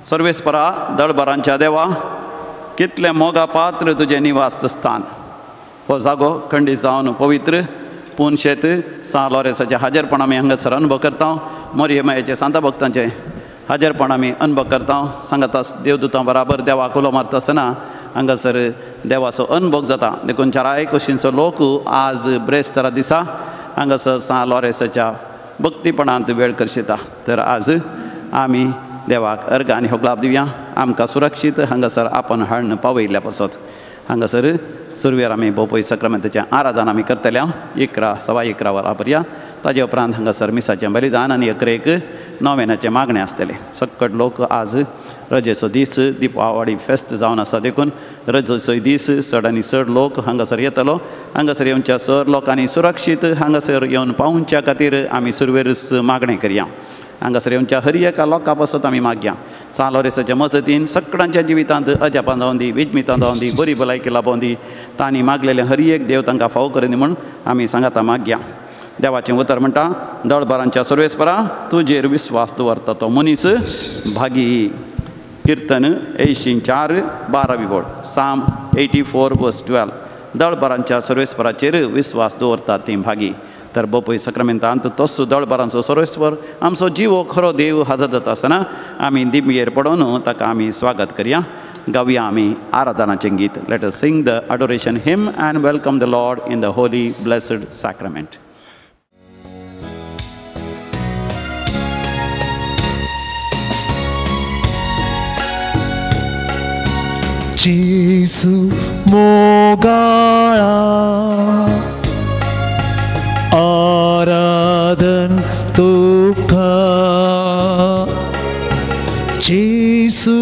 सर्वेस्परा दळबरांच्या देवा, कितलें मोगा पात्र तुजें निवास स्थान. हो जागो खंडीत जावन पवित्र पूण शेत सां लॉरेसाचें हाजेरपण आमी हांगासर अनुभव करता. मोरये मायेचें सांता भक्तांचें हाजेरपण आमी अनुभव करता. सांगाता देवदूतां बराबर देवाक उलो मारता आसतना हांगासर देवाचो अनुभव जाता. देखून चाराय कुशींचो लोक आज ब्रेस्तारा दिसा हांगासर सां लॉरेसाच्या भक्तीपणांत वेळ करशिता. तर आज आमी देवाक अर्घ आनी होगलाप दिवया. आमकां सुरक्षीत हांगासर आपण हाडून पावयल्ल्या पासत हांगासर सुरवेर आमी बोपय सक्रमेंताचें आराधन आमी करतले 11 11:15 वरां पर्यंत. ताजे उपरांत हांगासर मिसाचें बलिदान आनी 11 नोवेनाचें मागणें आसतलें. सकट लोक आज रजेचो दीस दिपावळी फेस्त जावन आसा, देखून रजेचो दीस चड आनी चड लोक हांगासर येतलो. हांगासर येवच्या चड लोकांनी सुरक्षीत हांगासर येवन पावोवच्या खातीर आमी सुरवेरूच मागणें करया. हांगासर येवच्या हर एका लोकां पासत आमी मागया. सां लॉरेसाच्या मजतीन सगळ्यांच्या जिवितांत अजापां जावन दी, विजमितां जावन दी, बरी भलायकी लाबोवन दी. तांणी मागलेलें हर एक देव तांकां फावो करून म्हूण आमी सांगाता मागया. देवाचें उतर म्हणटा, दळबरांच्या सर्वेस्परा तुजेर विस्वास दवरता तो मनीस भागी. किर्तन 84 12 बोळ, साम 84 वर्स 12. दळबरांच्या सर्वेस्पराचेर विस्वास दवरता ती भागी. तर बोपय सक्रमेंतांत तोच दळबरांचो सर्वेस्पर आमचो जिवो खरो देव हजर जाता आसतना आमी दिमयेर पडोवन ताका आमी स्वागत करया. गावया आमी आराधनाचें गीत. Let us sing the adoration hymn and welcome the Lord in the holy blessed sacrament. जेसू मोगाळा आराधन तुका, जेसू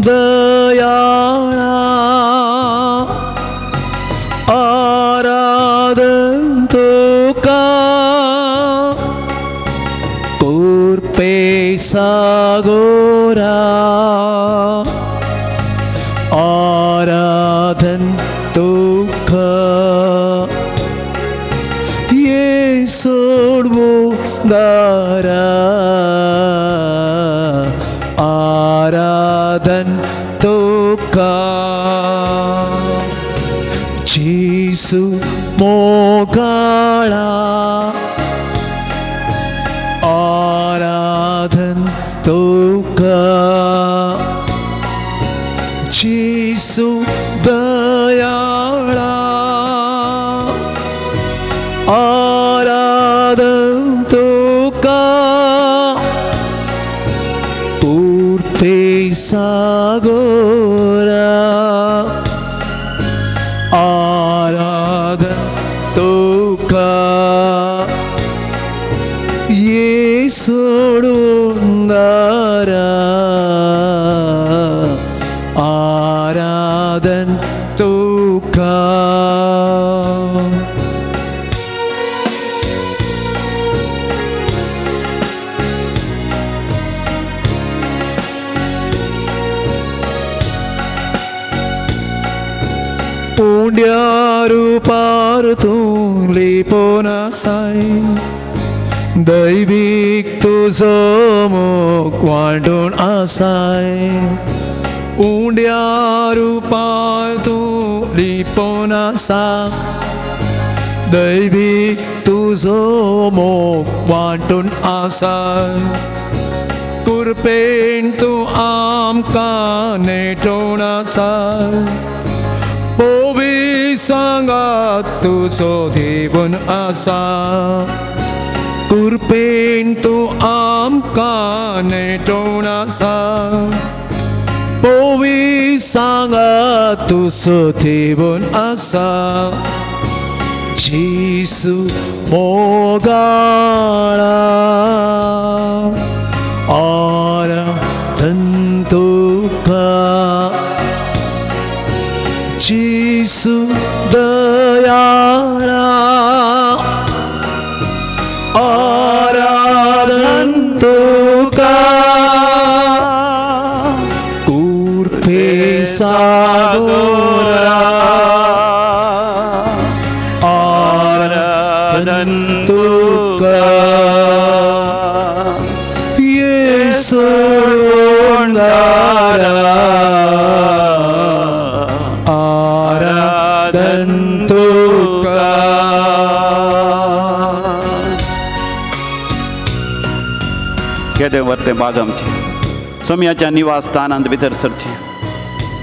दयाळा आराधन तुका, कुर्पे सागोरा आराधन तुका, ये सोडवो दारा आराधन तुका, जेसू मोगाळा आराधन तुका, जेसू दयाळा आराधन तुका, पूर्ते सागोरा आराधन तुका, ये सोडून दारा आराधन तुका. उंड्या रुपार तूं लिपोन आसाय, दैवीक तुजो मोग वांटून आसाय. उंड्या रुपार तूं लिपोन आसा, दैवीक तुजो मोग वांटून आसाय. कुरपेन तूं आमकां नेटोवन आसाय, पोवी सांगात तुजो देवून आसा. कुरपेन तूं आमकां नेटोवन आसा, पोवी सांगात तुजो देवून आसा. जेसू मोगाळा आराधन तुका, जेसू दयाळा आराधन तुका, कुर्पे सागोरा आराधन तुका, ये सोडून तें बाग आमचें सोमयाच्या निवास स्थानांत भितर सरचें.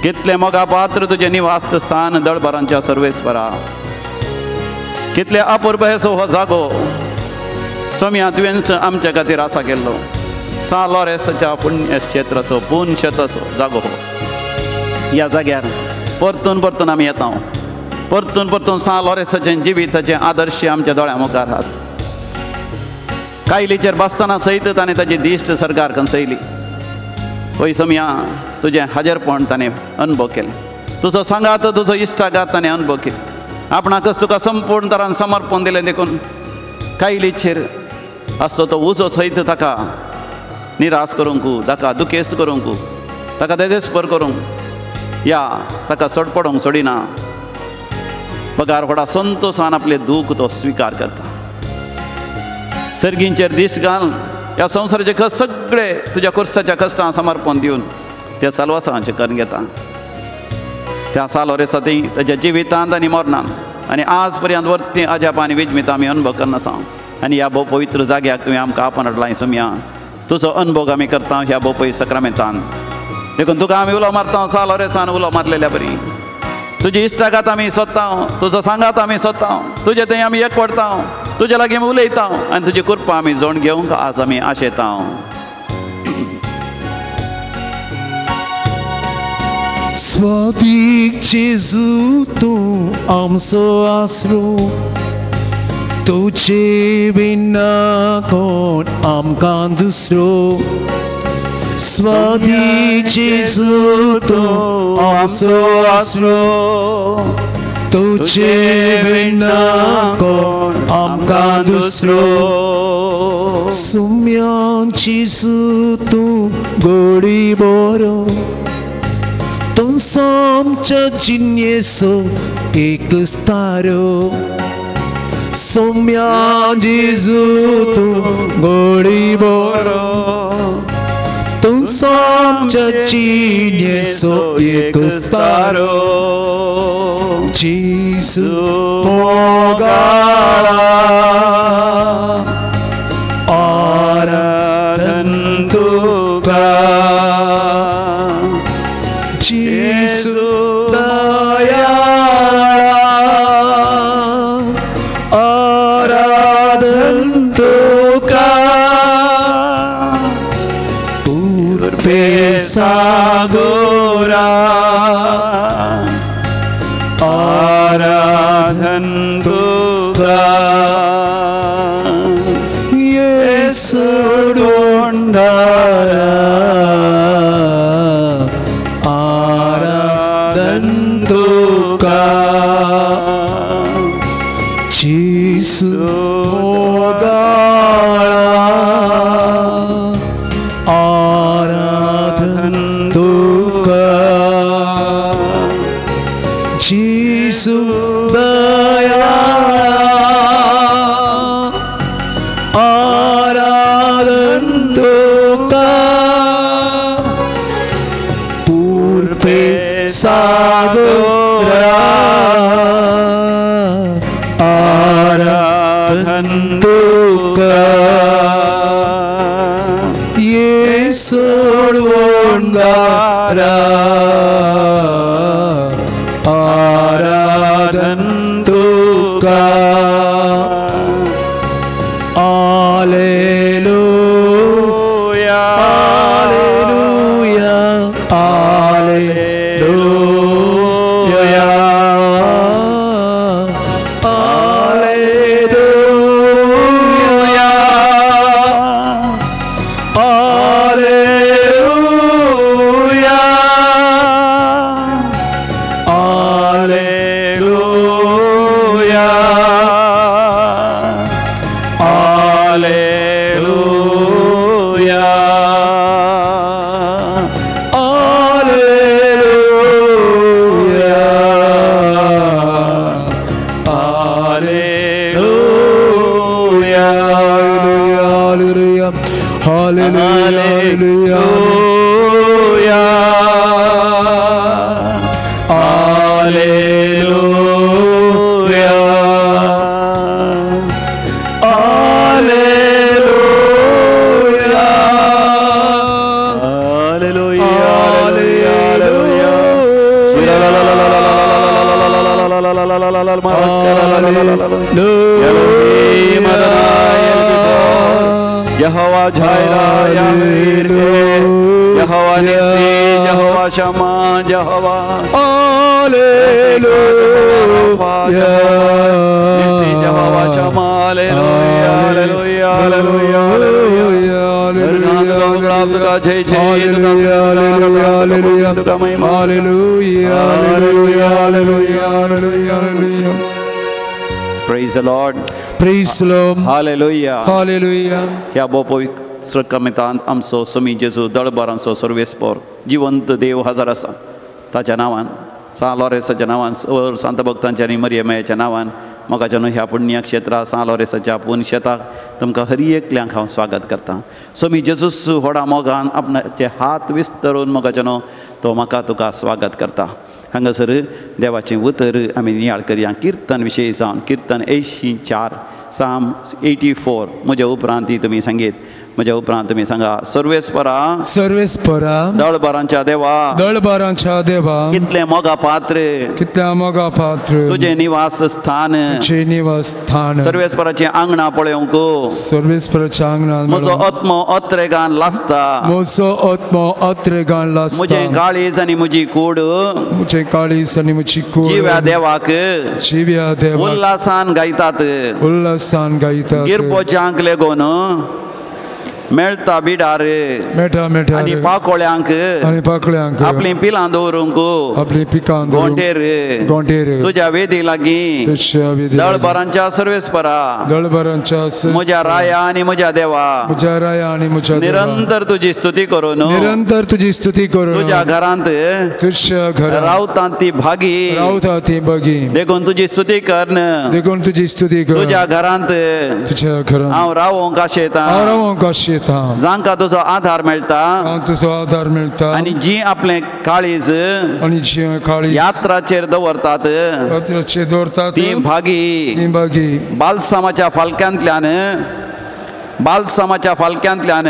कितलें मोगा पात्र तुजें निवास स्थान दळबरांच्या सर्वेस्परा, कितले अपूर्व हेसो हो जागो सोमया तुवेंच आमच्या खातीर आसा केल्लो. सा लॉरेसाच्या पुण्य क्षेत्राचो पुनशेताचो जागो हो. ह्या जाग्यार परतून परतून आमी येता, परतून परतून सा लॉरेसाचें जिविताचें आदर्श आमच्या दोळ्या मुखार आसता. कायलीचेर बसतना सयत ताणें ताची दिश्ट सरकार कंसयली. वय सोमया तुजें हाजेरपण ताणें अनुभव केलें, तुजो सांगात तुजो इश्टागात ताणें अनुभव केलो, आपणाकच तुका संपूर्ण तरान समर्पण दिलें. देखून कायलीचेर आसतो तो उजो सयत ताका निराश करूंक, ताका दुखेस्त करूंक, ताका देजेस्पर करूंक या ताका सडपडोंक सोडिना, बगार व्हडा संतोसान आपलें दूख तो स्विकार करता. सर्गींचेर दीस घाल ह्या संवसाराचे कश्ट सगळे तुज्या कोर्साच्या कश्टां समर्पण दिवन त्या सालवासांचें करून घेता. त्या सालोरेसा ती ताच्या जिवितांत आनी मरणांत आनी आज पर्यंत वर्ती अजाप आनी विजमीत आमी अनुभव करना सांग. आनी ह्या भोव पवित्र जाग्याक तुवें आमकां आपण हाडलां सोमया, तुजो अनुभव आमी करता ह्या भोव पवित्र सक्रामेंतान. देखून तुका आमी उलो मारता सालोरेसान उलो मारलेल्या बरी, तुजी इश्टागात आमी सोदता, तुजो सांगात आमी सोदता, तुजे थंय आमी एक पडता, तुजे लागीं आमी उलयता आनी तुजी कृपा आमी जोण घेवंक आज आमी आशेता. स्वातीक जेजू तूं आमचो आसरो, तुजे विना कोण आमकां दुसरो. स्वातीक जेजू तूं आमचो आसरो, तुजे विना कोण आमकां दुसरो. सुम्यान जेजू तूं गोडी बरो, तूं आमच्या जिणेचो एक तारो. सोम्या जेजू तूं गोडी बरो, तूं आमच्या जिणेचो एक तारो. जेजू मोगाळा आराधन तुका, जेजू दयाळा आराधन तुका. पूर्वे सागोरा आराधन तुका, येसू डोंडारा आराधन तुका. जेजू मोगाळा आराधन तुका, जेजू दयाळा आराधन तुका. पूर्वे सागोरा आराधन तुका, येसू डोंगारा आराधन तुका. Alleluia, alleluia, alleluia, alleluia, alleluia. Jehovah Jireh, Yahweh, Jehovah Nissi, Jehovah Shammah, Jehovah Hallelujah, Nissi, Jehovah Shammah, Hallelujah, Hallelujah, Hallelujah, Hallelujah, Hallelujah, Hallelujah, Hallelujah, Hallelujah, Hallelujah. Praise the Lord. Praise the Lord. Hallelujah. Hallelujah. ह्या भोव पवित्र कमितांत आमचो समी जेजू दळबारांचो सर्वेस्पोर जिवंत देव हजर आसा. ताच्या नांवान, सां लॉरेसाच्या नांवान, सांत भक्तांच्या आनी मरियमायाच्या नांवान मोगाच्या न्हू ह्या पुण्यक्षेत्रा सां लॉरेसाच्या पुनशेताक तुमकां हर एकल्यांक हांव स्वागत करतां. समी जेजूस व्हडा मोगान आपणाचे हात विस्तरून मोगाच्या न्हू तो म्हाका तुका स्वागत करता. हांगासर देवाचें उतर आमी नियाळ करया. किर्तन विशय जावन किर्तन 84, साम 84. म्हज्या उपरांत ती तुमी सांगीत, म्हज्या उपरांत तुमी सांगा. सर्वेस्परा, सर्वेस्परा, दळबारांच्या देवा, दळबारांच्या देवा, कितलें मोगा पात्र, कितल्या मोगा पात्र, तुजें निवास स्थान, तुजें निवास स्थान. सर्वेस्पराचें आंगणां पळोवंक, सर्वेस्पराचें आंगणां म्हजो आत्मो अत्रेगान लासता, म्हजो आत्मो अत्रेगान लासता. म्हजें काळीज आनी म्हजी कूड, म्हजें काळीज आनी म्हजी कूड, जिव्या देवाक, जिव्या देवाक उल्हासान गायतात, उल्हासान गायतात. गिरपोच्यांक लेगून मेळटा बिडार, मेळटा मेळटा, आनी पाकोळ्यांक, आनी पाकोळ्यांक आपलीं पिलां दवरूंक, आपलीं पिकां गोंटेर, गोंटेर तुज्या वेदी लागीं, तुज्या वेदी. दळबारांच्या सर्वेस्परा, दळबारांच्या म्हज्या राया आनी म्हज्या देवा, म्हज्या राया आनी म्हज्या देवा, निरंतर तुजी स्तुती करून, निरंतर तुजी स्तुती करून, तुज्या घरांत, तुज्या घरांत रावता ती भागी, रावता ती भागी. देखून तुजी स्तुती कर, देखून तुजी स्तुती कर. तुज्या घरांत, तुज्या घरांत हांव रावोंक आशेता, हांव रावोंक आशेता. जांकां तुजो आधार मेळटा, तुजो आधार मेळटा, आनी जी आपलें काळीज, आनी जी काळीज यात्राचेर दवरतात, यात्राचेर दवरतात, ती भागी, ती भागी. बालसामाच्या फालक्यांतल्यान, बालसामाच्या फालक्यांतल्यान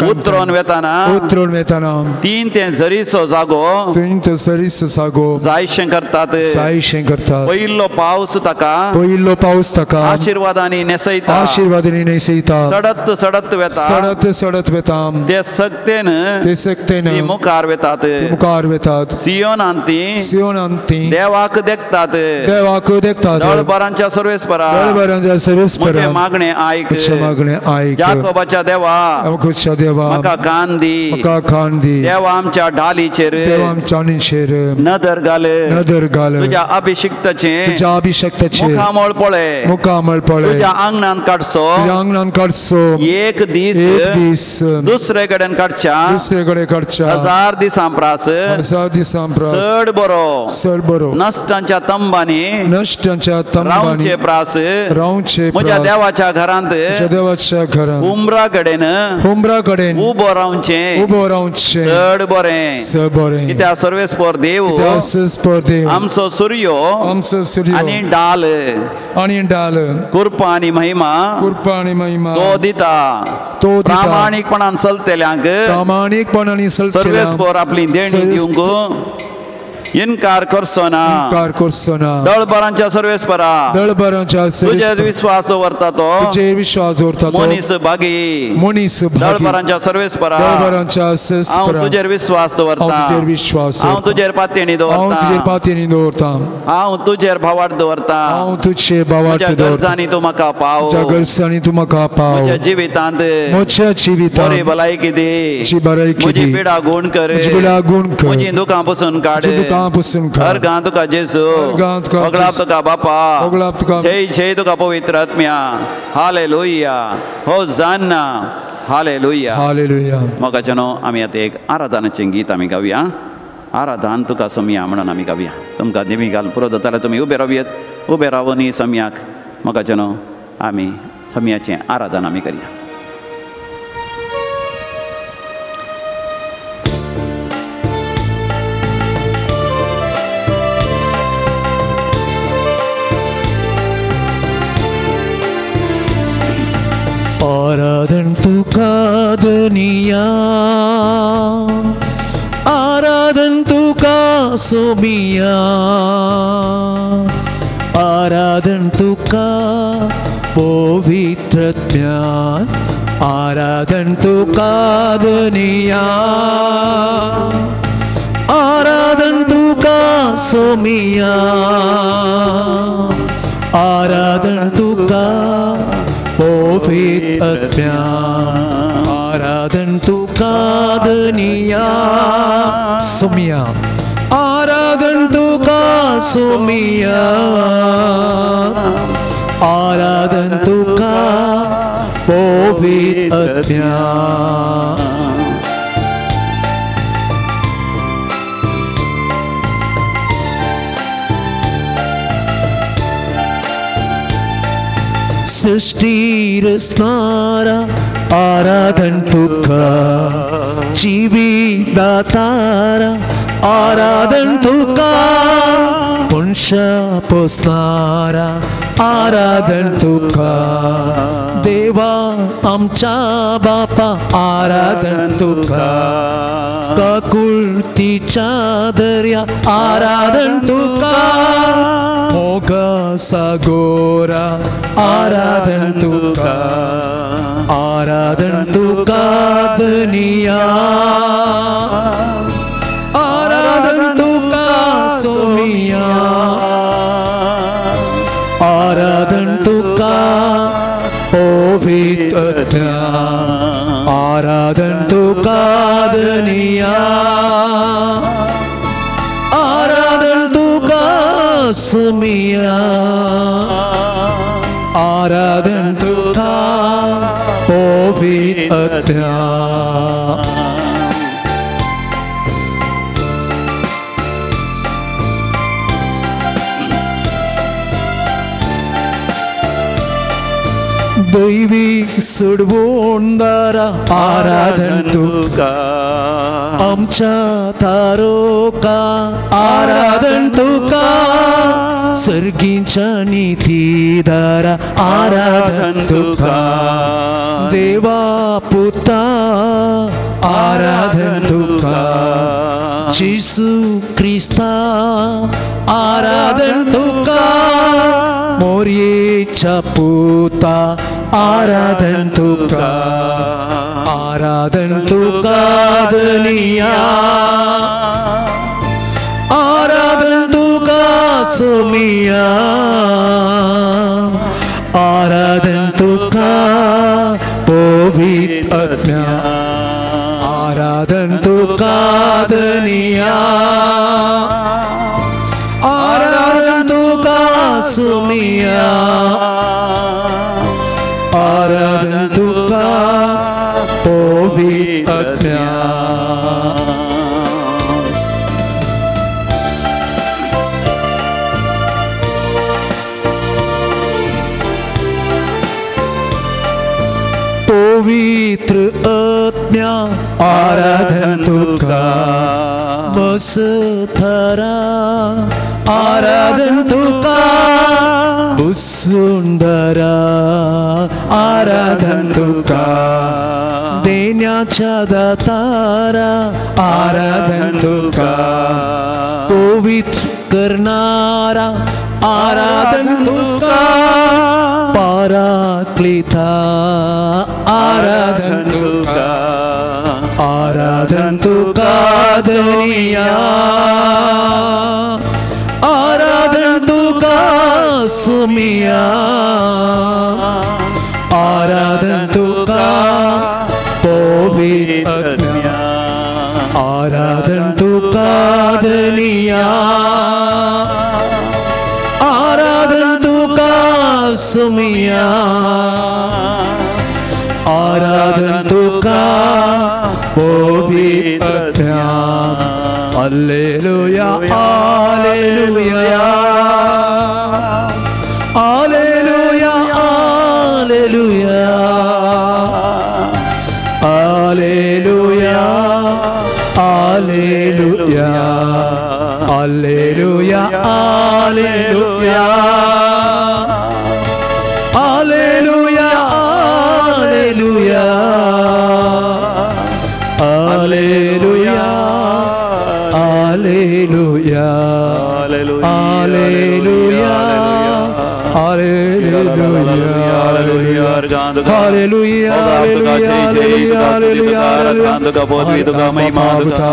उतरून वेताना, उतरून वेताना, तीन ते झरीचो जागो, तीन ते झरीचो जागो जायशें करतात, जायशें करतात. पयलो पावस ताका, पयलो पावस ताका आशिर्वादांनी न्हेसयता, आशिर्वादांनी न्हेसयता. सडत सडत वेता, सडत सडत वेता. ते सक्तेन, ते सक्तेन ती मुखार वेतात, ती मुखार वेतात. सियोनांत ती, सियोनांत ती देवाक देखतात, देवाक देखतात. दळबारांच्या सर्वेस्परा, दळबारांच्या सर्वेस्परा, म्हजें मागणें आयक, जाकोबाच्या देवा, जाकोबाच्या देवा, म्हाका कान दी, म्हाका कान दी. देवा आमच्या ढालीचेर, देवा आमच्या ढालीचेर नदर घाल, नदर घाल. तुज्या अभिषिक्ताचें, तुज्या अभिषिक्ताचें मुखामळ पळय, मुखामळ पळय. तुज्या आंगणांत काडचो, तुज्या आंगणांत काडचो. एक दीस, एक दीस दुसरे कडेन काडच्या, दुसरे कडेन काडच्या, 1000 दिसां प्रास, 1000 दिसां प्रास, चड बरो, चड बरो. नश्टांच्या तंबांनी, नश्टांच्या तंबांनी रावचे प्रास, रावचे. म्हज्या देवाच्या घरांत, देवाच्या घरांत, उमरा कडेन, उमरा कडेन उबो रावचें, उबो रावचें, चड बरें, चड बरें. कित्याक सर्वेस्पर देव, कित्याक सर्वेस्पर देव, आमचो सुर्यो, आमचो सुर्यो, आनी डाल, आनी डाल, कृपा आनी महिमा, कृपा आनी महिमा तो दिता, तो दिता. प्रामाणीकपणान चलतल्यांक, प्रामाणीकपणान चलतल्यांक सर्वेस्पर आपली देणी दिवंक इनकार करचो ना, इनकार करचो ना. दळबारांच्या सर्वेस्परा, दळबारांच्या तुजेर विश्वास दवरता तो, तुजेर विश्वास दवरता तो, मनीस भागी, मनीस भागी. दळबारांच्या सर्वेस्परा, दळबारांच्या सर्वेस्परा, हांव तुजेर विश्वास दवरता, हांव तुजेर विश्वास, हांव तुजेर पातयेणी दवरता, हांव तुजेर पातयेणी दवरता, हांव तुजेर भावार्थ दवरता, हांव तुजेर भावार्थ दवरता. म्हज्या गरजांनी तूं म्हाका पाव, म्हज्या गरजांनी तूं म्हाका पाव. म्हज्या जिवितांत, म्हज्या जिवितांत बरी भलायकी दी, म्हजी भलायकी दी. म्हजी पिडा गूण कर, म्हजी पिडा गूण कर. म्हजीं दुकां पुसून काड, हर गां तुका जेजू, होगळाप तुका बापा, जय जय तुका पवित्र आत्म्या. Hallelujah, hosanna, hallelujah, hallelujah. मोगाच्यानो आमी आतां एक आराधनाचें गीत आमी गावया. आराधन तुका सोमया म्हणून आमी गावया. तुमकां देवी घाल पुरो जाताल्यार तुमी उबे रावयत, उबे रावून सोमयाक मोगाच्यानो आमी सोमयाचें आराधन आमी करया. आराधन तुका दुनिया, आराधन तुका सोमिया, आराधन तुका पवित्र ज्ञान आराधन तुका दुनिया आराधन तुका सोमिया आराधन तुका पवित्र ज्ञान आराधन तुका दुनिया सोमिया आराधन तुका सोमिया आराधन तुका पवित्र ज्ञान। सृष्टि रचणारा आराधन तुका जीवित दातारा आराधन तुका पुनशा पोसणारा आराधन तुका देवा आमच्या बापा आराधन तुका काकुळतीच्या दर्या आराधन तुका मोगा सागोरा आराधन तुका आराधन तुका दुनिया आराधन तुका सोमिया आराधन तुका पवित्र ज्ञान आराधन तुका दुनिया आराधन तुका सोमिया आराधन तुका पवित्र ज्ञान। दैवी सोडवणदारा आराधन तुका आमच्या तारोका आराधन तुका सर्गीच्या नितीदारा आराधन तुका देवा पुता आराधन तुका जेसू क्रिस्ता आराधन तुका मोरयेच्या पुता आराधन तुका आराधन तुका दुनिया आराधन तुका सोमिया आराधन तुका पवित्र ज्ञान आराधन तुका दुनिया आराधन तुका सोमिया आराधन तुका पवित्र ज्ञान। पवित्र आत्म्या आराधन तुका मसथरा आराधन तुका सुंदरा आराधन तुका देण्याच्या दातारा आराधन तुका पवित्र करणारा आराधन तुका पाराक्लिता आराधन तुका आराधन तुका दुनिया आराधन तुका सुमिया आराधन तुका पवित्र ज्ञान आराधन तुका दुनिया आराधन तुका सुमिया आराधन तुका पवित्र ज्ञान। Hallelujah hallelujah hallelujah hallelujah hallelujah hallelujah hallelujah hallelujah hallelujah hallelujah hallelujah hallelujah hallelujah स्वर्गांत हालेलुया हालेलुया हालेलुया हालेलुया तुका पदवी तुका महिमा तुका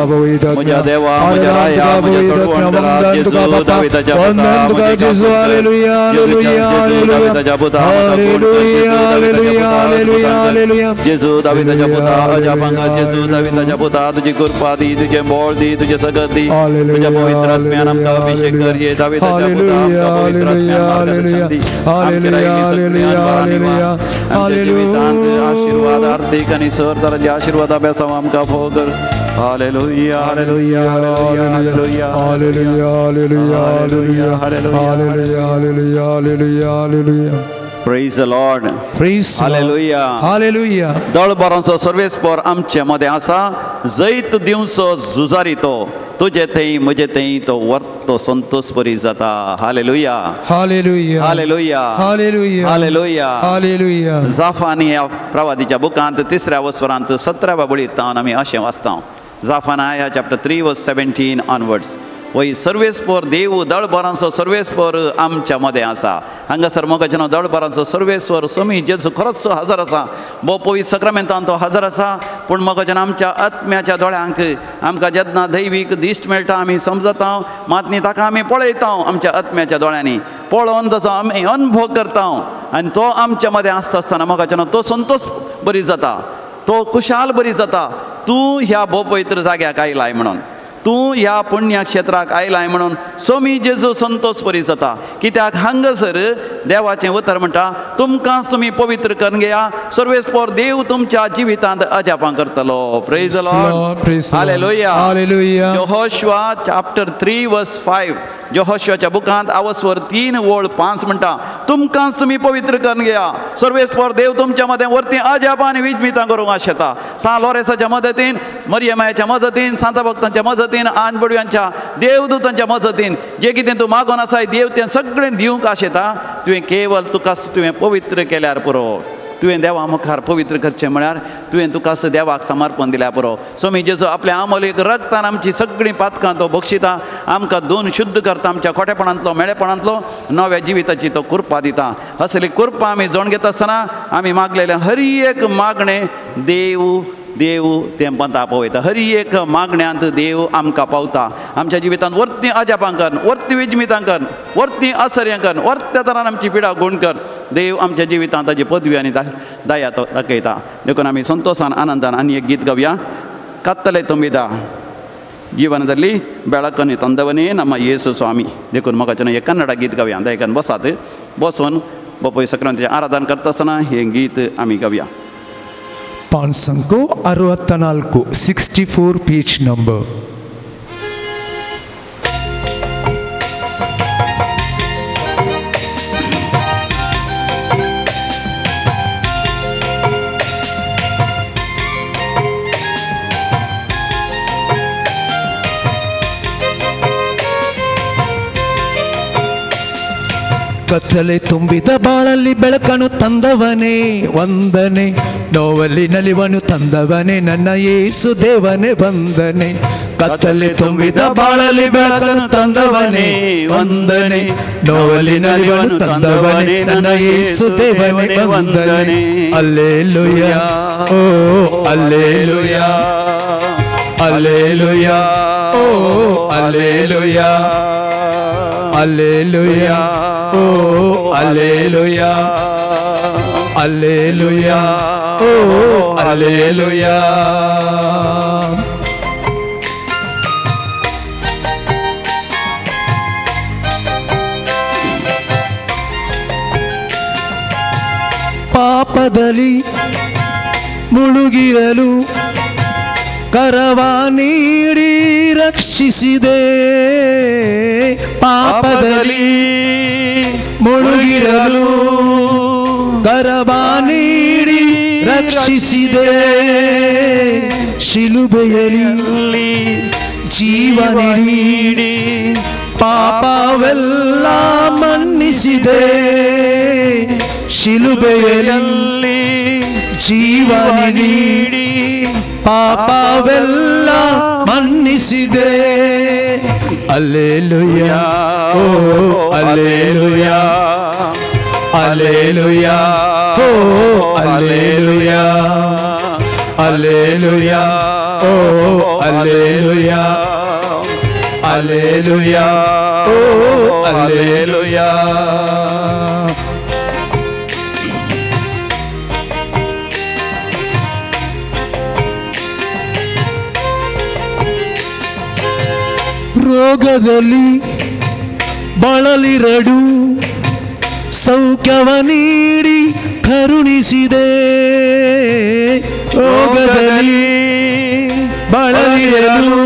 म्हज्या देवा म्हज्या राया म्हज्या सोडवणदारा जेजू दाविदाच्या वंदन तुका जेजू हालेलुया हालेलुया दाविदाच्या पुता हालेलुया हालेलुया हालेलुया हालेलुया जेजू दाविदाच्या पुता अजापांगा जेजू दाविदाच्या पुता तुजी कृपा दी तुजें बळ दी तुजें सगत दी तुज्या पवित्र आत्म्यान आमकां अभिषेक कर ये दाविदाच्या पुता आमकां पवित्र आत्म्यान मार्गदर्शन दी आमच्या राहिल्ली सगळी अनवरां निवार आमच्या जिवितांत आशीर्वाद आर्थीक आनी सर तरांचे आशीर्वाद अभ्यासाव आमकां भोग कर hallelujah hallelujah hallelujah hallelujah hallelujah hallelujah hallelujah hallelujah hallelujah. Praise the Lord. Praise hallelujah hallelujah. दळभरांचो सर्वेस्पर आमचे मदें आसा जैत दिवचो झुजारी तो तुजे थंय म्हजे थंय तो वर्तो संतोष बरी जाता. Hallelujah hallelujah hallelujah hallelujah hallelujah hallelujah. जाफानी ह्या प्रवादीच्या बुकांत तिसऱ्या वस्वरांत 17व्या बळींत आमी अशें वाचता. जाफानाया चॅप्टर 3 वर्स 17 ऑनवर्ड्स. वय सर्वेस्पर देव दळभरांचो सर्वेस्पर आमच्या मदें आसा. हांगासर मोगाचें नांव दळभरांचो सर्वेस्पर समी जेजू खरोच हजर आसा. भोव पवित्र सक्रमेंतान तो हजर आसा. पूण मोगाचें आमच्या आत्म्याच्या दोळ्यांक आमकां जेन्ना दैवीक दिश्ट मेळटा आमी समजता मात न्ही ताका आमी पळयता आमच्या आत्म्याच्या दोळ्यांनी पळोवन तसो आमी अनुभव करता आनी तो आमच्या मदें आसता आसतना मोगाचें नांव तो संतोष बरी जाता, तो खुशाल बरी जाता. तूं ह्या भोव पवित्र जाग्याक आयलाय म्हणून, तूं ह्या पुण्यक्षेत्राक आयलाय म्हणून सोमी जेजू संतोष बरी जाता. कित्याक हांगासर देवाचें उतर म्हणटा तुमकांच तुमी पवित्र करून घेया सर्वेस्पर देव तुमच्या जिवितांत अजापां करतलो. Praise the Lord. Hallelujah hallelujah. Jehoshua chapter 3 verse 5. यहोशुआच्या बुकांत आवस्वर 3 ओळ 5 म्हणटा तुमकांच तुमी पवित्र करून घेया सर्वेस्पर देव तुमच्या मदें वरती अजापां आनी विजमितां करूंक आशेता. सान लोरेसाच्या मदतीन, मरियमायाच्या मजतीन, सांता भक्तांच्या मजतीन, आन बडव्यांच्या देवदूतांच्या मजतीन जे कितें तूं मागून आसाय देव तें सगळें दिवंक आशेता. तुवें केवल तुका तुवें पवित्र केल्यार पुरो. तुवें देवा मुखार पवित्र करचें म्हळ्यार तुवें तुका देवाक समर्पण दिल्यार पुरो. स्वामी जेजू आपल्या आमोलीक रगतान आमची सगळीं पातकां तो बक्षिता, आमकां दोन शुद्ध करता, आमच्या खोटेपणांतलो मेळेपणांतलो नव्या जिविताची तो कृपा दिता. असली कृपा आमी जोण घेता आसतना आमी मागलेलें हर एक मागणें देव देव तें पंता पळयता. हर एक मागण्यांत देव आमकां पावता. आमच्या जिवितांत वर्ती अजापां कर, वर्ती विजमितां कर, वर्ती आसर्यां कर, वर्त्या तरान आमची पिडा गुण कर. देव आमच्या जिवितांत ताजी पदवी आनी दया तो दाखयता. देखून आमी संतोशान आनंदान आनी एक गीत गावया. ಕತ್ತಲೆ ತುಂಬಿದ ಜೀವನದಲ್ಲಿ ಬೆಳಕನ್ನು ತಂದವನೇ ನಮ್ಮ ಯೇಸು ಸ್ವಾಮಿ. देखून मोगाचें एक कन्नड गीत गावया. दयेकान बसात, बसून बापूय सक्रांतीचें आराधन करता आसतना हें गीत आमी गावया. 564 64 पेज नंबर. ಕತ್ತಲೆ ತುಂಬಿದ ಬಾಳಲ್ಲಿ ಬೆಳಕನ್ನು ತಂದವನೇ ವಂದನೆ, ನೋವಲ್ಲಿ ನಲಿವನು ತಂದವನೇ ನನ್ನ ಯೇಸು ದೇವನೇ ವಂದನೆ. ಕತ್ತಲೆ ತುಂಬಿದ ಬಾಳಲ್ಲಿ ಬೆಳಕನ್ನು ತಂದವನೇ ವಂದನೆ, ನೋವಲ್ಲಿ ನಲಿವನು ತಂದವನೇ ನನ್ನ ಯೇಸು ದೇವನೇ ವಂದನೆ. ಅಲ್ಲೇಲುಯಾ, ಓ ಅಲ್ಲೇಲುಯಾ, ಅಲ್ಲೇಲುಯಾ, ಓ alleluia, alleluia, ಓ ಅಲ್ಲೇಲುಯಾ, ಅಲ್ಲೇಲುಯಾ, ಓ ಅಲ್ಲೇಲುಯಾ. ಪಾಪದಲ್ಲಿ ಮುಳುಗಿರಲು ಕರವ ನೀಡಿ ರಕ್ಷಿಸಿದೆ, ಪಾಪದಲ್ಲಿ ಮುಳುಗಿರಲು ಕರವ ನೀಡಿ ರಕ್ಷಿಸಿದೆ, ಶಿಲುಬೆಯಲ್ಲಿ ಜೀವ ನೀಡಿ ಪಾಪವೆಲ್ಲ ಮನ್ನಿಸಿದೆ, ಶಿಲುಬೆಯಲ್ಲಿ ಜೀವ ನೀಡಿ ಪಾಪವೆಲ್ಲ ಮನ್ನಿಸಿದೆ. ಅಲ್ಲೇಲುಯಾ, ಓ ಅಲ್ಲೇಲುಯಾ, ಅಲ್ಲೇಲುಯಾ, ओ alleluia, alleluia, oh alleluia, alleluia, oh alleluia. ರೋಗದಲ್ಲಿ ಬಳಲಿರಡು ಸೌಖ್ಯವ ನೀಡಿ ಕರುಣಿಸಿದೆ. ರೋಗದಲ್ಲಿ ಬಳಲಿರಲು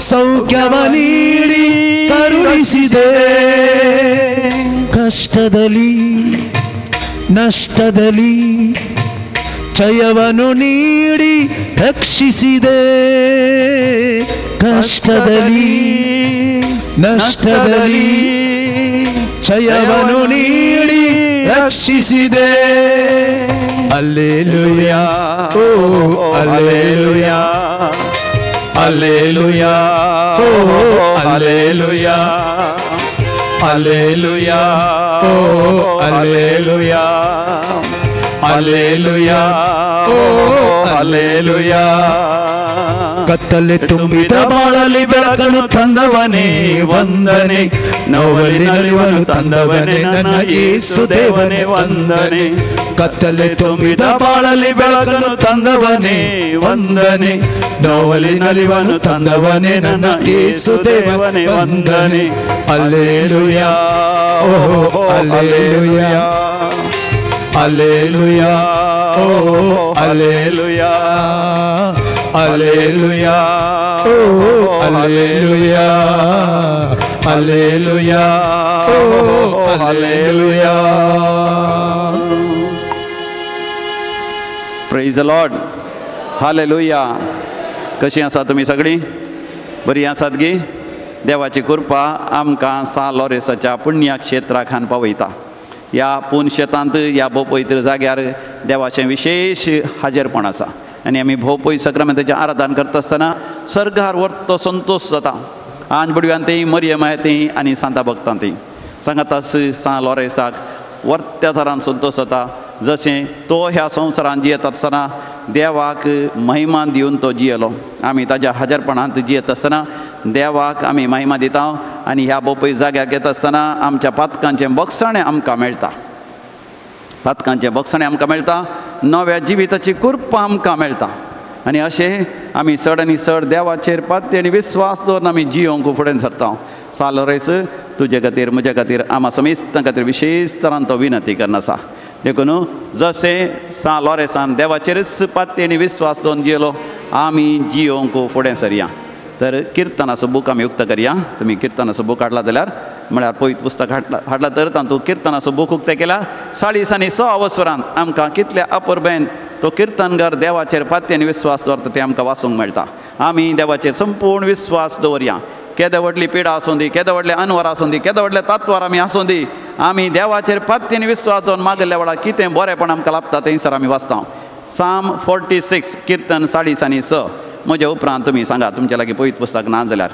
ಸೌಖ್ಯವ ನೀಡಿ ಕರುಣಿಸಿದೆ. ಕಷ್ಟದಲ್ಲಿ ನಷ್ಟದಲ್ಲಿ ಜಯವನ್ನು ನೀಡಿ ರಕ್ಷಿಸಿದೆ. ಕಷ್ಟದಲ್ಲಿ ನಷ್ಟದಲ್ಲಿ ಜಯವನ್ನು ನೀಡಿ ರಕ್ಷಿಸಿದೆ. Alleluia, oh alleluia, alleluia, oh alleluia, alleluia, oh alleluia, alleluia, oh alleluia. ಕತ್ತಲೆ ತುಂಬಿದ ಬಾಳಲಿ ಬೆಳಕನ್ನು ತಂದವನೇ ವಂದನೆ, ನೋವಲಿ ನಲಿವನು ತಂದವನೇ ನನ್ನ ಯೇಸು ದೇವನೇ ವಂದನೆ. ಕತ್ತಲೆ ತುಂಬಿದ ಬಾಳಲಿ ಬೆಳಕನ್ನು ತಂದವನೇ ವಂದನೆ, ನೋವಲಿ ನಲಿವನು ತಂದವನೇ ನನ್ನ ಯೇಸು ದೇವನೇ ವಂದನೆ. Alleluia, oh alleluia, alleluia, oh alleluia, alleluia, oh alleluia, alleluia, oh alleluia. Praise the Lord. Hallelujah. कशी आसा तुमी सगळीं? बरी आसात गी? देवाची कृपा आमकां सा लॉरेसाच्या पुण्य क्षेत्राखान पावयता. ह्या पूर्ण शेतांत ह्या भोव पवित्र जाग्यार देवाचें विशेष हाजेरपण आसा आनी आमी भोव पवित्र सक्रमेंताचें आराधन करता आसतना सर्गार वर्तो संतोश जाता. आंज बुडव्यान ती मरियम ती आनी सांता भक्तां ती सांगातास सा लॉरेसाक वर्त्या थरान संतोश जाता. जशें तो ह्या संवसारान जियेत आसतना देवाक महिमा दिवन तो जियेलो. आमी ताज्या हाजेरपणांत जियेत आसतना देवाक आमी महिमा दिता आनी ह्या बोपय जाग्यार घेता आसतना आमच्या पातकांचें बक्षाणें आमकां मेळटा. पातकांचें बक्षाणें आमकां मेळटा, नव्या जिविताची कृपा आमकां मेळटा. आनी अशें आमी चड आनी चड देवाचेर पात्य आनी विस्वास दवरून आमी जियोंक फुडें सरता. साल रेस तुजे खातीर म्हजे खातीर आमा समेस्तां खातीर विशेष तरान तो विनंती करना आसा. देखून जशें सा लॉरेसान देवाचेरच पात्य आनी विस्वास दवरून जियेलो आमी जियोंक फुडें सरया. तर किर्तनाचो बूक आमी उक्तो करया. तुमी किर्तनाचो बूक हाडला जाल्यार म्हळ्यार पवित्र पुस्तक हाडला तर तातूंत किर्तनाचो बूक उक्तें केला. 40 आनी 100 अवसरान आमकां कितल्या अपुरबेन तो किर्तनगर देवाचेर पात्य आनी विस्वास दवरता तें आमकां वाचूंक मेळटा. आमी देवाचेर संपूर्ण विस्वास दवरया. केदे व्हडली पिडा आसूं दी, केदे व्हडले अनवर आसूं दी, केदे व्हडले तात्वार आमी आसूं दी, आमी देवाचेर पात्य आनी विस्वास दवरून मागिल्ल्या वेळार कितें बरेंपण आमकां लाभता थंयसर आमी वाचता. साम 46 किर्तन 40 आनी 6. म्हज्या उपरांत तुमी सांगा तुमच्या लागीं पवित्र पुस्तक ना जाल्यार.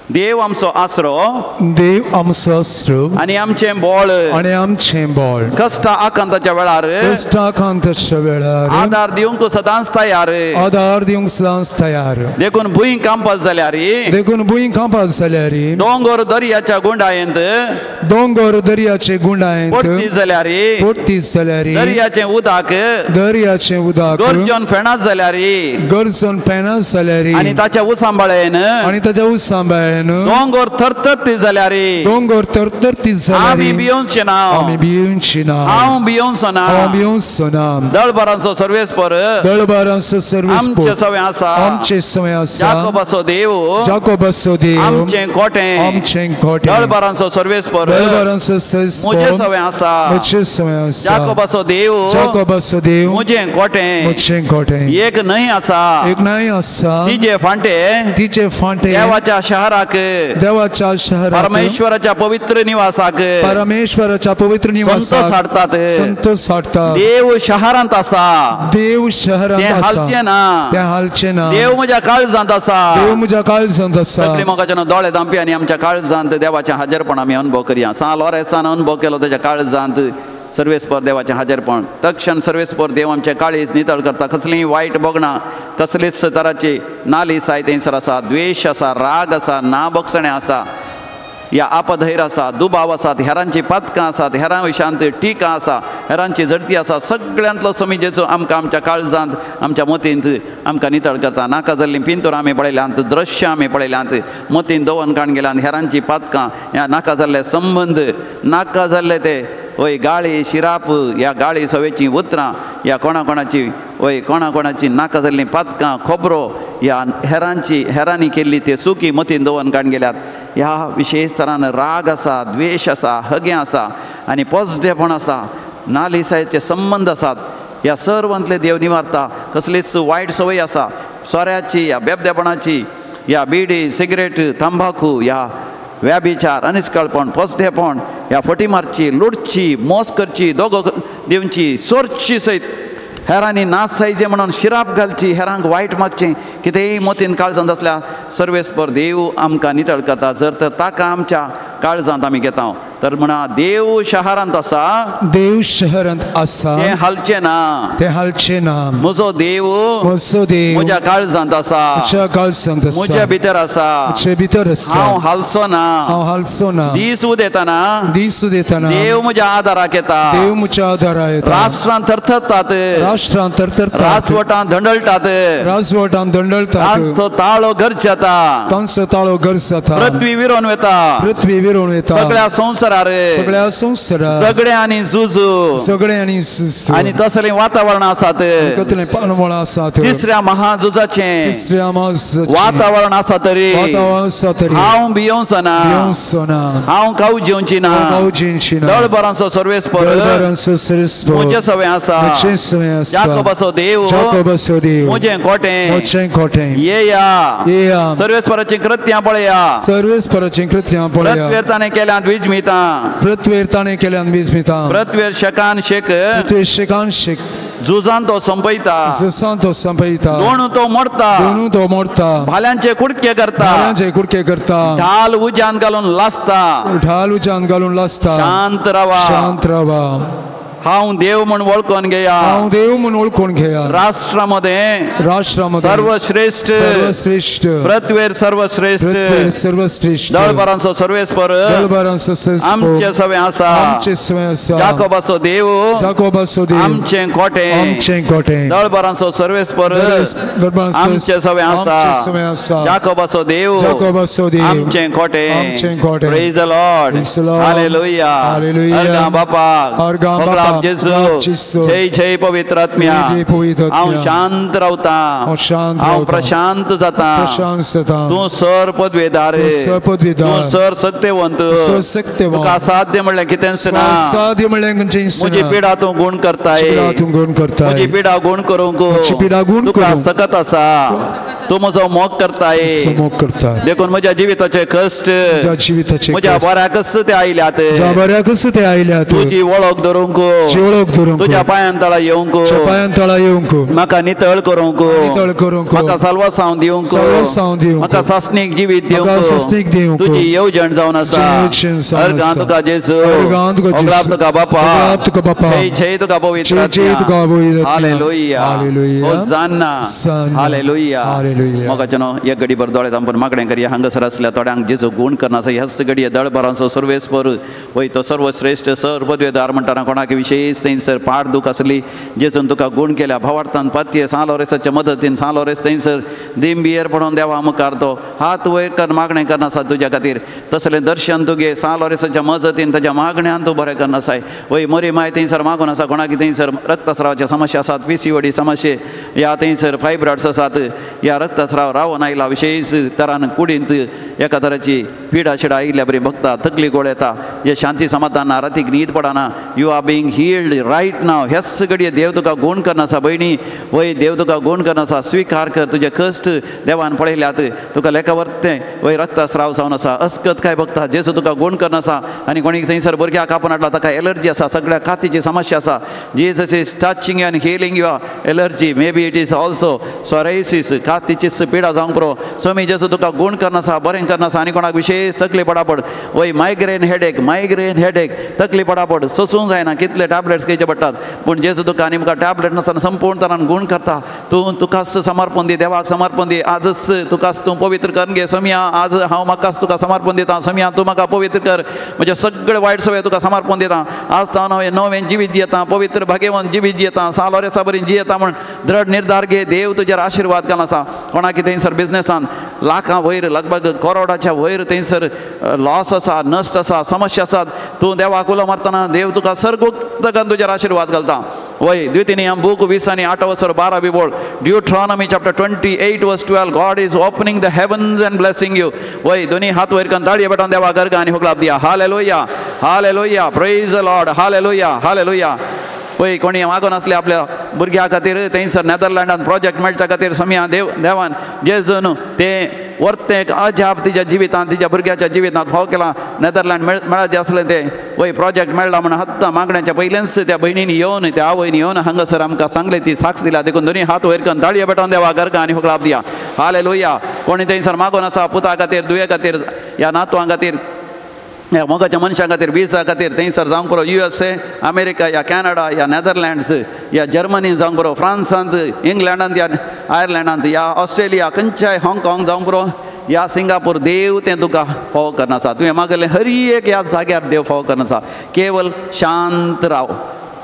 देव आमचो आसरो, देव आमचो आसरो आनी आमचें बळ, आनी आमचें बळ, कश्ट आकांताच्या वेळार, कश्ट आकांताच्या वेळार आदार दिवंक सदांच तयार, आदार दिवंक सदांच तयार. देखून भूंय कांपास जाल्यार, देखून भूंय कांपास जाल्यार, दोंगर दर्याच्या गुंडायेंत, दोंगर दर्याचे गुंडायेंत पडती जाल्यार, पडती जाल्यार, दर्याचें उदक, दर्याचें उदक गरजून फेणात जाल्यार, गरजून फेणात जाल्यार, आनी ताच्या उसांबाळेन, आनी ताच्या उसांबाळेन दोंगर थरथरती जाल्यार, दोंगर थरथरती जाल्यार, आमी भियोवचे ना, आमी भियोवचे ना, हांव भियोवचो ना, हांव भियोवचो ना. दळबारांचो सर्वेस्पर, दळबारांचो सर्वेस्पर आमचे सवे आसा, आमचे सवे आसा. जाकोबाचो देव, जाकोबाचो देव आमचें कोटें, आमचें कोटें. दळबारांचो सर्वेस्पर, दळबारांचो सर्वेस्पर म्हजे सवे आसा, म्हजे सवे आसा. जाकोबाचो देव, जाकोबाचो देव म्हजें कोटें, म्हजें कोटें. एक न्हंय आसा, एक न्हंय आसा, तिचे फांटे, तिचे फांटे देवाच्या शहराक, देवाच्या शहराक, परमेश्वराच्या पवित्र निवासाक, परमेश्वराच्या पवित्र निवासाक संतोष हाडटात, संतोष हाडटात. देव शहरांत आसा, देव शहरांत आसा, तें हालचें ना, तें हालचें ना. देव म्हज्या काळजांत आसा, देव म्हज्या काळजांत आसा. सगळीं मोगाच्या दोळे धांपी आनी आमच्या काळजांत देवाचें हाजेरपण आमी अनुभव करया. सा लॉरेसान अनुभव केलो ताच्या काळजांत सर्वेस्पर देवाचें हाजेरपण तक्षण सर्वेस्पर देव आमचें काळीज नितळ करता. कसलीय वायट भोगणां, कसलीच तराची नालीस आय थंयसर आसा, द्वेश आसा, राग आसा, ना बक्षणें आसा, या आपधैर आसा, दुबाव आसात, हेरांची पातकां आसात, हेरां विशांत टिका आसा, हेरांची झडती आसा. सगळ्यांतलो समी जेजू आमकां आमच्या काळजांत आमच्या मतींत आमकां नितळ करता. नाका जाल्लीं पिंतुरां आमी पळयल्यांत, दृश्यां आमी पळयल्यांत, मतींत दवन काण गेल्यात हेरांची पातकां, ह्या नाका जाल्ले संबंद, नाका जाल्ले ते वय गाळी शिराप, ह्या गाळी सवेचीं उतरां, ह्या कोणा कोणाची वय कोणा कोणाची नाका जाल्लीं पातकां खबरो, ह्या हेरांची हेरांनी केल्ली ते सुकी मतीन दवन काण गेल्यात. ह्या विशेश तरान राग आसा, द्वेश आसा, हगें आसा आनी पोजडेपण आसा, नालिसायेचे संबंद आसात. ह्या सर्वांतले देव निवारता. कसलीच वायट संवय आसा, सोऱ्याची, ह्या बेबदेपणाची, ह्या बिडी सिगरेट तंबाखू, ह्या व्याभिचार, अनिस्कळपण, पोसदेपण, ह्या फटी मारची, लुटची, मोस करची, दोगो दिवची, सोरची सयत हेरांनी नाच जायचे म्हणून शिराप घालची, हेरांक वायट मागचें, कितेंय मतीन काळजांत आसल्यार सर्वेस्पर देव आमकां नितळ करता. जर तर ताका आमच्या काळजांत आमी घेता तर म्हणा देव शहरांत आसा, देव शहरांत आसा, तें हालचें ना, तें हालचें ना. म्हजो देव, म्हजो देव म्हज्या काळजांत आसा, म्हज्या काळजांत आसा, म्हज्या भितर आसा, म्हजे भितर आसा. हांव हालचो ना, हांव हालचो ना. दीस उदेतना, दीस उदेतना देव म्हज्या आदाराक येता, देव म्हज्या आदाराक येता. राष्ट्रां थरथरतात, राष्ट्रां थरथरतात, राजवटां धंडळटात, राजवटां धंडळटात. तांचो ताळो गरजता, तांचो ताळो गरजता. पृथ्वी विरोन वता, पृथ्वी विरोन वता. सगळ्या संवसारार, सगळ्या संवसारार, सगळे आनी झुजू, सगळे आनी झुजू आनी तसलें वातावरण आसात, कसलें पानवळ आसात. तिसऱ्या महाझुजाचें, तिसऱ्या महाझुजाचें वातावरण आसा तरी, वातावरण आसा तरी हांव भियोवचो ना, भियोवचो ना, हांव कावजेवची ना, कावजेवची ना. दळभरांचो सर्वेस्पर, दळभरांचो सर्वेस्पर म्हजे सवें आसा, म्हजे सवें आसा. जाकोबाचो देव, जाकोबाचो देव म्हजें कोटें, म्हजें कोटें. येया, येया, सर्वेस्पराचीं कृत्यां पळया, सर्वेस्पराचीं कृत्यां पळया. पृथ्वेर ताणें केल्यांत विजमितां, पृथ्वेर ताणें केल्यान विजमितां. पृथ्वेर शेकान शेक, पृथ्वेर शेकान शेक. झुजान तो संपयता, झुजान तो संपयता. दोणू तो मोडता, दोणू तो मोडता. भाल्यांचे कुडके करता, भाल्यांचे कुडके करता. ढाल उज्यान घालून लासता, ढाल उज्यान घालून लासता. शांत रावा, शांत रावा. हांव देव म्हूण वळखून घेया, हांव देव म्हूण वळखून घेया. राष्ट्रामदें, राष्ट्रामदें सर्वश्रेश्ठ, सर्वश्रेश्ठ, पृथ्वेर सर्वश्रेश्ठ, पृथ्वेर सर्वश्रेश्ठ. दळभरांचो सर्वेस्पर, दळभरांचो सर्वेस्पर आमचे सवें आसा, आमचे सवें आसा. जाकोबाचो देव, जाकोबाचो देव आमचें कोटें, आमचें कोटें. दळभरांचो सर्वेस्पर आमचे सवें आसा, आमचे सवें आसा. जाकोबाचो देव, जाकोबाचो देव आमचें कोटें, आमचें कोटें. Praise the Lord, hallelujah, hallelujah. अर्गां बापाक, अर्गां बापाक, जेजू, जय जय पवित्र आत्म्या. हांव शांत रावता, हांव प्रशांत जाता. तूं सर पदवेदार, तूं सर सत्यवंत, तुका असाध्य म्हणल्यार कितेंच ना. म्हजी पिडा तूं गुण करताय, म्हजी पिडा गुण करूंक तुका सकत आसा. तूं म्हजो मोग करताय, देखून म्हज्या जिविताचे कश्ट म्हज्या बऱ्याकच ते आयल्यात, तुजी वळख धरूंक, तुज्या पांयान तळा येवंक, म्हाका नितळ करूंक, म्हाका साल्वासांव दिवंक, म्हाका सासणीक जिवीत दिवंक तुजी येवजण जावन आसा. अर्गां तुका जेजू, ओगलाप तुका बापा, जय जय तुका पवित्र आत्म्या. Hallelujah, hosanna, hallelujah. मोगाचें न्हू एक घडी भर दोळे धांपून मागणें करया. हांगासर आसल्या थोड्यांक जेजू गुण करना आसा. ह्याच घडये दळभरांचो सर्वेस्पर वय तो सर्वश्रेश्ठ सर पदवेदार म्हणटाना कोणाक विशेष थंयसर पाड दूख आसली जेजून तुका गुण केल्या भावार्थान पातये सान लोरेसाच्या मदतीन सान लोरेस थंयसर दिंबियेर पडोन देवा मुखार तो हात वयर कर मागणें करना आसा तुज्या खातीर. तसलें दर्शन तुगे सान लोरेसाच्या मजतीन ताच्या मागण्यान तूं बरें करना आसाय. वय मोरी माय थंयसर मागून आसा कोणाक थंयसर रक्तस्रावाचे समस्या आसात, PCOD समस्ये, ह्या थंयसर फायब्रॉड्स आसात, ह्या रक्तस्राव रावोन आयला विशेष तरान कुडींत एका तराची पिडा शिडा आयिल्ल्या बरी भोगता, तकली गोळ येता, हे शांती समाधान ना, रातीक न्हीद पडना. You are being healed right now. हेच घडये देव तुका गुण करना आसा भयणी. वय देव तुका गुण करना आसा. स्विकार कर तुजे कश्ट देवान पळयल्यात. तुका लेखावर्तें वय रक्तस्राव जावन आसा, अस्कत काय बघता जेजू तुका गुण करना आसा. आनी कोणीक थंयसर भुरग्याक कापून हाडला ताका एलर्जी आसा, सगळ्या कातीची समस्या आसा. Jesus is touching and healing your allergy. Maybe it is also psoriasis, कातीची त्रासीचीच पिडा जावंक पुरो. स्वामी जेजू तुका गूण करनासा, बरें करनासा. आनी कोणाक विशेष तकली पडापड, वय मायग्रेन हेडेक, मायग्रेन हेडेक, तकली पडापड सोसूंक जायना, कितले टॅबलेट्स घेवचे पडटात, पूण जेजू तुका आनी मुखार टॅबलेट नासतना संपूर्ण तरान गूण करता. तूं तुकाच समर्पण दी, देवाक समर्पण दी. आजच तुकाच तूं पवित्र करून घे. सोमया आज हांव म्हाकाच तुका समर्पण दिता. सोमया तूं म्हाका पवित्र कर, म्हजे सगळे वायट सवय तुका समर्पण दिता. आज तावन हांवें नवें जिवीत जियेता, पवित्र भाग्यवंत जिवीत जियेता, सा लोरेसा बरी जियेता म्हण दृढ निर्धार घे. देव तुजेर आशिर्वाद घाल आसा. कोणाक थंयसर बिजनेसान लाखां वयर, लगभग करोडाच्या वयर थंयसर लॉस आसा, नश्ट आसा, समस्या आसात, तूं देवाक उलो मारतना देव तुका सर्गुक्त करून तुजेर आशिर्वाद घालता. वय द्वितीय बूक 20 आनी 8 वसर 12 बिबोळ, Deuteronomy chapter 28 verse 12, God is opening the heavens and blessing you. वय दोन्ही हात वयर करून ताळये पेटोवन देवा गर्गा आनी हुकलाप दिया. Hallelujah, hallelujah, praise the Lord, hallelujah, hallelujah. पळय कोणी मागून आसले आपल्या भुरग्या खातीर थंयसर नेदरलँडान प्रोजेक्ट मेळच्या खातीर सोमया देव देवान जेजून ते वर्तें एक अजाप तिच्या जिवितांत, तिच्या भुरग्याच्या जिवितांत फाव केला. नेदरलँड मेळाचें आसलें ते वय प्रोजेक्ट मेळ्ळा म्हूण आत्तां मागण्याच्या पयलेंच त्या भयणीन येवन, त्या आवयन येवन हांगासर आमकां सांगलें, ती साक्ष दिल्या. देखून दोनी हात वयर करून ताळये पेटोवन देवा गर्गा आनी हुकलाप दिया. हालेलुया. कोणी थंयसर मागून आसा पुता खातीर, दुये खातीर, ह्या नातवां खातीर, ह्या मोगाच्या मनशां खातीर, विजा खातीर थंयसर जावंक पुरो. USA, America, या कॅनडा, या नेदरलँड्स, या जर्मनी जावंक पुरो, फ्रांसांत, इंग्लंडांत, या आयर्लंडांत, या ऑस्ट्रेलिया, खंयच्याय हाँगकाँग जावंक पुरो, या सिंगापूर, देव तें तुका फावो करना आसा. तुवें मागलें हर एक ह्या जाग्यार देव फावो करना आसा. केवल शांत राव,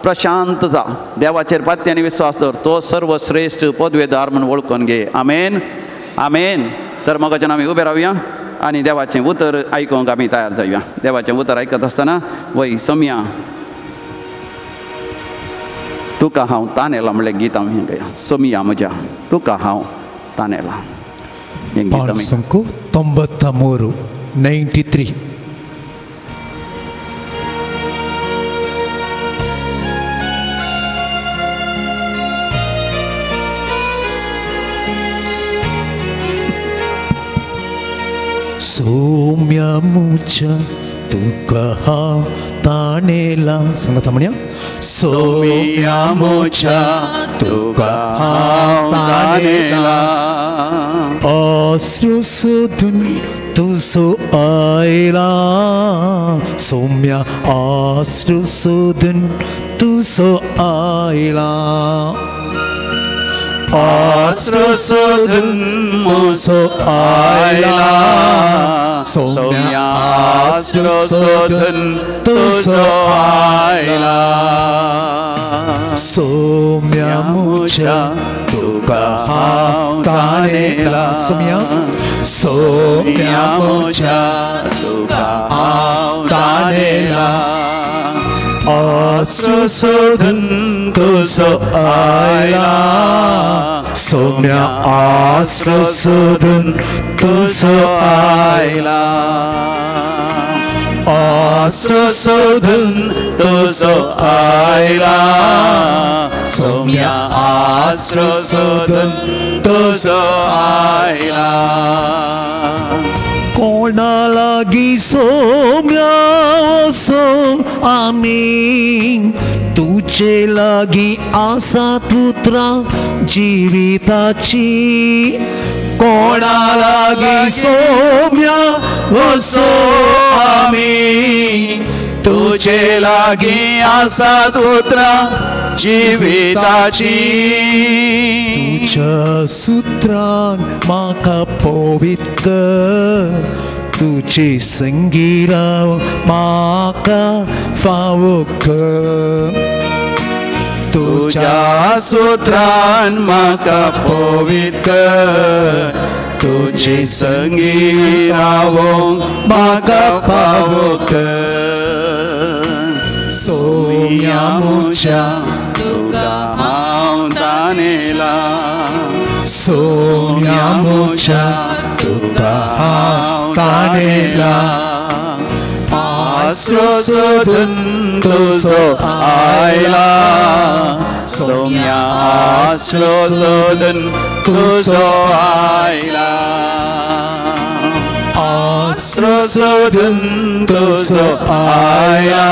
प्रशांत जा, देवाचेर पात्य आनी विस्वास दवर, तो सर्वश्रेश्ठ पदवेदार म्हूण वळखून घे. आमेन, आमेन. तर मोगाच्यान आमी उबे रावया आनी देवाचें उतर आयकूंक आमी तयार जावया. देवाचें उतर आयकत आसतना वय सोमया तुका हांव तानेला म्हणलें गीत आमी गाया. सोमया म्हज्या तुका हांव तानेला हें गीत आमी 93 93. सौम्या मुझ्या तुका हांव ताणेला. सांगता म्हणया. सौम्या मुझ्या तुका हांव ताणेला, आसरो सोदून तुजो आयला. सौम्या आसरो सोदून तुजो आयला, आसरो सोदून तुजो आयला. सौम्या आसरो सोदून तुजो आयला. सौम्या मुझ्या तुका हांव ताणेला. सौम्या, सौम्या मुझ्या तुका हांव ताणेला, आसरो सोदून तुजो आयला. सौम्या आसरो सोदून तुजो आयला, आसरो सोदून तुजो आयला. सौम्या आसरो सोदून तुजो आयला. कोणा लागी सौम्या वसो आमी, तुजे लागी आसा पुत्रा जिविताची. कोणा लागी सौम्या वसो आमी, तुजे लागी आसा पुत्रा जिविताची. तुज्या सुत्रान म्हाका पवित्र कर, तुजे संगी राव म्हाका फावो कर. तुज्या सुत्रान म्हाका पवित्र कर, तुजे संगी रावोंक म्हाका फावो कर. सौम्या मुझ्या तुका हांव तानेला, सौम्या मुझ्या तुका हांव तानेला, आसरो सोदून तुजो आयला. सौम्या आसरो सोदून तुजो आयला, आसरो सोदून तुजो आयला.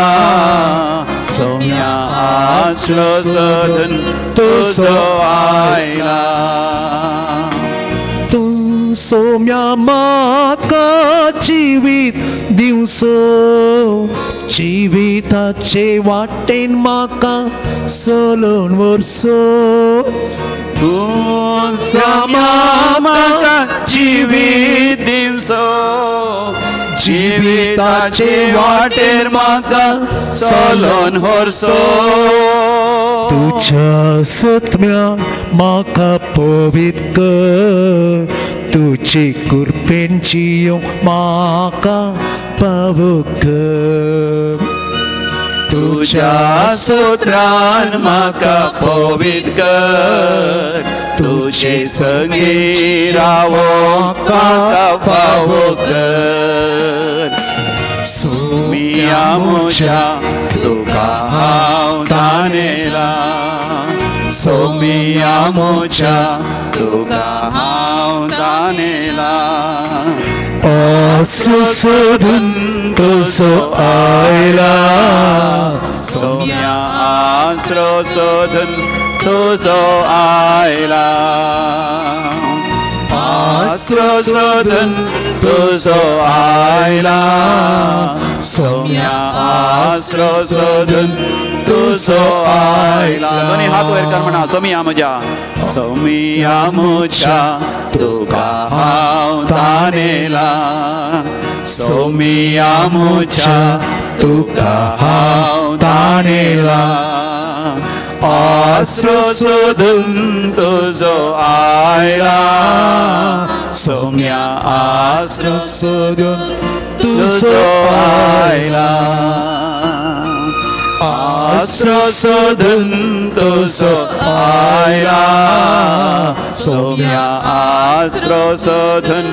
सौम्या आसरो सोदून तुजो आयला. सोम्या म्हाका जिवीत दिवसो जिविताचे वाटेन म्हाका चलोवन व्हरसो तूं म्हाका जिवीत दिवसो जिविताचे वाटेर म्हाका चलोवन व्हरसो तुज्या सत्म्यान म्हाका पवित्र कर तुजे कृपेन जियोंक म्हाका पावो कर तुज्या सूत्रान म्हाका पवित्र कर तुजे संगी रावोंक म्हाका फावो कर सोमिया म्हज्या तुका हांव तानेला सोमिया म्हज्या तुका हांव तानेला आसरो सोदून तुजो आयला सोम्या आसरो सोदून तुजो आयला आसरो सोदून तुजो आयला सोम्या आसरो सोदून तुजो आयला दोनी हात वयर कर म्हणा सोमिया म्हज्या सोमिया म्हज्या तुका हांव तानेला सोमिया म्हज्या तुका हांव तानेला आसरो सोदून तुजो आयला सोम्या आसरो सोदून तुजो आयला आसरो सोदून तुजो आयला सोम्या आसरो सोदून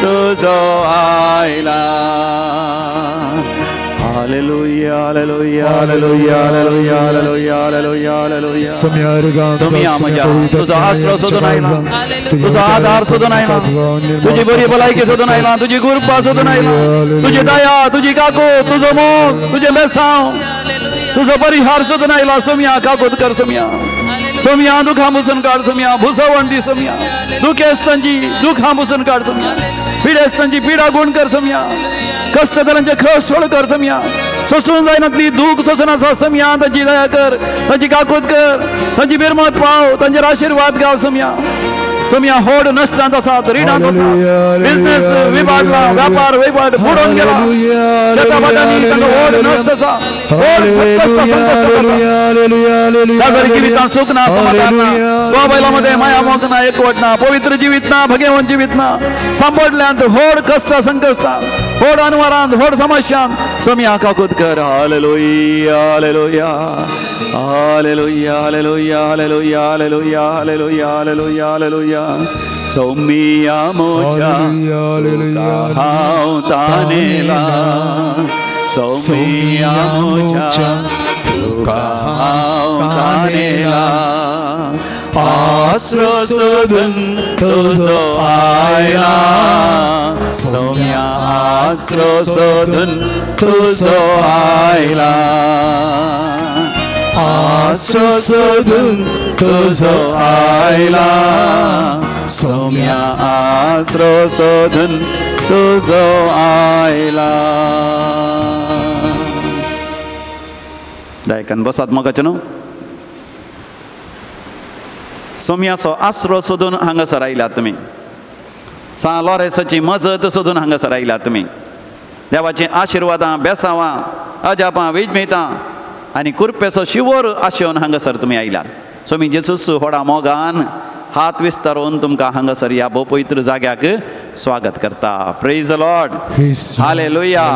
तुजो आयला Hallelujah, hallelujah, hallelujah, hallelujah, hallelujah, hallelujah, hallelujah. Saumya म्हज्या तुजो आसरो सोदून आयला तुजो आधार सोदून आयला तुजी बरी भलायकी सोदून आयला तुजी कृपा सोदून आयला तुजी दया तुजी काकूत तुजो मोग तुजें बेसांव तुजो परिहार सोदून आयला सोम्या काकूत कर सोम्या सोम्या दुखां पुसून काड सोम्या भुसवण दी सोम्या दुखेस्तांची दुखां पुसून काड सोम्या पिडेस्तांची पिडा गुण कर सोम्या कष्ट जाल्यांचे कश्ट सोड कर सोम्या सोसून जायनातली दूख सोसून आसा सोम्या तांची दया कर तांची काकूत कर तांची बिरमत पाव तांचेर आशिर्वाद गाव सोम्या सोम्या होड नश्टांत आसात रिणांत आसात बिजनेस विभागला व्यापार वहिवाट बुडोवन गेला शेता भाटांनी तांकां व्हड नश्ट आसा व्हड कश्ट संकश्ट आसा ताजर जिवितांत सूख ना समाधान ना गोवा बायलां मदें माया मोग ना एकवट ना पवित्र जिवीत ना भगेवन जिवीत ना सांपडल्यांत व्हड कश्ट संकश्टां व्हड अनवरांत व्हड समस्यांत सोम्या काकूत कर hallelujah hallelujah hallelujah hallelujah hallelujah hallelujah hallelujah hallelujah hallelujah Soumya म्हज्या तुका हांव तानेला सोम्या म्हज्या तुका हांव तानेला आसरो सोदून तुजो आयला सोम्या आसरो सोदून तुजो आयला आसरो सोदून तुजो आयला सोम्या आसरो सोदून तुजो आयला दायकान बसात मोगाचें न्हू सोम्याचो आसरो सोदून हांगासर आयल्यात तुमी सां लॉरेसाची मजत सोदून हांगासर आयल्यात तुमी देवाचीं आशिर्वादां बेसांवां अजापां विजमितां आनी कुरपेचो शिवोर आशेवन हांगासर तुमी आयल्यात सोमी जेजूस व्हडा मोगान हात विस्तारून तुमकां हांगासर ह्या भोव पवित्र जाग्याक स्वागत करता. Praise the Lord, hallelujah.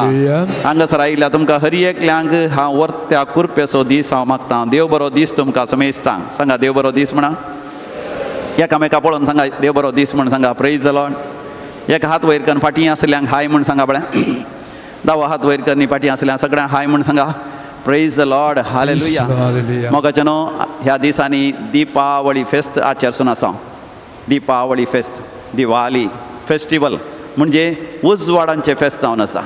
हांगासर आयिल्ल्या तुमकां हर एकल्यांक हांव वर्त्या कुरपेचो दीस हांव मागता. देव बरो दीस तुमकां समेजता. सांगा देव बरो दीस म्हणा, एकामेका पळोवन सांगा देव बरो दीस म्हण सांगा. Praise the Lord. एक हात वयर करून फाटीं आसल्यांक हाय म्हण सांगा पळय, दावो हात वयर करून फाटीं आसल्यांक सगळ्यांक हाय म्हण सांगा. Praise the Lord, hallelujah. मोगाचे न्हू ह्या दिसांनी दीपावळी फेस्त आचरसून आसा. दीपावळी फेस्त, दिवाली फेस्टिवल म्हणजे उजवाडांचें फेस्त जावन आसा.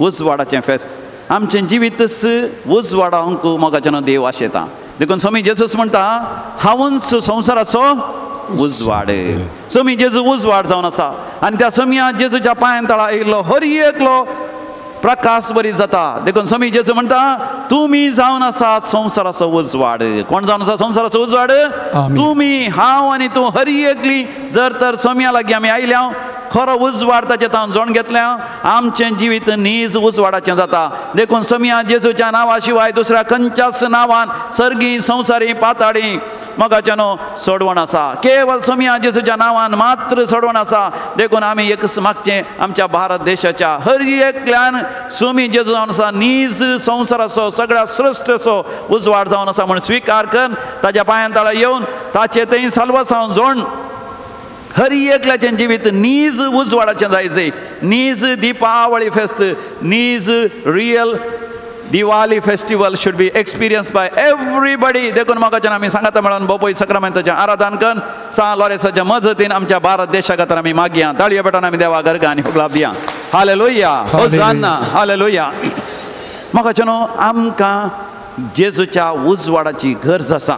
उजवाडाचें फेस्त आमचें जिवीतच उजवाडांक मोगाचे न्हू देव आशेता. देखून स्वामी जेजूस म्हणटा, हांवूच संवसाराचो उजवाड. समी जेजू उजवाड जावन आसा आनी त्या समया जेजूच्या पांयान तळा आयिल्लो हर एकलो प्रकाश बरी जाता. देखून समी जेजू म्हणटा तुमी जावन आसा संवसाराचो उजवाड. कोण जावन आसा संवसाराचो उजवाड? तुमी, हांव आनी तूं हर एकली. जर तर समया लागीं आमी आयल्या खरो उजवाड ताचे तावन जोण घेतल्या आमचें जिवीत नीज उजवाडाचें जाता. देखून समया जेजूच्या नांवा शिवाय दुसऱ्या खंयच्याच नांवान सर्गी संवसारी पाताळी मोगाच्यानो सोडवण आसा. केवळ समया जेजूच्या नांवान मात्र सोडवण आसा. देखून आमी एक मागचें आमच्या भारत देशाच्या हर एकल्यान सुमी जेजू जावन आसा नीज संवसाराचो सगळ्या श्रेश्ठ असो उजवाड जावन आसा म्हूण स्विकार कर ताज्या पांयान तळा येवन ताचे थंय साल्वासांव जोण हर एकल्याचें जिवीत नीज उजवाडाचें जायचें. नीज दीपावळी फेस्त, नीज real Diwali festival should be experience by everybody. देखून मोगाच्यान आमी सांगाता मेळोन बोपोय सक्रामेंताचें आराधन करून सान लॉरेसाच्या मजतीन आमच्या भारत देशा खातीर आमी मागया. ताळयो पेटोवन आमी देवा गरगा आनी हुकलाप दिया. Hallelujah, hosanna, hallelujah. मोगाच्यानो आमकां जेजूच्या उजवाडाची गरज आसा.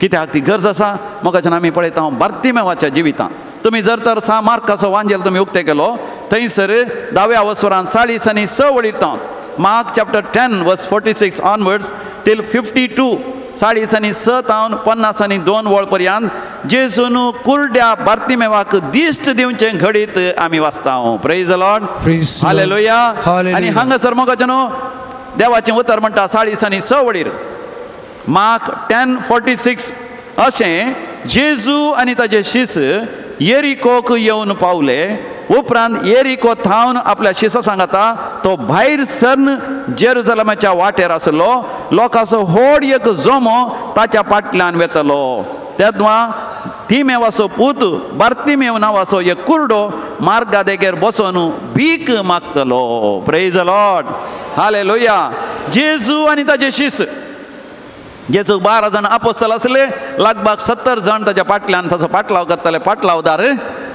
कित्याक ती गरज आसा? मोगाच्यान आमी पळयता बार्तिमेवाच्या जिवितांत तुमी जर तर सा मार्काचो वांजेल तुमी उक्ते केलो थंयसर दाव्या वसरान 40 आनी 6 वळीर Mark chapter 10 verse 46 onwards till 52 40 आनी 6 तावन 50 आनी 2 वळ पर्यंत जेजून कुरड्या बार्तिमेवाक दिश्ट दिवचें घडीत आमी वाचता. Praise the Lord, hallelujah. आनी हांगासर मोगाच्यानो देवाचें उतर म्हणटा 40 आनी 6 वळीर मार्क 10:46 अशें जेजू आनी ताजे शिस येरिकोक येवन पावले. उपरांत येरिको थावन आपल्या शिसा सांगता तो भायर सरन जेरुजलमाच्या वाटेर आसलो. लोकांचो व्हड एक जोमो ताच्या फाटल्यान वेतलो. तेन्ना तिमेवाचो पूत बार्तिमेव नांवाचो एक कुरडो मार्गा देगेर बसोन भीक मागतलो. Praise the Lord, hallelujah. जेजू आनी ताजे शिस, जेजूक 12 जाण आपोस्तल आसले, लगभग 70 जाण ताच्या फाटल्यान ताचो पाटलाव करताले, पाटलावदार.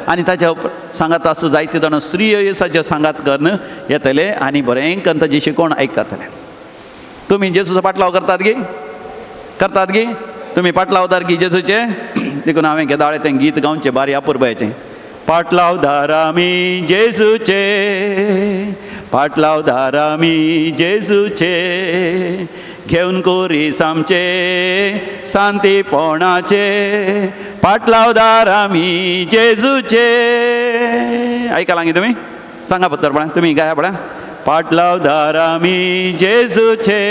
आनी ताच्या सांगात आसूं जायते जाण स्त्रीय ताच्या सांगात करून येतले आनी बरें करून ताची शिकवण आयकतले. तुमी जेजूचो पाटलाव करतात गी? करतात गी? तुमी पाटलावदार गी जेजूचे? देखून हांवें केदाळे तें गीत गावचें बारी अपुरबायेचें. पाटलावदार आमी जेजूचे, पाटलावदार आमी जेजूचे, घेवन कोरीस आमचे शांतीपणाचे, पाटलावदार आमी जेजूचे. आयकलां गी तुमी? सांगा पत्तर पळय, तुमी गाया पळय. पाटलावदार आमी जेजूचे,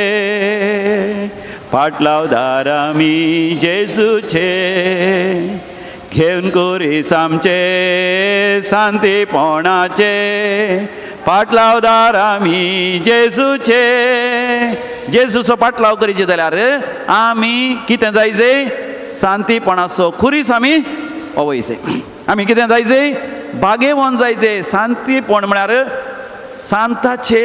पाटलावदार आमी जेजूचे, घेवन कोरीस आमचे शांतीपणाचे, पाटलावदार आमी जेजूचे. जेजूचो पाटलाव करीचे जाल्यार आमी कितें जायचे? शांतीपणाचो खुरीस आमी ओवयचे. आमी कितें जायचे? भागेवन जायचे. शांतीपण म्हळ्यार सांताचे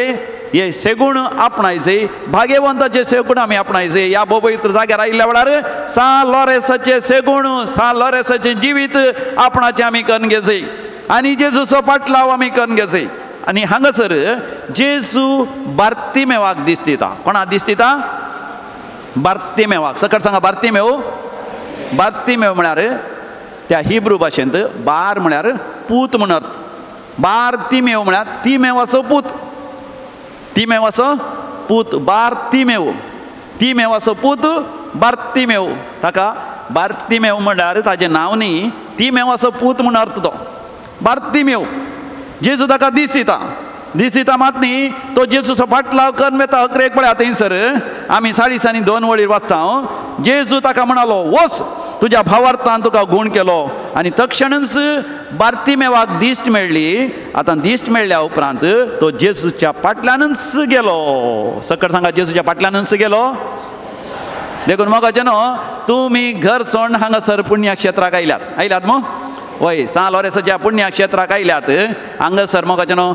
हे सेगूण आपणायचे, भाग्यवंताचे सेगूण आमी आपणायचे. ह्या पवित्र जाग्यार आयिल्ल्या वेळार सान लॉरेसाचे सेगूण, सान लॉरेसाचें जिवीत आपणाचें आमी करून घेवचे आनी जेजूचो पाटलाव आमी करून घेवचे. आनी हांगासर जेजू बार्तिमेवाक दिसता. कोणाक दिसता? बार्तिमेवाक. सकट सांगा, बार्तिमेव. बार्तिमेव म्हळ्यार त्या हिब्रू भाशेंत बार म्हळ्यार पूत म्हूण अर्थ. बार्तिमेव म्हळ्यार तिमेवाचो पूत, तिमेवाचो पूत, बार्तिमेव, तिमेवाचो पूत बार्तिमेव. ताका बार्तिमेव म्हळ्यार ताजें नांव न्ही, तिमेवाचो पूत म्हूण अर्थ तो बार्तिमेव. जेजू ताका दिसता, दिसता मात न्ही तो जेजूचो फाटलाव करून वेता. अकरेक पळया थंयसर आमी 40 आनी 2 वळीर वाचता. जेजू ताका म्हणालो, वच, तुज्या भावार्थान तुका गूण केलो. आनी तक्षणच बार्तिमेवाक दिश्ट मेळ्ळी. आतां दिश्ट मेळ्ळ्या उपरांत तो जेजूच्या फाटल्यानच गेलो. सकट सांगा, जेजूच्या फाटल्यानच गेलो. देखून मोगाचे न्हू तुमी घर सोडून हांगासर पुण्यक्षेत्राक आयल्यात. आयल्यात मू? वय, सान लॉरेसाच्या पुण्यक्षेत्राक आयल्यात. हांगासर मोगाचे न्हू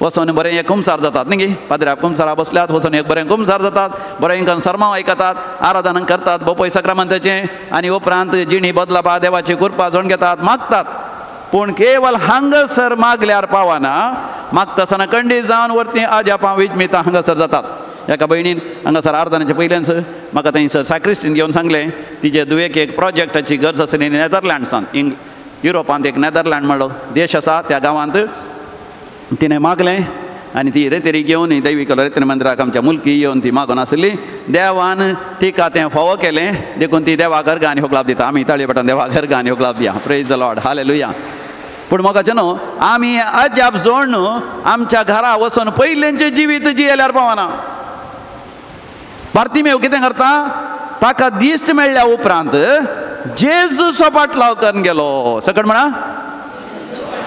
वचोन बरें एक कुमसार जातात न्ही गी? पाद्र्या कुमसारा बसल्यात, वचोन एक बरें कुमसार जातात, बरें करून सरमाव आयकतात, आराधना करतात बोपय सक्रामंताचें, आनी उपरांत जिणी बदलापा देवाची कृपा जोड घेतात, मागतात. पूण केवल हांगासर मागल्यार पावना. मागता आसतना कंडी जावन वरती आजापां विजमितां हांगासर जातात. एका भयणीन हांगासर आराधनाचे पयल्यान म्हाका थंयसर साक्रिस्तीन घेवन सांगलें तिजे दुयेक एक प्रोजेक्टाची गरज आसली नॅदरलँड्सान, युरोपांत एक नॅदरलँड म्हणलो देश आसा, त्या गांवांत तिणें मागलें आनी ती रेतेरी घेवन दैवीक रेतेरी मंदिराक आमच्या मुलकी येवन ती मागून आसली. देवान तिका तें फावो केलें देखून ती देवा गर्गा आनी होगलाप दिता. आमी ताळये पटान देवा गर्गा आनी होगलाप दिया. Praise the Lord, hallelujah. पूण मोगाचें न्हू आमी अजाप जोडून आमच्या घरा वचून पयलेंचें जिवीत जियेल्यार पावना. बार्तिमेव कितें करता, ताका दिश्ट मेळ्ळ्या उपरांत जेजूचो पाटलाव करून गेलो. सकट म्हणा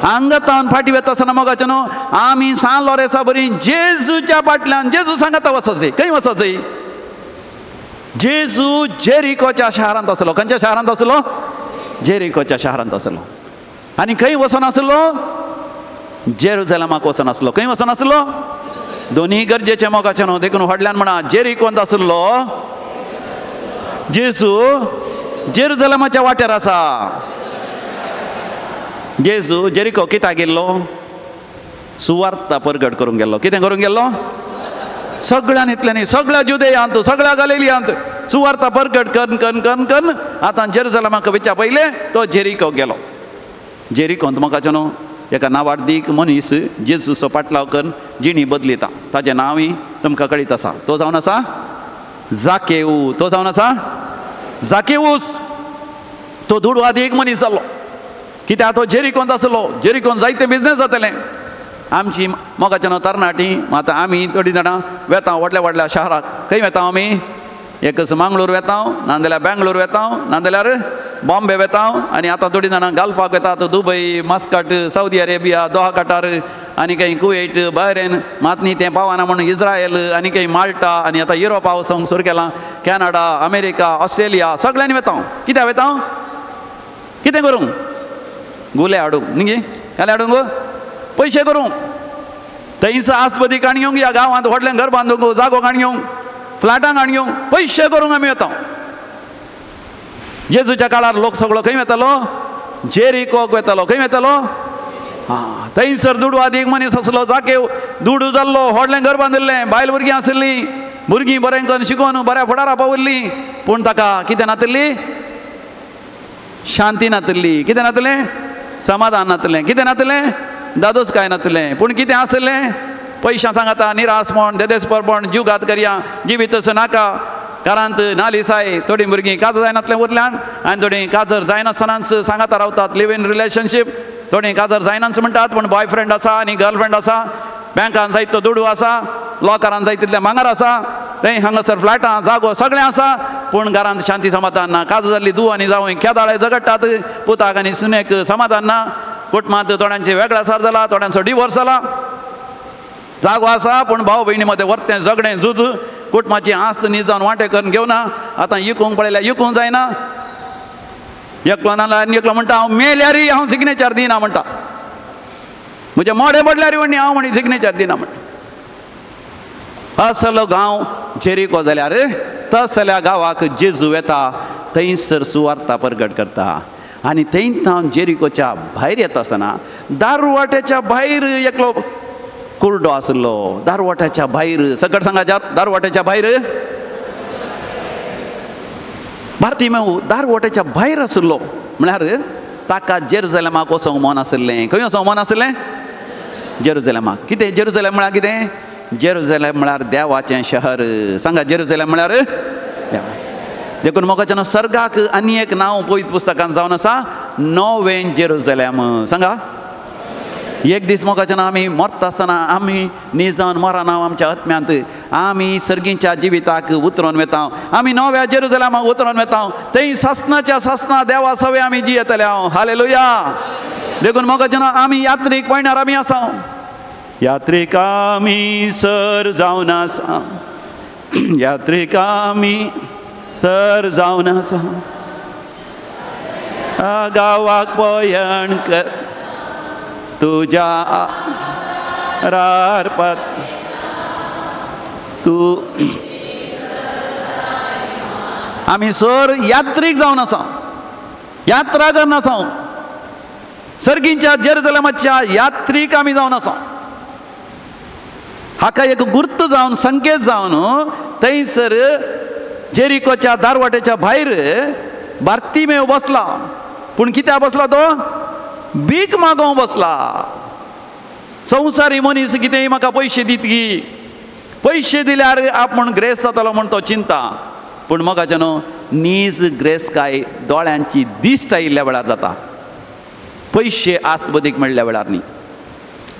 हांगा फाटी वता आसतना मोगाचें न्हू आमी सान लोरेसा बरी जेजूच्या फाटल्यान जेजू सांगता वचचें. खंय वचचें? जेजू जेरिकोच्या शारांत आसलो. खंयच्या शारांत आसलो? जेरिकोच्या शारांत आसलो. आनी खंय वचोन आसलो? जेरुजलमाक वचोन आसलो. खंय वचोन आसलो? दोनी गरजेचें मोगाचें न्हू देखून व्हडल्यान म्हणा जेरिकोंत आसलो जेजू, जेरुजलमाच्या वाटेर आसा. जेजू जेरिको कित्याक गेल्लो? सुवार्ता परगट करूंक गेल्लो. कितें करूंक गेल्लो? सगळ्यान इतलें न्ही, सगळ्या जुदेयांत, सगळ्या गलिलियांत सुवार्ता परगट करून करून करून करून आतां जेरुजलमाक वचच्या पयलें तो जेरिको गेलो. जेरिकोंत मोगाचें न्हू एका नावार्दीक मनीस जेजूचो पाटलाव करून जिणी बदलिता. ताजें नांवूय तुमकां कळीत आसा. तो जावन आसा जाकेऊ. तो जावन आसा जाकेऊस. तो दुडवादीक मनीस जालो. कित्याक? तो जेरिकोंत आसलो. जेरिकोंत जायते बिजनेस जातलें. आमची मोगाचें न्हू तरणाटी आतां आमी थोडीं जाणां वेता व्हडल्या व्हडल्या शाराक. खंय वेता आमी? एकच मांगलोर वेता, नाजाल्यार बेंगलोर वेता, नाजाल्यार बॉम्बे वेता, आनी आतां थोडीं जाणां गल्फाक वेतात, Dubai, Muscat, Saudi Arabia, Doha, Qatar आनी खंय कुवेट, बहरेन. मात न्ही तें पावना म्हणून इस्रायल आनी खंय माल्टा आनी आतां युरोपा वचोंक सुरू केलां, कॅनडा, अमेरिका, ऑस्ट्रेलिया सगळ्यांनी वेता. कित्याक वेता? कितें करूंक? गुले हाडूंक न्ही, काले हाडूंक पयशे करूंक, थंयसर आसपदी काण घेवंक, ह्या गांवांत व्हडलें घर बांदूंक, जागो काण घेवंक, फ्लॅटां काण घेवंक, पयशे करूंक आमी वेता. जेजूच्या काळार लोक सगळो खंय वेतालो? जेरिकोक वेतालो. खंय वेतालो? आं, थंयसर दुडवादीक मनीस आसलो जाकेव. दुडू जाल्लो, व्हडलें घर बांदिल्लें, बायल भुरगीं आशिल्लीं, भुरगीं बरें करून शिकोवन बऱ्या फुडारा पाविल्लीं, पूण ताका कितें नातिल्ली? शांती नातिल्ली. कितें नातिल्लें? समाधान नातिल्लें. कितें नातिल्लें? दादोस कांय नातिल्लें. पूण कितें आशिल्लें? पयशां सांगाता निरासपण, देदेसपरपण, जीवघात करया, जिवीतच नाका, घरांत नालिसाय, थोडीं भुरगीं काजर जायनातलें उरल्यान आनी थोडीं काजर जायनासतनाच सांगाता रावतात, लिव इन रिलेशनशीप. थोडीं काजर जायनाच म्हणटात पूण बॉयफ्रेंड आसा आनी गर्लफ्रेंड आसा, बँकान जायत तो दुडू आसा, लॉकरान जाय तितलें मांगर आसा, थंय हांगासर फ्लॅटां जागो सगळें आसा, पूण घरांत शांती समाधान ना. काजर जाल्ली धूव आनी जावं केदाळे झगडटात, पुताक आनी सुनेक समाधान ना, कुटुंबांत थोड्यांचे वेगळासार जाला, थोड्यांचो डिवोर्स जाला. जागो आसा पूण भाव भयणी मदें वर्तें झगडें झूज, कुटुंबाची आस्त न्ही जावन वांटे करून घेवना. आतां इकूंक पळयल्यार इकूंक जायना. एकलो ना आनी एकलो म्हणटा हांव मेल्यारय हांव सिग्नेचर दिना म्हणटा, म्हजें मोडें पडल्यार म्हणटा हांव म्हणी सिग्नेचर दिना म्हणटा. असलो गांव जेरिको जाल्यार तसल्या गांवाक जेजू वेता, थंयसर सुवार्ता परगट करता. आनी थंय थावन जेरिकोच्या भायर येता आसतना दारवाट्याच्या भायर एकलो कुर्डो आसलो. दारवाट्याच्या भायर, सकट सांगा, दारवाट्याच्या भायर बार्तिमेव दारवाट्याच्या भायर आसलो. म्हळ्यार ताका जेरुजलमाक वचोंक मन आशिल्लें. खंय वचोंक मन आशिल्लें? जेरुजलमाक. कितें जेरुजलम म्हळ्यार कितें? जेरुजलम म्हळ्यार देवाचें शहर. सांगा, जेरुजलम म्हळ्यार देवा. देखून मोगाचें सर्गाक आनी एक नांव पवित्र पुस्तकान जावन आसा, नवें जेरुजलम. सांगा, एक दीस मोगाचें आमी मरता आसतना आमी न्ही जावन मरना आमच्या आत्म्यांत, आमी सर्गीच्या जिविताक उतरोन वेता, आमी नव्या जेरुजलमाक उतरोन वेता, थंय सासणाच्या सासणा देवा सवे आमी जियेतले. हांव हालेलुया. देखून मोगाचें आमी यात्रीक पयणार आमी आसा. यात्रीक आमी सर जावन आसा, यात्रीक आमी सर जावन आसा, गांवाक पयण कर तुज्या रारपत तूं. आमी सर यात्रीक जावन आसा, यात्रा करून आसा, सर्गींच्या जेरुजलमाच्या यात्रीक आमी जावन आसा. हाका एक गुर्त जावन, संकेत जावन थंयसर जेरिकोच्या दारवाटेच्या भायर बार्तिमेव बसला. पूण कित्याक बसला तो? भीक मागोवंक बसला. संवसारी मनीस कितेंय म्हाका पयशे दितगी, पयशे दिल्यार आपूण ग्रेस जातलो म्हूण तो चिंता. पूण मोगाचें न्हू नीज ग्रेस काय दोळ्यांची दिश्ट आयिल्ल्या वेळार जाता, पयशे आसबदीक मेळ्ळ्या वेळार न्ही.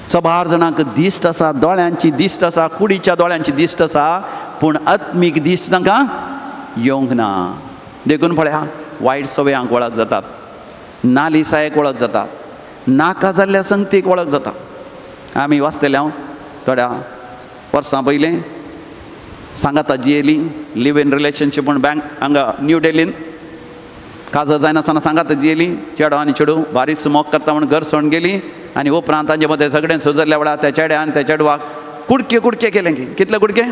सबार जाणांक दिश्ट आसा, दोळ्यांची दिश्ट आसा, कुडीच्या दोळ्यांची दिश्ट आसा, पूण आत्मीक दिश्ट तांकां येवंक ना. देखून पळया वायट सवयांक वळख जातात, नालिसायेक वळख जातात, नाका जाल्ल्या संगतीक वळख जाता. आमी वाचतले हांव थोड्या वर्सां पयलीं सांगाता जियेली लिव इन रिलेशनशीप म्हूण बँक हांगा न्यू डेल्लीन काजर जायनासतना सांगाता जियेली. चेडो आनी चेडूं बारीस मोग करता म्हूण घर सोडून गेली आनी उपरांत तांचे मदें सगळें सुजरल्या वेळार त्या चेड्यान त्या चेडवाक कुडके कुडके केले. कितले कुडके?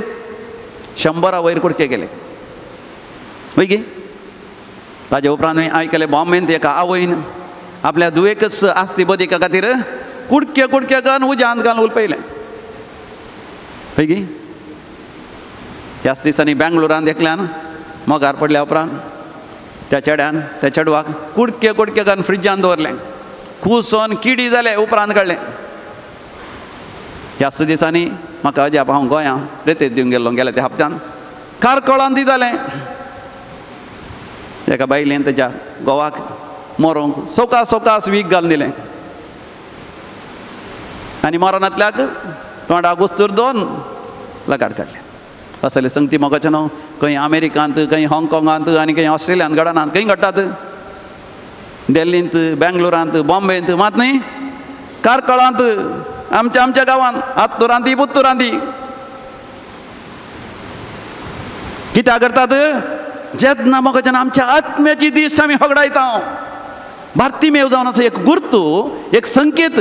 100 वयर कुडके केले. वय गी? ताजे उपरांत आयकलें बॉम्बेंत एका आवयन आपल्या दुवेकच आस्ती बदिका खातीर कुडके कुडके घालून उज्यांत घालून उलपयलें. हय गी? ह्याच दिसांनी बेंगलोरांत एकल्यान मोगार पडल्या उपरांत त्या चेड्यान त्या चेडवाक कुडके कुडके घालून फ्रिजान दवरलें, कुसोन किडी जाले उपरांत काडलें. ह्याच दिसांनी म्हाका अजाप, हांव गोंयां रेतेत दिवंक गेल्लो गेल्या त्या हप्त्यान कारकोळान ती जालें. एका बायलेन तेज्या घोवाक मरोंक सवकास सवकास वीख घालून दिलें आनी मरणांतल्याक तोंडाक उस्तूर 2 लगाड काडले. असले संगती मोगाचें न्हू खंय अमेरिकांत, खंय हाँगकाँगांत आनी खंय ऑस्ट्रेलियांत घडनात. खंय घडटात? दिल्लींत, बेंगलोरांत, बॉम्बेंत मात न्ही, कारकळांत, आमच्या आमच्या गांवांत, आत्तुरांती पुत्तुरांती. कित्याक करतात? जेन्ना मोगाचें आमच्या आत्म्याची दिश्ट आमी होगडायता. बार्तिमेव जावन आसा एक गुर्तू, एक संकेत.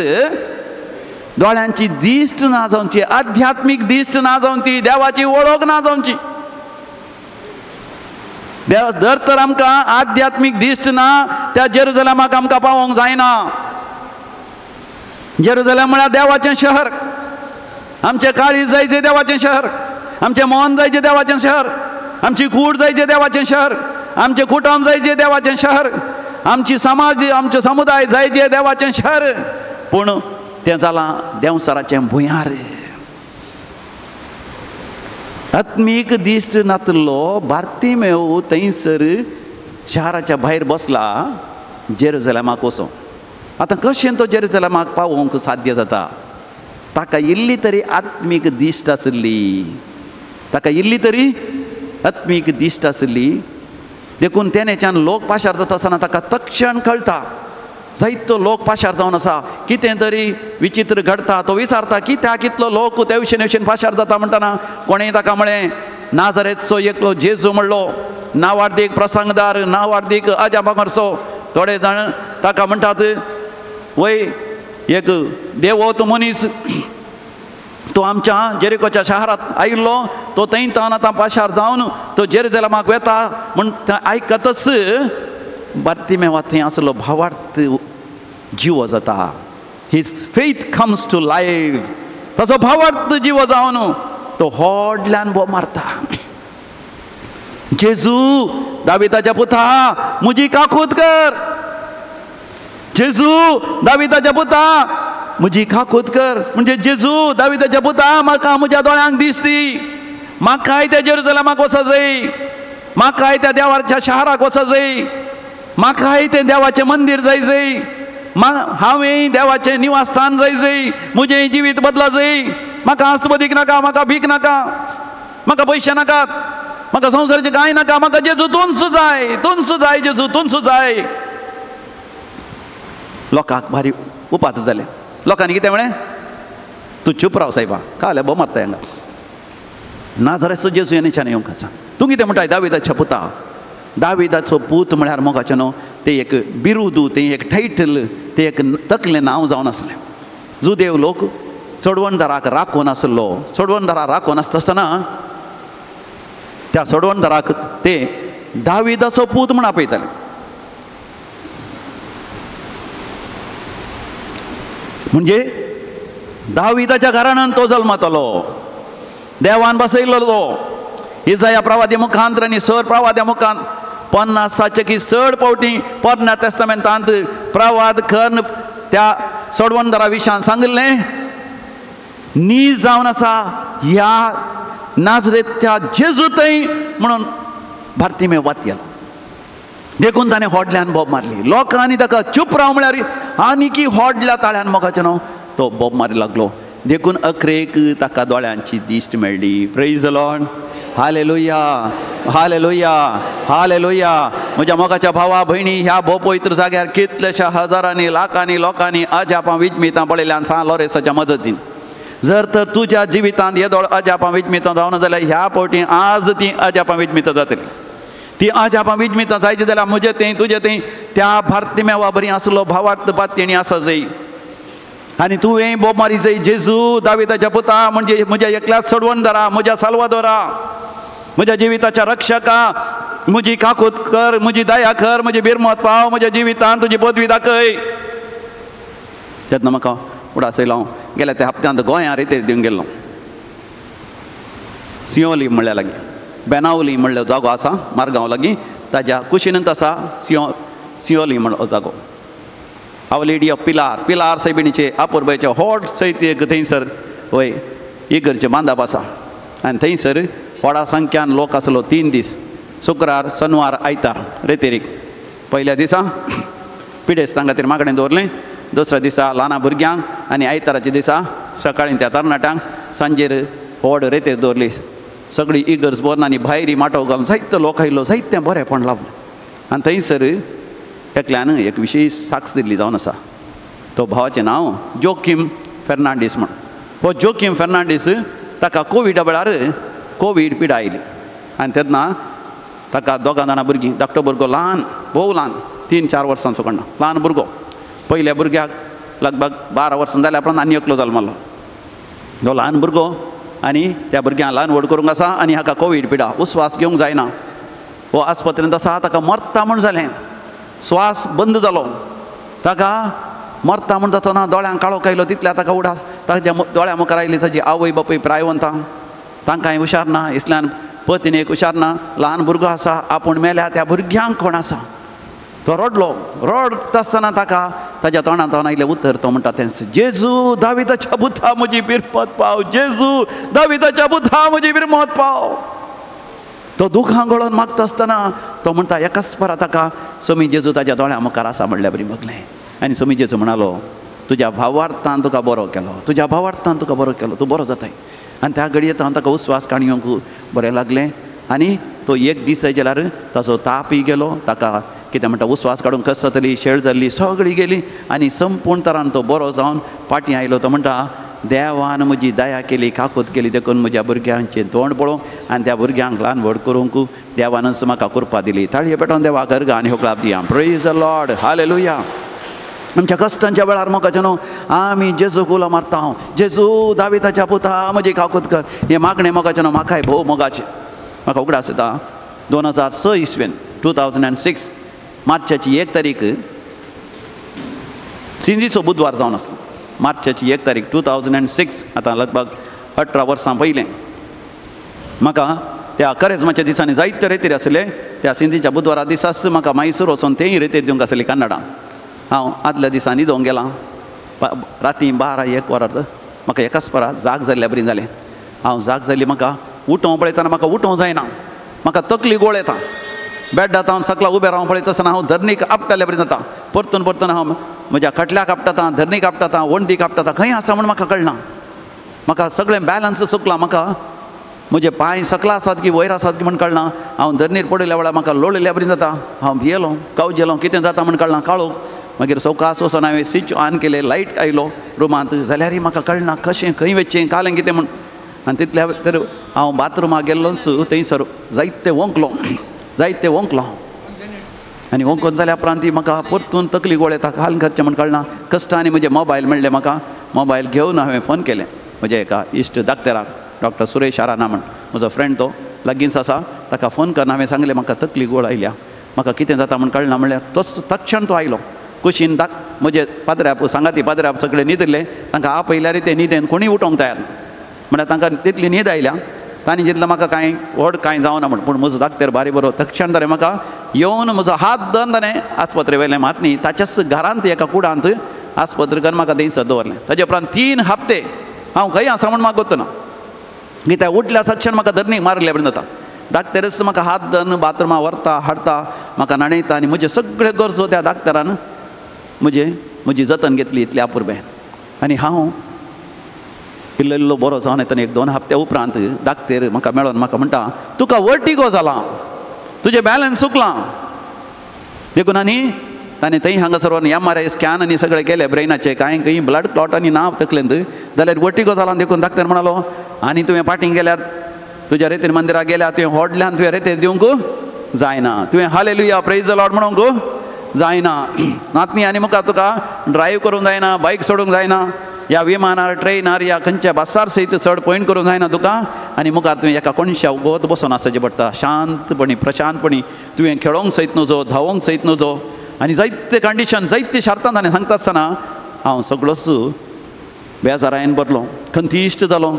दोळ्यांची दिश्ट ना जावची, आध्यात्मीक दिश्ट ना जावची, देवाची वळख ना जावची. देव जर तर आमकां आध्यात्मीक दिश्ट ना त्या जेरुजलमाक आमकां पावोवंक जायना. जेरुजलम म्हळ्यार देवाचें शहर. आमचें काळीज जायचें देवाचें शहर, आमचें मन जायचें देवाचें शहर, आमची कूड जायचें देवाचें शहर, आमचें कुटुंब जायचें देवाचें शहर, आमची समाज, आमचो समुदाय जायचें देवाचें शहर. पूण तें जालां देंवचाराचें भुंयार. आत्मीक दिश्ट नातलो बार्तिमेव थंयसर शाराच्या भायर बसला जेरुजलमाक वचों. आतां कशें तो जेरुजलमाक पावोवंक साध्य जाता? ताका इल्ली तरी आत्मीक दिश्ट आसली, ताका इल्ली तरी आत्मीक दिश्ट आसली. देखून तेन्नाच्यान लोक पाशार जाता आसतना ताका तक्षण कळटा. जायतो लोक पाशार जावन आसा, कितें तरी विचित्र घडटा. तो विचारता कित्याक कितलो लोक त्या विशेन विशेन पाशार जाता म्हणटना कोणें ताका म्हळें नाजरेचो एकलो जेजू म्हणलो, नावार्दीक प्रसंगदार, नावार्दीक अजापा करचो. थोडे जाण ताका म्हणटात वय एक देवत मनीस तो आमच्या जेरिकोच्या शहरांत आयिल्लो, तो थंय तावन आतां पाशार जावन तो जेरुजलमाक वेता म्हूण आयकतच बार्तिमेवा थंय आसलो भावार्थ जिवो जाता. His faith comes to life. ताचो भावार्थ जिवो जावन तो व्हडल्यान बोब मारता, जेजू दाविताच्या पुता म्हजी काकूत कर, जेजू दाविताच्या पुता म्हजी काकूत कर. म्हणजे जेजू दाविताच्या पुता म्हाका म्हज्या दोळ्यांक दिसती, म्हाकाय त्या जेरुजलमाक वचो जाय, म्हाकाय त्या देवाच्या शहराक वचो जाय, म्हाकाय तें देवाचें मंदीर जाय जाय, हांवें देवाचें निवासस्थान जाय जाय, म्हजें जिवीत बदला जाय, म्हाका आस्तबदीक नाका, म्हाका भीक नाका, म्हाका पयशे नाकात, म्हाका संवसाराचें कांय नाका, म्हाका जेजू तूंच जाय, तूंच जाय जेजू, तूंच जाय. लोकांक भारी उपात्र जाले. लोकांनी कितें म्हळें, तूं चूप राव सायबा, काले बो मारता हांगा, नाजारेचो जेजू हेन्याच्यान येवंक आसा. तूं कितें म्हणटाय दाविदाच्या पुता? दाविदाचो पूत म्हळ्यार मोगाचें न्हू तें एक बिरुदू, तें एक टायटल, तें एक तकलें नांव जावन आसलें. जुदेव लोक चडवणदाराक राखून आसलो. चडवणदाराक राखून आसता आसतना त्या चडवणदाराक ते दाविदाचो पूत म्हूण आपयताले. म्हणजे दाविदाच्या घराण्यान तो जल्मतालो, देवान बसयल्लो तो. इजाया प्रवाद्या मुखांत आनी सर प्रवाद्या मुखांत 50 की चड पावटी पोरण्या तेस्तामेंतांत प्रवाद करून त्या सोडवणदारा विशयान सांगिल्लें नी जावन आसा ह्या नाजरेच्या जेजू थंय म्हणून बार्तिमेव वातयलो. देखून ताणें होडल्यान बोब मारली. लोकांनी ताका चूप राव म्हळ्यार आनी की होडल्या ताळ्यान मोगाचें न्हू तो बोब मारी लागलो. देखून अखरेक ताका दोळ्यांची दिश्ट मेळ्ळी. Praise the Lord. Hallelujah, hallelujah, hallelujah. म्हज्या मोगाच्या भावा भयणी, ह्या भोव पवित्र जाग्यार कितल्याश्या हजारांनी लाखांनी लोकांनी अजापां विजमितां पळयल्यान सान लॉरेसाच्या मदतीन. जर तर तुज्या जिवितांत येदोळ अजापां विजमितां जावना जाल्यार ह्या फावटी आज ती अजापां विजमितां जातली. ती अजापां विजमितां जायची जाल्यार म्हजें थंय तुजें थंय त्या बार्तिमेवा बरी आसलो भावार्थ पातयेणी आसा जय आनी तुवें बोब मारी जय जेजू दाविदाच्या पुता म्हणजे म्हज्या एकल्याच सोडवणदारा, म्हज्या साल्वादोरा, म्हज्या जिविताच्या रक्षका, म्हजी काकूत कर, म्हजी दया कर, म्हजी बिरमत पाव, म्हज्या जिवितान तुजी पदवी दाखय. तेन्ना म्हाका उडास येयलो हांव गेल्या त्या हप्त्यांत गोंया रितेर दिवंक गेल्लो. सियोली म्हणल्या लागीं बेनावली म्हणलो जागो आसा मारगांव लागीं, ताज्या कुशीनूच आसा सियोली म्हणलो जागो. Our Lady of Pilar, Pilar सायबिणीचे आपुरबायचे व्हड सयत एक थंयसर वय इगर्जे बांदप आसा आनी थंयसर व्हडा संख्यान लोक आसलो 3 दीस, शुक्रार, शनवार, आयतार रेतेरीक. पयल्या दिसा पिडेस्तां खातीर मागणें दवरलें, दुसऱ्या दिसा ल्हाना भुरग्यांक आनी आयताराच्या दिसा सकाळीं त्या तरणाट्यांक, सांजेर व्हड रेतेर दवरली. सगळी इगर्ज भरून आनी भायरी माटव घालून जायतो लोक आयलो, जायतें बरेंपण लाबलें. आनी थंयसर एकल्यान एक विशेश साक्ष दिल्ली जावन आसा. तो भावाचें नांव जोकीम फेर्नांडीस म्हण. हो जोकीम फेर्नांडीस ताका कोविडा वेळार कोवीड पिडा आयली आनी तेन्ना ताका दोगां जाणां भुरगीं, धाकटो भुरगो ल्हान, भोव ल्हान, 3-4 वर्सांचो कोण ल्हान भुरगो. पयल्या भुरग्याक लगभग 12 वर्सां जाल्या उपरांत आनी एकलो जल्मलो. तो ल्हान भुरगो आनी त्या भुरग्यांक ल्हान व्हड करूंक आसा आनी हाका कोवीड पिडा, उस्वास घेवंक जायना. हो आस्पत्रेंत आसा, ताका मरता म्हूण जालें, श्वास बंद जालो, ताका मरता म्हूण जाता ना, दोळ्यांक काळोख आयलो. तितल्या ताका उडास ताच्या दोळ्या मुखार आयली ताजी आवय बापूय प्रायवंतां, तांकांय हुशार ना, इसल्यान पतीन एक हुशार ना, ल्हान भुरगो आसा, आपूण मेल्या त्या भुरग्यांक कोण आसा. तो रडलो. रडटा आसतना ताका ताज्या तोंडांत आयलें उतर, तो म्हणटा तेंच, जेजू दाविदाच्या पुता म्हजी बिरमत पाव, जेजू दाविदाच्या पुता म्हजी बिरमत पाव. तो दुखां गळोन मागता आसतना तो म्हणटा एकाच परा ताका सोमी जेजू ताज्या दोळ्या मुखार आसा म्हणल्या बरी बगलें. आनी सोमी जेजू म्हणालो, तुज्या भावार्थान तुका बरो केलो, तुज्या भावार्थान तुका बरो केलो, तूं बरो जाताय. आनी त्या घडयेत हांव ताका उस्वास काडून येवंक बरें लागलें आनी तो एक दीस जाल्यार ताचो तापय गेलो, ताका कितें म्हणटा उस्वास काडूंक कस जातली, शेळ जाल्ली सगळी गेली आनी संपूर्ण तरान तो बरो जावन पाटी आयलो. तो म्हणटा देवान म्हजी दया केली, काकूत केली, देखून म्हज्या भुरग्यांचें तोंड पळोवंक आनी त्या भुरग्यांक ल्हान व्हड करूंक देवानच म्हाका कृपा दिली. ताळये पेटोवन देवाक अर्गां आनी होकळाप दिया. Praise the Lord. Hallelujah. आमच्या कश्टांच्या वेळार मोगाचें न्हू आमी जेजूक उलो मारता हांव, जेजू दाविदाच्या पुता म्हजी काकूत कर, हें मागणें मोगाचें न्हू म्हाकाय भोव मोगाचें. म्हाका उगडास येता 2006 इस्वेन 2006 मार्चाची 1 तारीख, सिंजीचो बुधवार जावन आसलो. मार्चाची 1 तारीख 2006, आतां लगभग 18 वर्सां पयलें. म्हाका त्या करेजमाच्या दिसांनी जायते रेतीर आसले. त्या सिंजीच्या बुधवारा दिसाच म्हाका मैसूर वचोन तेय रेतीर दिवंक आसली कन्नडा. हांव आदल्या दिसा न्हिदोंक गेलां, राती 12-1 वरार म्हाका एकाच परा जाग जाल्ल्या बरी जालें. हांव जाग जाली, म्हाका उठोवंक पळयतना म्हाका उठोवंक जायना, म्हाका तकली गोळ येता. बेड्डात हांव सकला उबें रावंक पळयता आसतना हांव धरणीक आपटाल्या बरी जाता. परतून परतून हांव म्हज्या खटल्याक आपटाता, धरणीक आपटाता, वणटीक आपटाता, खंय आसा म्हूण म्हाका कळना. म्हाका सगळें बॅलन्स चुकलां, म्हाका म्हजे पांय सकला आसात की वयर आसात की म्हूण कळना. हांव धरणीर पडिल्ल्या वेळार म्हाका लोळिल्ल्या बरी जाता. हांव भियेलो, कावजेलो, कितें जाता म्हूण कळना, काळोख. मागीर सवकास वचोन हांवें स्विच ऑन केलें, लायट आयलो रुमांत, जाल्यारय म्हाका कळना कशें खंय वचचें, कालें कितें म्हूण. आनी तितल्या तर हांव बाथरुमाक गेल्लोच, थंयसर जायते ओंकलो, जायते ओंकलो आनी ओंकून जाल्या उपरांत म्हाका परतून तकली गोळ येता, काल करचें म्हूण कळना. कश्टांनी म्हजें मोबायल मेळ्ळें म्हाका, मोबायल घेवन हांवें फोन केलें म्हज्या एका इश्ट दाक्तेराक, डॉक्टर सुरेश आराना म्हण म्हजो फ्रेंड, तो लागींच आसा. ताका फोन करून हांवें सांगलें म्हाका तकली गोळ आयल्या, म्हाका कितें जाता म्हूण कळना. म्हणल्यार तोच तक्षण तो आयलो कुशीन दाक म्हजे पाद्र्याप सांगाती पाद्र्याप सगळे न्हिदिल्ले, तांकां आपयल्यार ते न्हिदेन कोणीय उठोवंक तयार ना, म्हणल्यार तांकां तितली न्हीद आयल्या. तांणी जितलें म्हाका कांय व्हड कांय जावना म्हण, पूण म्हजो डाक्टर बारी बरो तक्षण ताणें म्हाका येवन म्हजो हात धरून ताणें आस्पत्रे वयलें मात न्ही ताच्याच घरांत एका कुडांत आस्पत्रे करून म्हाका थंयसर दवरलें. ताजे उपरांत 3 हप्ते हांव खंय आसा म्हूण म्हाका गोत्तना कित्याक उठल्या सक्षण म्हाका धरणीक मारले बरें जाता. डाक्टरच म्हाका हात धरून बाथरुमा व्हरता हाडटा म्हाका न्हाणयता आनी म्हजे सगळे गरजो त्या डाक्टरान म्हजे म्हजी जतन घेतली इतले अपुरबेन. आनी हांव इल्लो इल्लो बरो जावन येतना 1-2 हप्त्या उपरांत डाक्टर म्हाका मेळोन म्हाका म्हणटा तुका वर्टिगो जाला, तुजें बॅलन्स चुकलां देखून. आनी ताणें थंय हांगासर व्हरून MRI scan आनी सगळें केलें ब्रेनाचें, कांय खंय ब्लड क्लॉट आनी ना तकलेंत, जाल्यार वर्टिगो जाला देखून डाक्टर म्हणालो आनी तुवें पाटींग गेल्यार तुज्या रेतीर मंदिराक गेल्यार तुवें व्हडल्यान तुवें रेतीर दिवंक जायना, तुवें हालेलुया प्रेज the Lord म्हणूंक जायना, नातनी आनी मुखार तुका ड्रायव्ह करूंक जायना, बायक सोडूंक जायना, ह्या विमानार ट्रेनार या खंयच्या बसार सयत चड पॉयंट करूंक जायना तुका. आनी मुखार तुवें एका कोणशा वत बसून आसचें पडटा शांतपणी प्रशांतपणी, तुवें खेळोंक सयत नजो धांवोंक सयत नजो. आनी जायते कंडिशन जायते शार्तां ताणें सांगता आसतना हांव सगळोच बेजारायन भरलो, खंतीश्ट जालो.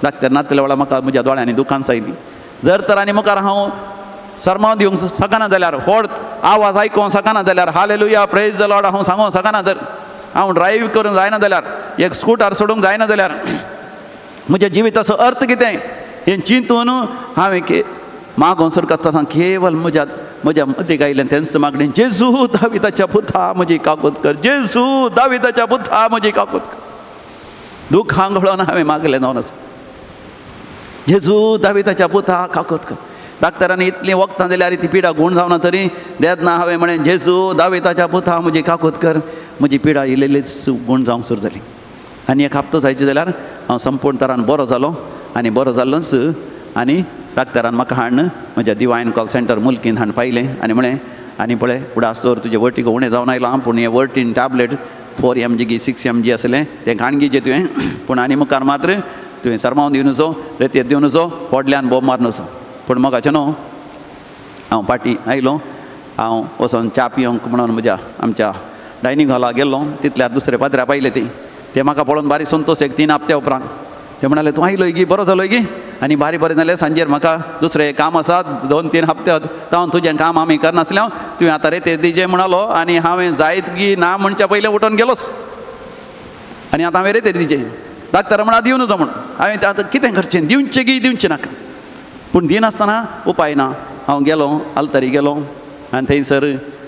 डाक्टर नातले वेळार म्हाका म्हज्या दोळ्यांनी दुकान आयली. जर तर आनी मुखार हांव सरमाव दिवंक शकना जाल्यार, व्हड आवाज आयकोंक शकना जाल्यार, हालेलुया प्रेज the Lord हांव सांगोंक शकना जर, हांव ड्रायव्ह करूंक जायना जाल्यार, एक स्कुटर सोडूंक जायना जाल्यार म्हज्या जिविताचो अर्थ कितें हें चिंतून हांवें मागोवंक सुरू करता. केवल म्हज्या म्हज्या मतीक आयलें तेंच मागणें, जेजू दाविताच्या पुता म्हजी काकूत कर, जेजू दाविताच्या पुता म्हजी काकूत कर. दुखां घडोवन हांवें मागलें जावन आसा, जेजू दाविताच्या पुता काकूत कर. डाक्टरांनी इतलीं वखदां दिल्यार ती पिडा गूण जावना तरी तेन्ना हांवें म्हळें जेजू दाविताच्या पुता म्हजी काकूत कर. म्हजी पिडा इल्लीच गूण जावंक सुरू जाली आनी एक हप्तो जायचे जाल्यार हांव संपूर्ण तरान बरो जालो. आनी बरो जाल्लोच आनी डाक्टरान म्हाका हाडून म्हज्या डिवायन कॉल सेंटर मुल्कीन हाडून पायलें आनी म्हळें आनी पळय उडास दवर तुजें वर्टिगो उणें जावन आयलां, पूण हें वर्टीन टॅबलेट 4 mg की 6 mg आसलें तें खाणगीचें तुवें, पूण आनी मुखार मात्र तुवें सरमावन दिवन वचो, रेतयेर दिवन वचो, व्हडल्यान बोब मारून वचो. पूण मोगाचें न्हू हांव पाटी आयलो, हांव वचोन च्या पिवंक म्हणून म्हज्या आमच्या डायनींग हॉलाक गेल्लो. तितल्यार दुसरे पात्र्या पायले ती ते म्हाका पळोवन बारीक संतोश एक 3 हप्त्या उपरांत ते म्हणाले तूं आयलोय गी, बरो जालोय गी. आनी बारी बरें जालें सांजेर म्हाका दुसरें काम आसा, 2-3 हप्ते तावन तुजें काम आमी करनासलें, तुवें आतां रेतेर दिजे म्हणालो. आनी हांवें जायत गी ना म्हणच्या पयलें उठोन गेलोच आनी आतां हांवें रेतेर दिजे. डाक्टर म्हणा दिवन वचो म्हूण, हांवें आतां कितें करचें, दिवचें गी दिवचें नाका, पूण दिनासतना उपाय ना. हांव गेलो आल्तरी गेलो आनी थंयसर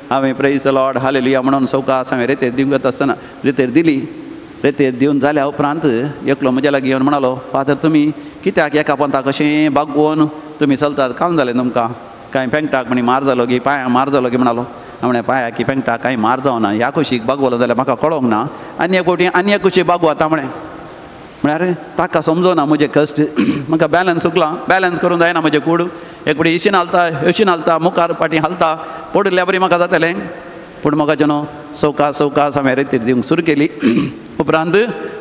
हांवें प्रेज the Lord hallelujah म्हणून सवकास हांवें रेतेर दिवंक वता आसतना रेतेर दिली. रेतेर दिवन जाल्या उपरांत एकलो म्हज्या लागीं येवन म्हणालो फादर तुमी कित्याक एका पंथाक अशें बागोवन तुमी चलतात, काम जालें तुमकां, कांय पेंगटाक म्हणी मार जालो की पांयाक मार जालो की म्हणालो. हांवें म्हणलें पांयाक की पेंगटाक कांय मार जावना, ह्या कुशीक बागवलो जाल्यार म्हाका कळोंक ना, आनी एक फावटी आनी एक कुशीक बागवता म्हळें. म्हळ्यार ताका समजोना म्हजें कश्ट, म्हाका बॅलन्स चुकलां, बॅलन्स करूंक जायना म्हजें कूड, एक फावटी इशीन हालता अशीन हालता मुखार फाटीं हालता, पडिल्ल्या बरी म्हाका जातलें. पूण म्हाका न्हू सवकास सवकास हांवें रेतीर दिवंक सुरू केली. उपरांत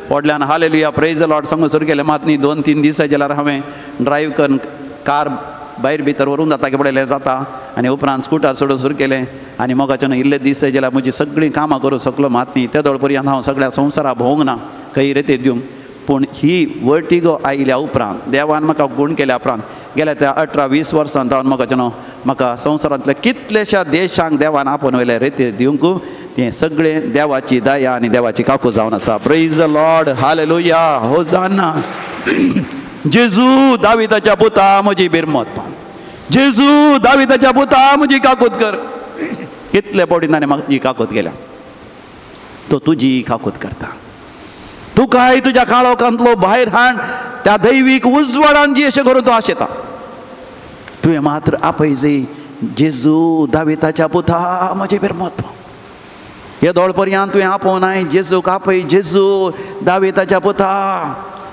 व्हडल्यान हालेलुया प्रेज the Lord सांगूंक सुरू केलें. मात न्ही 2-3 दीस जाल्यार हांवें ड्रायव्ह करून कार भायर भितर व्हरूंक जाता की पळयलें जाता. आनी उपरांत स्कुटर सोडून सुरू केलें आनी मोगाच्यान इल्ले दीस जाल्यार म्हजी सगळीं कामां करूं शकलो. मात न्ही ते दोळ पर्यंत हांव सगळ्या संवसारा भोंवंक ना खंय रेतीर दिवंक. पूण ही वर्टिगो आयल्या उपरांत देवान म्हाका गूण केल्या उपरांत गेल्या त्या 18-20 वर्सां जावन मोगाच्यान म्हाका संवसारांतल्या कितल्याश्या देशांक देवान आपोवन वयले रेतीर दिवंक, तें सगळें देवाची दया आनी देवाची काकू जावन आसा. प्रेज the Lord hallelujah hosanna. जेजू दाविताच्या पुता म्हजी बिरमत पाव, जेजू दाविताच्या पुता म्हजी काकूत कर. कितले फावटी ताणें म्हाजी काकूत केल्या, तो तुजी काकूत करता. तुकाय तुज्या काळोखांतलो भायर हाड त्या दैवीक उजवाडान जी अशें करून तो आशेता. तुवें मात्र आपय जय जेजू दाविताच्या पुता म्हजी बिरमत पाव. हे दोळ पर्यंत तुवें आपोवनाय जेजूक आपय, जेजू दाविताच्या पुता,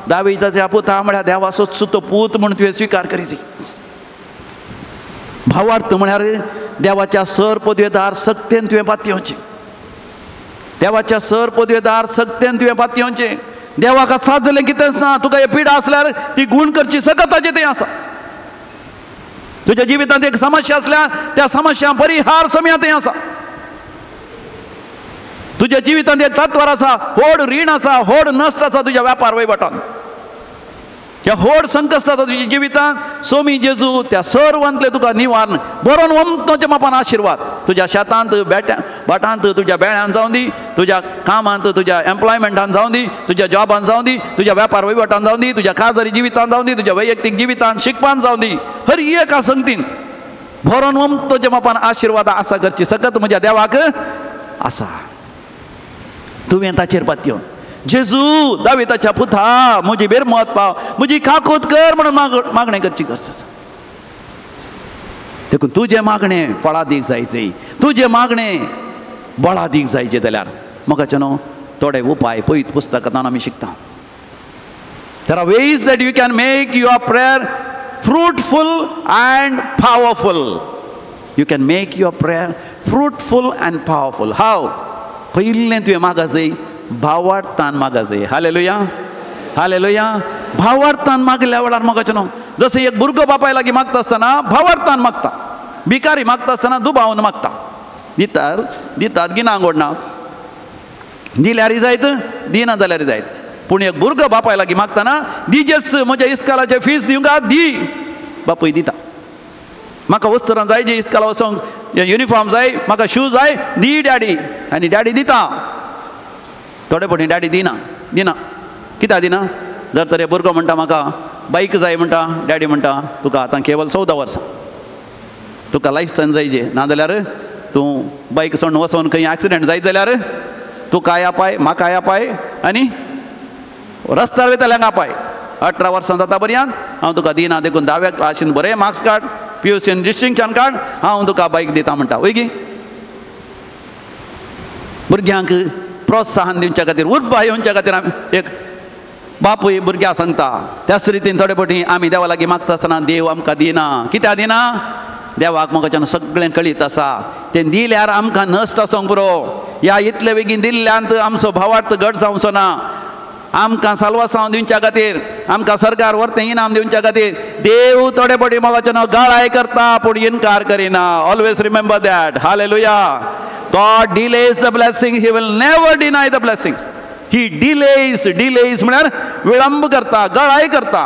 दाविताच्या पुता म्हळ्यार देवाचो सुतो पूत म्हूण तुवें स्विकार करीची. भावार्थ म्हळ्यार देवाच्या सर पदवेदार सक्तेन तुवें पातयेवचें, देवाच्या सर पदवेदार सक्तेन तुवें पातयेवचें. देवाक साथ जालें कितेंच ना, तुका हे पिडा आसल्यार ती गूण करची सकत ताचें तें आसा. तुज्या जिवितांत एक समस्या आसल्यार त्या समस्या परिहार समया तें आसा. तुज्या जिवितांत एक तत्वार आसा, व्हड रीण आसा, व्हड नश्ट आसा तुज्या व्यापार वहिवटान, ह्या व्हड संकश्ट जाता तुज्या जिवितांत सोमी जेजू त्या सर्वांतले तुका निवारण बरोवन वमतोच्या मापान आशिर्वाद तुज्या शेतांत बेट्या भाटांत तुज्या बेळ्यान जावं दी, तुज्या कामांत तुज्या एम्प्लॉयमेंटान जावं दी, तुज्या जॉबान जावं दी, तुज्या वेपार वहिवटान जावं दी, तुज्या खाजरी जिवितान जावं दी, तुज्या वैयक्तीक जिवितान शिकपान जावं दी, हर एका संगतीन भरोन वमतोच्या मापान आशिर्वाद आसा करची सकत म्हज्या देवाक आसा. तुवें ताचेर पातयो जेजू दाविताच्या पुता म्हजी बेरमत पाव म्हजी काकूत कर म्हणून मागणें करची गरज आसा. देखून तुजें मागणें फळादीक जायचे, तुजें मागणें बळादीक जायचें जाल्यार म्हाका न्हू थोडे उपाय पयत पुस्तकांत आमी शिकता. There are ways that you can make your prayer fruitful and powerful. You can make your prayer fruitful and powerful. How? पयलें तुवें मागा जाय भावार्थान मागा जाय. Hallelujah, hallelujah. भावार्थान मागल्या वेळार मागाचें न्हू जशें एक भुरगो बापाय लागीं मागता आसतना भावार्थान मागता, भिकारी मागता आसतना दुबावन मागता. दितात दितात गिनांक ओडना, दिल्यार जायत दिना जाल्यार जायत, पूण एक भुरगो बापाय लागीं मागतना दिजेस म्हज्या इस्कालाचें फीज दिवंक दी, बापूय दिता. म्हाका वस्तुरां जाय जे इस्काला वचोंक युनिफॉर्म जाय, म्हाका शूज जाय, दी डॅडी, आनी डॅडी दिता. थोडे फावटी डॅडी दिना दिना कित्याक दिना? जर तर भुरगो म्हणटा म्हाका बायक जाय म्हणटा, डॅडी म्हणटा तुका आतां केवल 14 वर्सां, तुका लायसन जायचे, नाजाल्यार तूं बायक सोडून वचोन खंय एक्सिडंट जायत जाल्यार तुकाय आपाय म्हाकाय आपाय आनी रस्त्यार वयतल्यांक आपाय. 18 वर्सां जाता पर्यंत हांव तुका दिना, देखून 10व्या क्लासीन बरें मार्क्स काड, PUCन डिस्टिंक्शन काड, हांव तुका बायक दिता म्हणटा. वय गी? भुरग्यांक प्रोत्साहन दिवच्या खातीर, उर्बा येवच्या खातीर आमी एक बापूय भुरग्यांक सांगता. त्याच रितीन थोडे फावटी आमी देवा लागीं मागता आसतना देव आमकां दिना. कित्याक दिना? देवाक म्हाका सगळें कळीत आसा, तें दिल्यार आमकां नश्ट आसूंक पुरो. ह्या इतले बेगीन दिल्ल्यांत आमचो भावार्थ घट जावचो ना. आमकां साल्वासांव दिवच्या खातीर, आमकां सरकार व्हरतें इनाम दिवच्या खातीर देव थोडे फावटी मोगाच्यान गाळाय करता, पूण इनकार करिना. Always remember that. Hallelujah. God delays the blessing, he will never deny the blessings. He delays, delays म्हळ्यार विळंब करता, गळाय करता.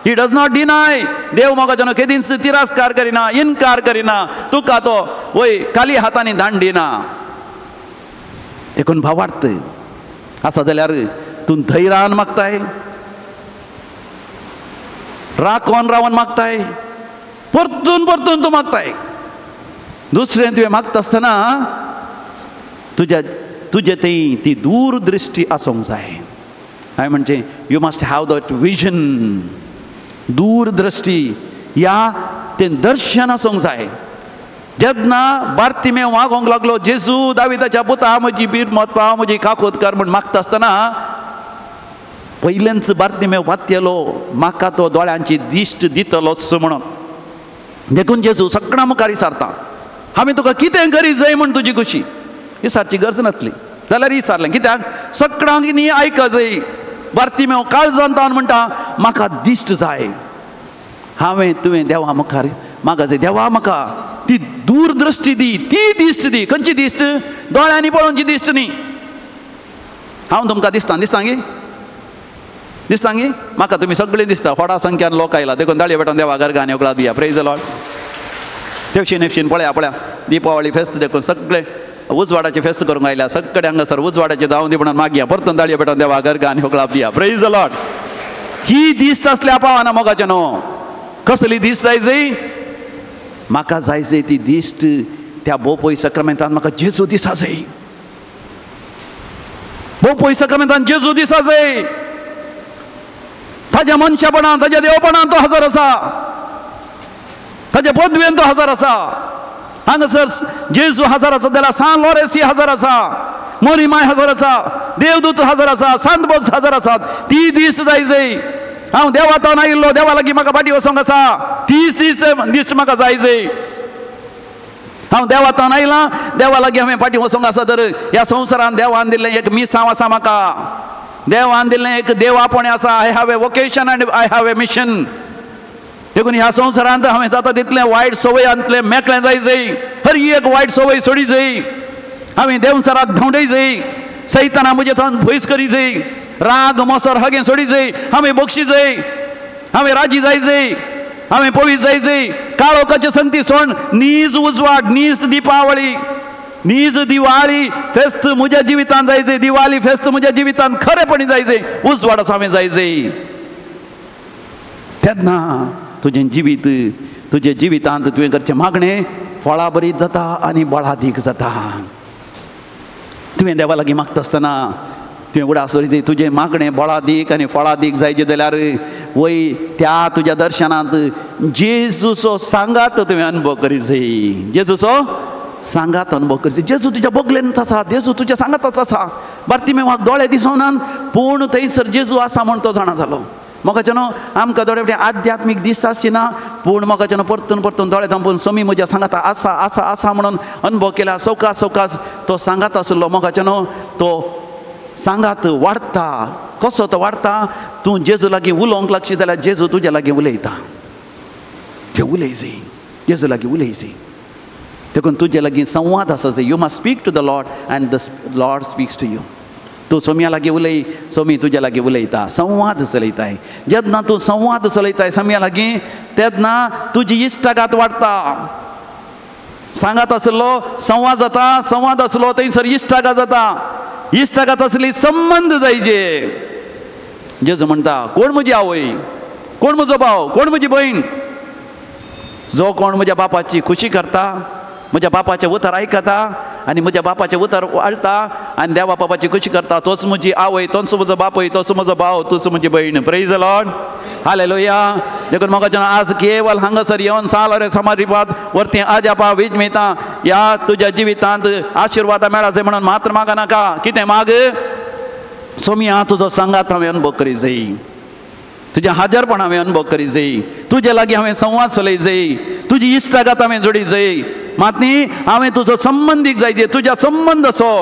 He does not deny. देव मोगाच्यान केदींच तिरस्कार करिना, इनकार करिना, तुका तो वय खाली हातांनी दांड दिना. देखून भावार्थ आसा जाल्यार तूं धैर्यान मागताय, राखोन रावन मागताय, परतून परतून तूं मागताय. दुसरें तुवें मागता आसतना तुज्या तुजे थंय ती दूरदृश्टी आसूंक जाय. हांवें म्हणचें you must have that vision, दूरदृश्टी या तें दर्शन आसूंक जाय. जेन्ना बार्तिमेव मागोंक लागलो जेजू दाविताच्या पुता म्हजी बिरमत पाव म्हजी काकूत कर म्हूण मागता आसतना पयलेंच बार्तिमेव पातयेलो म्हाका तो दोळ्यांची दिश्ट दितलोच म्हणून. देखून जेजू सगळ्यां मुखार विचारता हांवें तुका कितें करी जाय म्हूण तुजी खुशी. विचारची गरज नासली जाल्यार विचारलें कित्याक सगळ्यांक न्ही आयक जाय. बार्तिमेव काळजान तावन म्हणटा म्हाका दिश्ट जाय. हांवें तुवें देवा मुखार म्हाका जाय, देवा म्हाका ती दूरदृश्टी दी, ती दिश्ट दी. खंयची दिश्ट? दोळ्यांनी पळोवची दिश्ट न्ही. हांव तुमकां दिसता, दिसता गी? दिसता गी? म्हाका तुमी सगळीं दिसता. व्हडा संख्यान लोक आयला देखून दाळये पेटोवन देवा गरगान उकळा दिया. Praise the Lord. तेवशीन हेवशीन पळया पळया दिपावळी फेस्त देखून सगळे उजवाडाची फेस्त करूंक आयल्या, सगळे हांगासर उजवाडाचे जावं दी म्हणून मागया. परतून दाळये पेटोवन देवा गरगान उकळा दिया. Praise the Lord. ही दिश्ट आसल्या पावना मोगाचें न्हू. कसली दिश्ट जाय जाय? म्हाका जाय जाय ती दिश्ट त्या बोपोय सक्रामेंतान म्हाका जेजू दिसा जाय. बोपोय सक्रामेंतान जेजू दिसा जाय. ताज्या मनशापणान, ताज्या देवपणान तो हजर आसा, ताज्या पदवेन तो हजर आसा. हांगासर जेजू हजर आसा जाल्यार सान लॉरेसी हजर आसा, मोरी माय हजर आसा, देवदूत हजर आसा, संत भक्त हजर आसात. ती दिश्ट जाय जाय. हांव देवातान आयिल्लो, देवा लागीं म्हाका फाटीं वचोंक आसा, तीच तीच दिश्ट म्हाका जाय जाय. हांव देवातान आयलां, देवा लागीं हांवें फाटीं वचोंक आसा तर ह्या संवसारान देवान दिल्लें एक मिसांव आसा म्हाका, देवान दिल्लें एक देवापणें आसा. I have a vocation and I have a mission. देखून ह्या संवसारांत हांवें जाता तितलें वायट संवयांतलें मेकळें जाय जाय, हर एक वायट संवय सोडी जाय. हांवें देवसराक धांवडय जाय, सैताना म्हजें पयस करी जाय, राग मोसर हगें सोडी जाय, हांवें बक्षी जाय. हांवें राजी जायजय, हांवें पवीत जायजय. काळोखाचे संगती सोड, नीज उजवाड, नीज दिपावळी, नीज दिवाळी फेस्त म्हज्या जिवितांत जायजय. दिवाळी फेस्त म्हज्या जिवितांत खरेपणी जायजय, उजवाड हांवें जायजय. तेन्ना तुजें जिवीत, तुजे जिवितांत तुवें करचें मागणें फळां बरीत जाता आनी बळादीक जाता. तुवें देवा लागीं मागता आसतना तुवें उडास दवरीत तुजें मागणें बळादीक आनी फळादीक जायचें जाल्यार वय त्या तुज्या दर्शनांत जेजूचो सांगात तुवें अनुभव करीत जाय. जेजूचो सांगात अनुभव करीत जाय. जेजू तुज्या बगलेनच आसा, जेजू तुज्या सांगातच आसा. बार्तिमेवाक दोळे दिसोनात पूण थंयसर जेजू आसा म्हूण तो जाणा जालो. मोगाचें न्हू आमकां दोळे फावटी आध्यात्मीक दिसता आसना पूण मोगाचें न्हू परतून परतून दोळे धांपून स्वामी म्हज्या सांगाता आसा आसा आसा म्हणून अनुभव केला. सवकास सवकास तो सांगात आसलो. मोगाचें न्हू तो सांगात वाडटा. कसो तो वाडटा? तूं जेजू लागीं उलोवंक लागशी जाल्यार जेजू तुज्या लागीं उलयता. ते उलयसी, जेजू लागीं उलयसी. देखून तुजे लागीं संवाद आसा. You must speak to the Lord and the Lord speaks to you. तूं सोम्या लागीं उलय, सोमी तुज्या लागीं उलयता, संवाद चलयताय. जेन्ना तूं संवाद चलयताय सोम्या लागीं तेन्ना तुजी इश्टागात वाडटा. सांगात आसलो संवाद जाता, संवाद आसलो थंयसर इश्टागात जाता, इश्टागात आसली संबंद जायचे. जेजू म्हणटा कोण म्हजी आवय, कोण म्हजो भाव, कोण म्हजी भयण? जो कोण म्हज्या बापाची खुशी करता, म्हज्या बापाचें उतर आयकता आनी म्हज्या बापाचें उतर वाळटा आनी देवा बापाची खुशी करता, तोच म्हजी आवय, तोच म्हजो बापूय, तोच म्हजो भाव, तोच म्हजी भयण. Praise the Lord, hallelujah. देखून म्हाका आज केवल हांगासर येवन साल समारिपात वरती आजापा वीज मेळटा ह्या तुज्या जिवितांत आशिर्वादा मेळाचे म्हणून मात्र मागा नाका. कितें माग? सोमिया तुजो सांगात हांवें अनुभव करी जाय, तुजें हाजरपण हांवें अनुभव करी जाय, तुजे लागीं हांवें संवाद चलय जाय, तुजी इश्टागात हांवें जोडी जाय. मात न्ही हांवें तुजो संबंदीक जायचे, तुज्या संबंद असो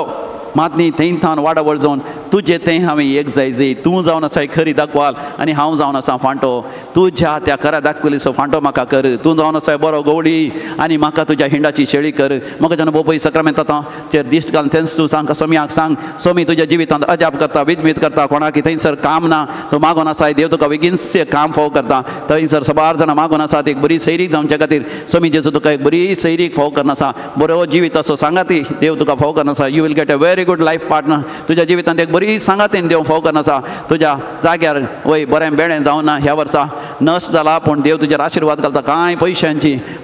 मात न्ही थंय थावन वाडावळ जावन तुजें तें हांवें एक जायजे. तूं जावन आसा खरी दाखवाल आनी हांव जावन आसा फांटो. तुज्या त्या खऱ्या दाखवलीचो फांटो म्हाका कर. तूं जावन आसा बरो गवळी आनी म्हाका तुज्या हिंडाची शेळी कर. म्हाका जेन्ना बोपय सक्रामेंताचेर दिश्ट घालून तेंच तूं सांग सोम्याक सांग, सोमी तुज्या जिवितांत अजाप करता, विजमीत करता. कोणाक थंयसर काम ना तूं मागून आसाय, देव तुका बेगीनच काम फोव करता. थंयसर सबार जाणां मागून आसात एक बरी सैरीक जावच्या खातीर. सोमी जेजू तुका एक बरी सैरीक फोव करना आसा, बरो जिवीत असो सांगाती देव तुका फोव करना आसा. You will get a very good life partner. तुज्या जिवितांत एक बरी सांगातीन देव फोव करना आसा. तुज्या जाग्यार वय बरें बेणें जावना ह्या वर्सा नश्ट जाला पूण देव तुजेर आशिर्वाद घालता. कांय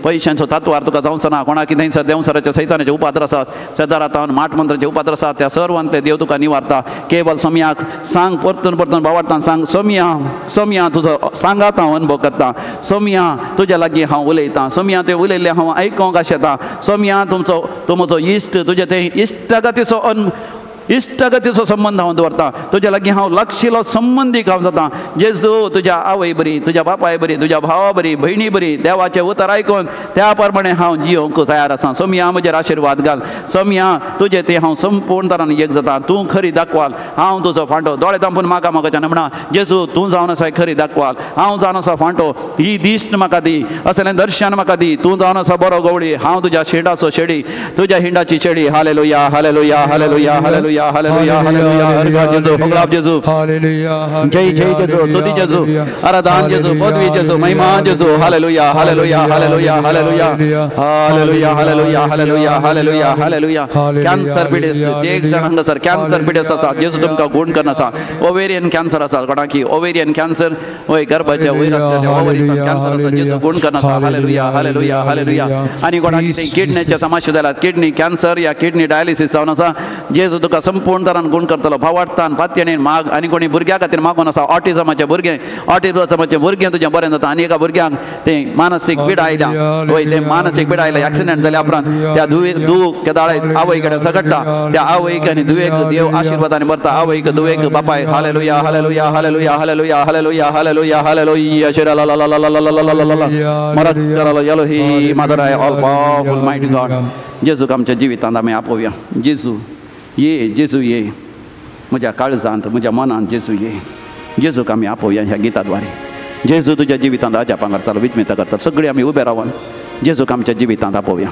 पयशांचो तत्वार तुका जावचो ना. कोणाक थंयसर देवसराच्या सैतानाचे उपाद्र आसात, शेजारातावन माट मंत्राचे उपाद्र आसात, त्या सर्वांतले देव तुका निवारता. केवल सोम्याक सांग, परतून परतून बावाडतान सांग, सोम्या सोम्या तुजो सांगात हांव अनुभव करता, सोम्या तुज्या लागीं हांव उलयतां, सोम्या तें उलयल्लें हांव आयकोंक आशेतां, सोम्या तुमचो तूं म्हजो इश्ट, तुजें तें इश्टागतीचो इश्टागतीचो संबंद हांव दवरता, तुज्या लागीं हांव लागशिल्लो संबंदीक हांव जाता. जेजू तुज्या आवय बरी, तुज्या बापाय बरी, तुज्या भावा बरी, भयणी बरी, देवाचें उतर आयकून त्या प्रमाणे हांव जियोंक तयार आसा. सोम्या म्हजेर आशिर्वाद घाल, सोम्या तुजें तें हांव संपूर्ण तरान एक जाता. तूं खरी दाखवाल, हांव तुजो फांटो. दोळे धांपून म्हाका म्हाका म्हणा, जेजू तूं जावन आसा खरी दाखवाल, हांव जावन आसा फांटो. ही दिश्ट म्हाका दी, असलें दर्शन म्हाका दी. तूं जावन आसा बरो गवळी, हांव तुज्या शेडाचो शेडी, तुज्या हिंडाची शेडी. Hallelujah, hallelujah, hallelujah, hallelujah, hallelujah, hallelujah. हरगा जेजू, फगलाब जेजू, जय जय जेजू, स्तुति जेजू, आराधन जेजू, पदवी जेजू, महिमा जेजू. Hallelujah, hallelujah, hallelujah, hallelujah, hallelujah, hallelujah, hallelujah, hallelujah, hallelujah. Cancer पिडेस्त एक जाण हांगासर कॅन्सर पिडेस्त आसा, जेजू तुमकां गूण करना आसा. ओवेरियन कॅन्सर आसा कोणाकी, ओवेरियन कॅन्सर वय गर्भाच्या वयर आसता ते ओवरीसान कॅन्सर आसा, जेजू गूण करना आसा. Hallelujah, hallelujah, hallelujah. आनी कोणाकी किडनीच्या समस्या जाल्यात, किडनी कॅन्सर या किडनी डायलिसीस जावन आसा, जेजू तुका संपूर्ण तरान गूण करतलो. भावार्थान पातयेन माग. आनी कोणी भुरग्या खातीर मागून आसा, ऑटिजमाचें भुरगें, ऑटिजमाचें भुरगें तुजें बरें जाता. आनी एका भुरग्यांक तें मानसीक पिडा आयल्या, वय तें मानसीक पिडा आयल्या एक्सिडंट जाल्या उपरांत त्या धुव केदाळे आवय कडेन सगडटा, त्या आवयक आनी धुवेक देव आशिर्वादान भरता. आवयक, धुवेक, बापायक. Hallelujah, hallelujah, hallelujah, hallelujah, hallelujah, hallelujah, hallelujah. मरत करलो एलोही mother all powerful mighty God. जेजूक आमच्या जिवितांत आमी आपोवया. जेजू ये, जेजू ये म्हज्या काळजांत, म्हज्या मनांत जेजू ये. जेजूक आमी आपोवया ह्या गिताद्वारे. जेजू तुज्या जिवितांत अजापां करतालो, विजमितां करता. सगळीं आमी उबे रावन जेजूक आमच्या जिवितांत आपोवया.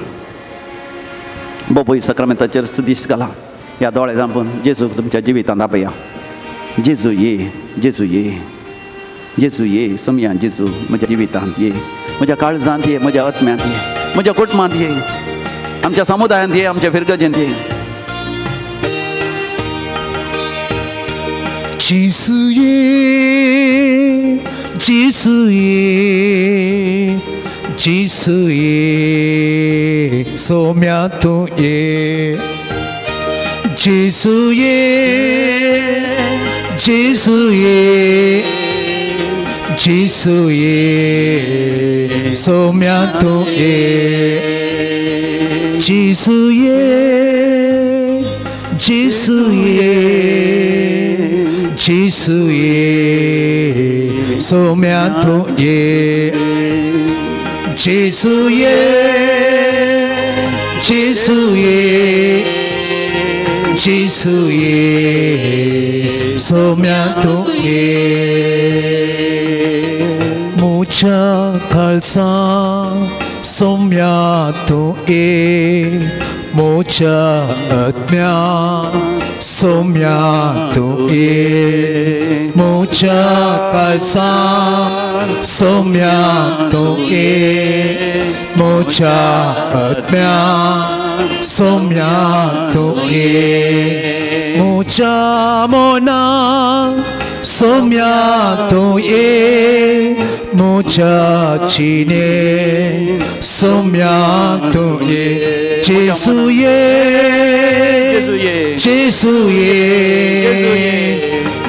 बोपय सक्रामेंताचेर दिश्ट घाला, ह्या दोळे धांपून जेजूक तुमच्या जिवितांत आपोवया. जेजू ये, जेजू ये. जेजू ये सोम्या, जेजू म्हज्या जिवितांत ये, म्हज्या काळजांत ये, म्हज्या आत्म्यांत ये, म्हज्या कुटुंबांत ये, आमच्या समुदायांत ये, आमच्या फिरगजेंत ये. जेजू ये, जेजू ये, जेजू ये, सोम्या तूं ये. जेजू ये, जेजू ये, जेजू ये, सोम्या तूं ये. जेजू ये, जेजू ये, जेजू ये, सोम्या तूं ये. जेजू ये, जेजू ये, जेजू ये, सोम्या तूं ये. म्हज्या काळजा सोम्या तूं ये, म्हज्या आत्म्या सोम्या तूं ये, म्हज्या काळजा सोम्या तूं ये, म्हज्या आत्म्या सोम्या तूं ये, म्हज्या मना सोम्या तूं ये, म्हज्या जिणे सोम्या तूं ये. जेजू ये, जेजू ये,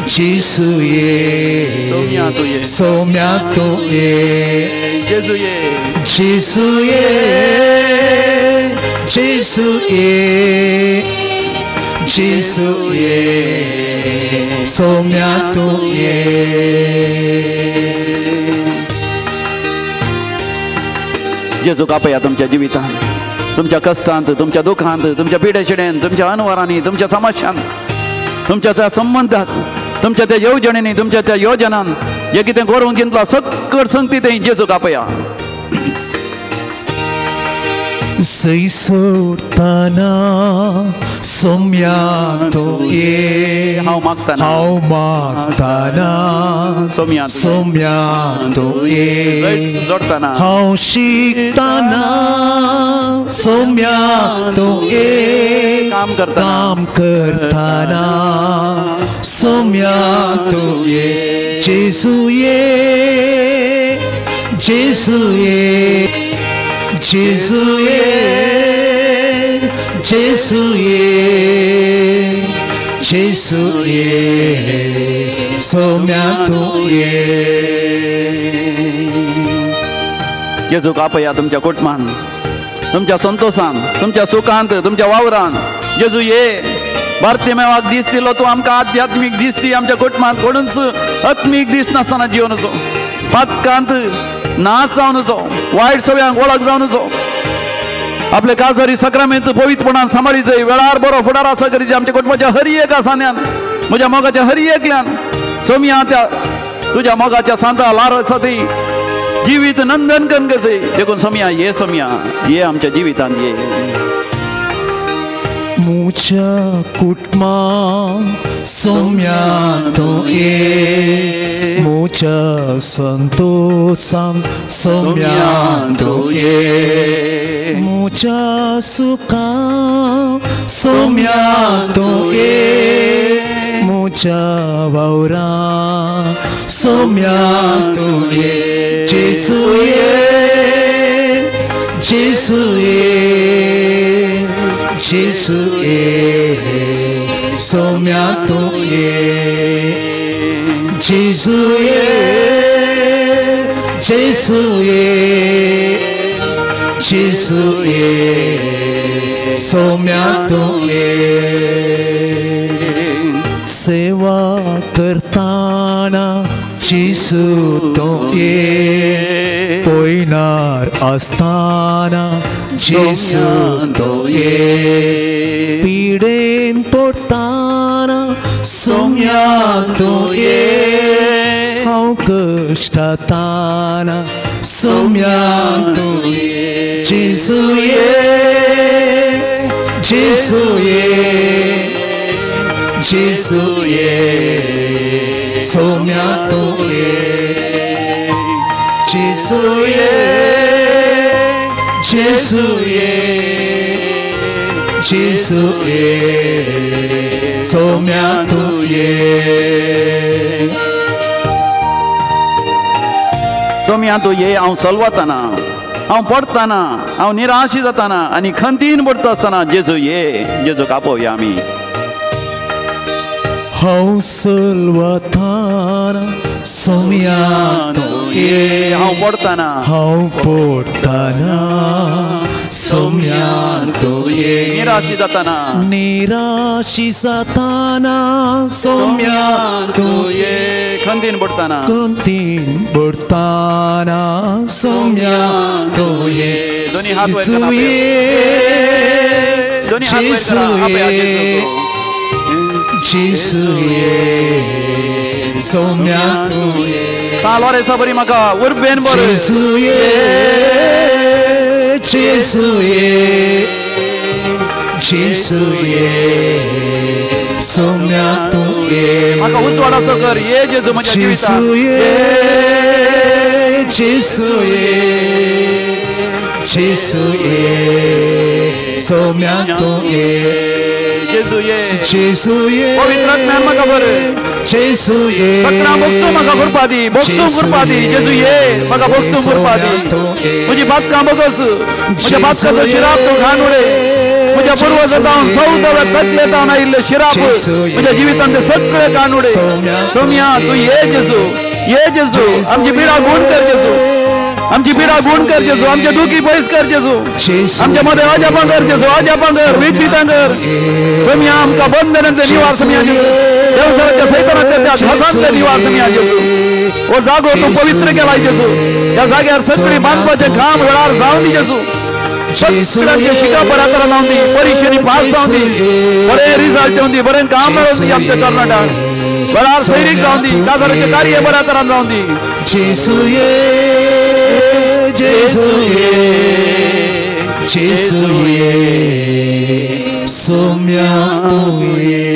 जेजू ये, सोम्या तूं ये. जेजू ये, जेजू ये, जेजू ये, जेजू ये, सोम्या तूं ये. जेजूक आपया तुमच्या जिवितांत, तुमच्या कश्टांत, तुमच्या दुखांत, तुमच्या पिडेशिडेन, तुमच्या अनवरांनी, तुमच्या समस्यांत, तुमच्या त्या संबंधात, तुमच्या त्या येवजणींनी, तुमच्या त्या योजनान जे कितें करूंक चिंतलां सकळ संगती तें जेजूक आपया. जंय सोडटाना सोम्या तूं ये, हांव मागताना, हांव मागताना सोम्या सोम्या तूं ये, जोडटाना हांव शिकताना सोम्या तूं ये, काम करताना, काम करताना सोम्या तूं ये. जेजू ये, जेजू ये, जेजू ये, जेजू ये, जेजू ये, सोम्या तूं ये. जेजूक आपया तुमच्या कुटुंबान, तुमच्या संतोषान, तुमच्या सुखांत, तुमच्या वावरान. जेजू ये. भारतीय दीस दिलो तूं आमकां आध्यात्मीक दीस दी, आमच्या कुटुंबांत कोणूच आत्मीक दीस नासतना जिवनाचो पातकांत नाश जावनचो, वायट सगळ्यांक वळख जावनचो, आपले काजारी सक्रामेंत पवित्रपणान सांबाळी जाय, वेळार बरो फुडार आसा करीत आमच्या कुटुंबाच्या हर एका सान्यान, म्हज्या मोगाच्या हर एकल्यान सोमया त्या तुज्या मोगाच्या सांता लार आसा ती जिवीत नंदन कन कशें. देखून सोमया ये, सोमया ये, आमच्या जिवितांत ये. म्हज्या कुटुंबाक सोम्या तूं ये, म्हज्या संतोषांत सोम्या तूं ये, म्हज्या सुखांत सोम्या तूं ये, म्हज्या वावरांत सोम्या तूं ये. जेजू ये, जेजू ये, जेजू ये, सोम्या तूं ये. जेजू ये, जेजू ये, जेजू ये, सोम्या तूं ये. सेवा करताना जेजू तूं ये, पयणार आसताना जेजू तूं ये, पिडेन पडटाना सोम्या तूं ये, हांव कश्टाताना सोम्या तूं ये. जेजू ये, जेजू ये, जेजू ये, सोम्या तूं ये. जेजू ये, जेजू ये, जेजू ये, सोम्या तूं ये. सोम्या तूं ये. हांव चलवताना, हांव पडटाना, हांव निराशी जाताना आनी खंतीन पडटा आसतना जेजू ये, जेजूक आपोवया आमी. हांव चलवताना सोम्या तूं ये, हांव पडटाना, हांव पडटाना सोम्या तूं ये, निराशी जाताना, निराशी जाताना सोम्या तूं ये, खंतीन पडटाना, खंतीन पडटाना सोम्या तूं ये. दोनी हात वयर करा, दोनी हात वयर करा, आपया जेजूक. जेजू ये, सोम्या तूं ये. सां लोरेसा बरी म्हाका उर्बेन बरें. जेजू ये, जेजू ये, जेजू ये, सोम्या तूं ये. म्हाका उजवाडाचो कर ये जेजू म्हज्या जिवितांत. जेजू ये, जेजू ये, जेजू ये, सोम्या तूं ये. जेजू ये, जेजू ये, पवित्र आत्म्यान म्हाका बरें. जेजू ये, सगळ्यां भोगसूं म्हाका कृपा दी, भोगसूं कृपा दी. जेजू ये, म्हाका भोगसूं कृपा दी. म्हजी बातकां भोगस, म्हज्या बातकाचो शिराप तूं घाण उडय. म्हज्या पुर्वजां जावन सौदव्या तकले जावन आयिल्ले शिराप म्हज्या जिवितांत ते सगळे काण उडय. सोम्या तूं ये जेजू, ये जेजू, आमची पिडा गुण कर जेजू, आमची पिडा गुण कर जेजू, आमचे दुखी पयस कर जेजू, आमच्या मदें अजापां कर जेजू, अजापां कर, विद्युतां कर. सोम्या आमकां बंधनांतले निवार सोम्या जेजू, देवसराच्या सैतानाच्या त्या घासांतले निवार सोम्या जेजू. हो जागो तूं पवित्र केलाय जेजू, ह्या जाग्यार सगळीं बांदपाचें काम वेळार जावन दी जेजू. सगळ्यांचे शिकप बऱ्या तरान जावन दी, परिक्षेनी पास जावन दी, बरें रिजल्ट येवन दी, बरें काम मेळोवन दी आमच्या कर्नाटक, वेळार सैरीक जावन दी, काजाराचें कार्य बऱ्या तरान जावन दी. जेजू ये, जेजू ये, जेजू ये, सोम्या तूं ये.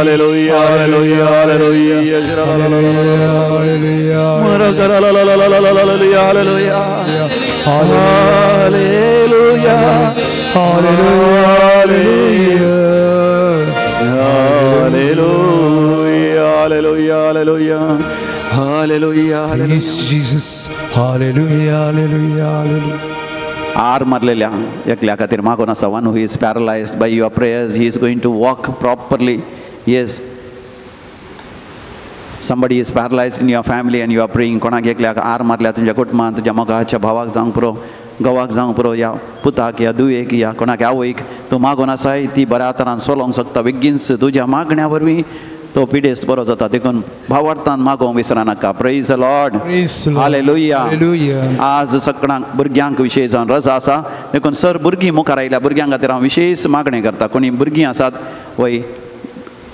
Hallelujah, hallelujah, hallelujah, hallelujah, hallelujah, hallelujah, hallelujah, hallelujah, hallelujah, hallelujah. Praise Jesus. Hallelujah, hallelujah, hallelujah. R मारलेल्या एकल्या खातीर मागून आसा. One who is paralysed, by your prayers he is going to walk properly. Yes, somebody is paralysed in your family and you are praying. कोणाक एकल्याक R मारल्या तुमच्या कुटुंबान, तुज्या मोगाच्या भावाक जावंक पुरो, घोवाक जावंक पुरो, या पुताक, या दुयेक, या कोणाक आवयक तूं मागून आसाय, ती बऱ्या तरान चलोवंक शकता. बेगीनच तुज्या मागण्या वरवीं तो पिडेस्त बरो जाता. देखून भावार्थान मागोवंक विसरनाका. Praise the Lord, hallelujah. आज सगळ्यांक भुरग्यांक विशेश जावन रजा आसा, देखून सर भुरगीं मुखार आयल्या भुरग्यां खातीर हांव विशेश मागणें करता. कोणी भुरगीं आसात वय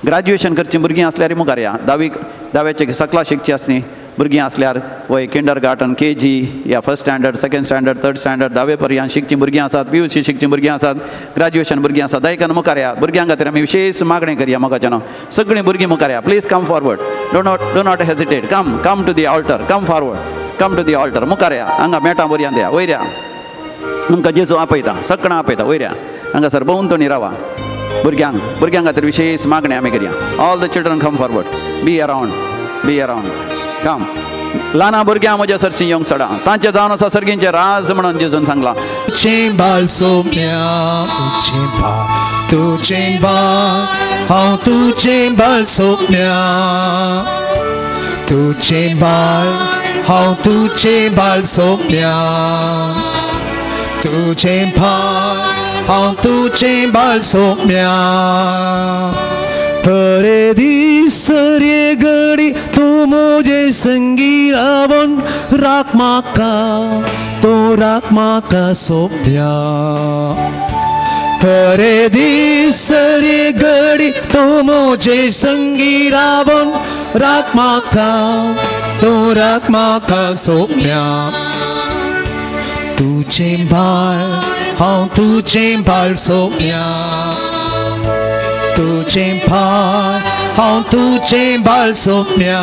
ग्रॅज्युएशन करचीं भुरगीं आसल्यार मुखार या, धावी धाव्याचे सकला शिकची आसली भुरगीं आसल्यार वय किंडर गार्टन के जी या first standard, second standard, third standard, धावे पर्यंत शिकचीं भुरगीं आसात, पी यू सी शिकचीं भुरगीं आसात, ग्रॅज्युएशन भुरगीं आसात, दयकन मुखार या. भुरग्यां खातीर आमी विशेश मागणें करया. मोगाच्यानो सगळीं भुरगीं मुखार या. Please come forward, do not hesitate. Come, come to the altar, come forward, come to the altar. मुखार या, हांगा मेटां बरयान या, वयर या. आमकां जेजू आपयता, सगळां आपयता. वयर या, हांगासर भोंवतणी रावा. भुरग्यांक, भुरग्यां खातीर विशेश मागणें आमी करया. All the children come forward, be around, be around, come. ल्हान भुरग्यां म्हज्या सरशी येवंक सडा, तांचे जावन आसा सर्गींचे राज म्हणून जेजून सांगलां. तुजें बाल सोम्या, तुजें बाल, तुजें बाल, हांव तुजें बाल सोम्या, तुजें बाल, हांव तुजें बाल सोम्या, तुजें बाल, हांव तुजें बाल सोम्या. थरे दीस रे घडी तूं म्हजे संगी रावन राख म्हाका, तूं राख म्हाका सोम्या. थरे दीस रे घडी तूं म्हजे संगी रावन राख म्हाका, तूं राख म्हाका सोम्या. तुजें बाळ, हांव तुजें बाळ सोम्या, तुजें बाळ, हांव तुजें बाळ सोम्या,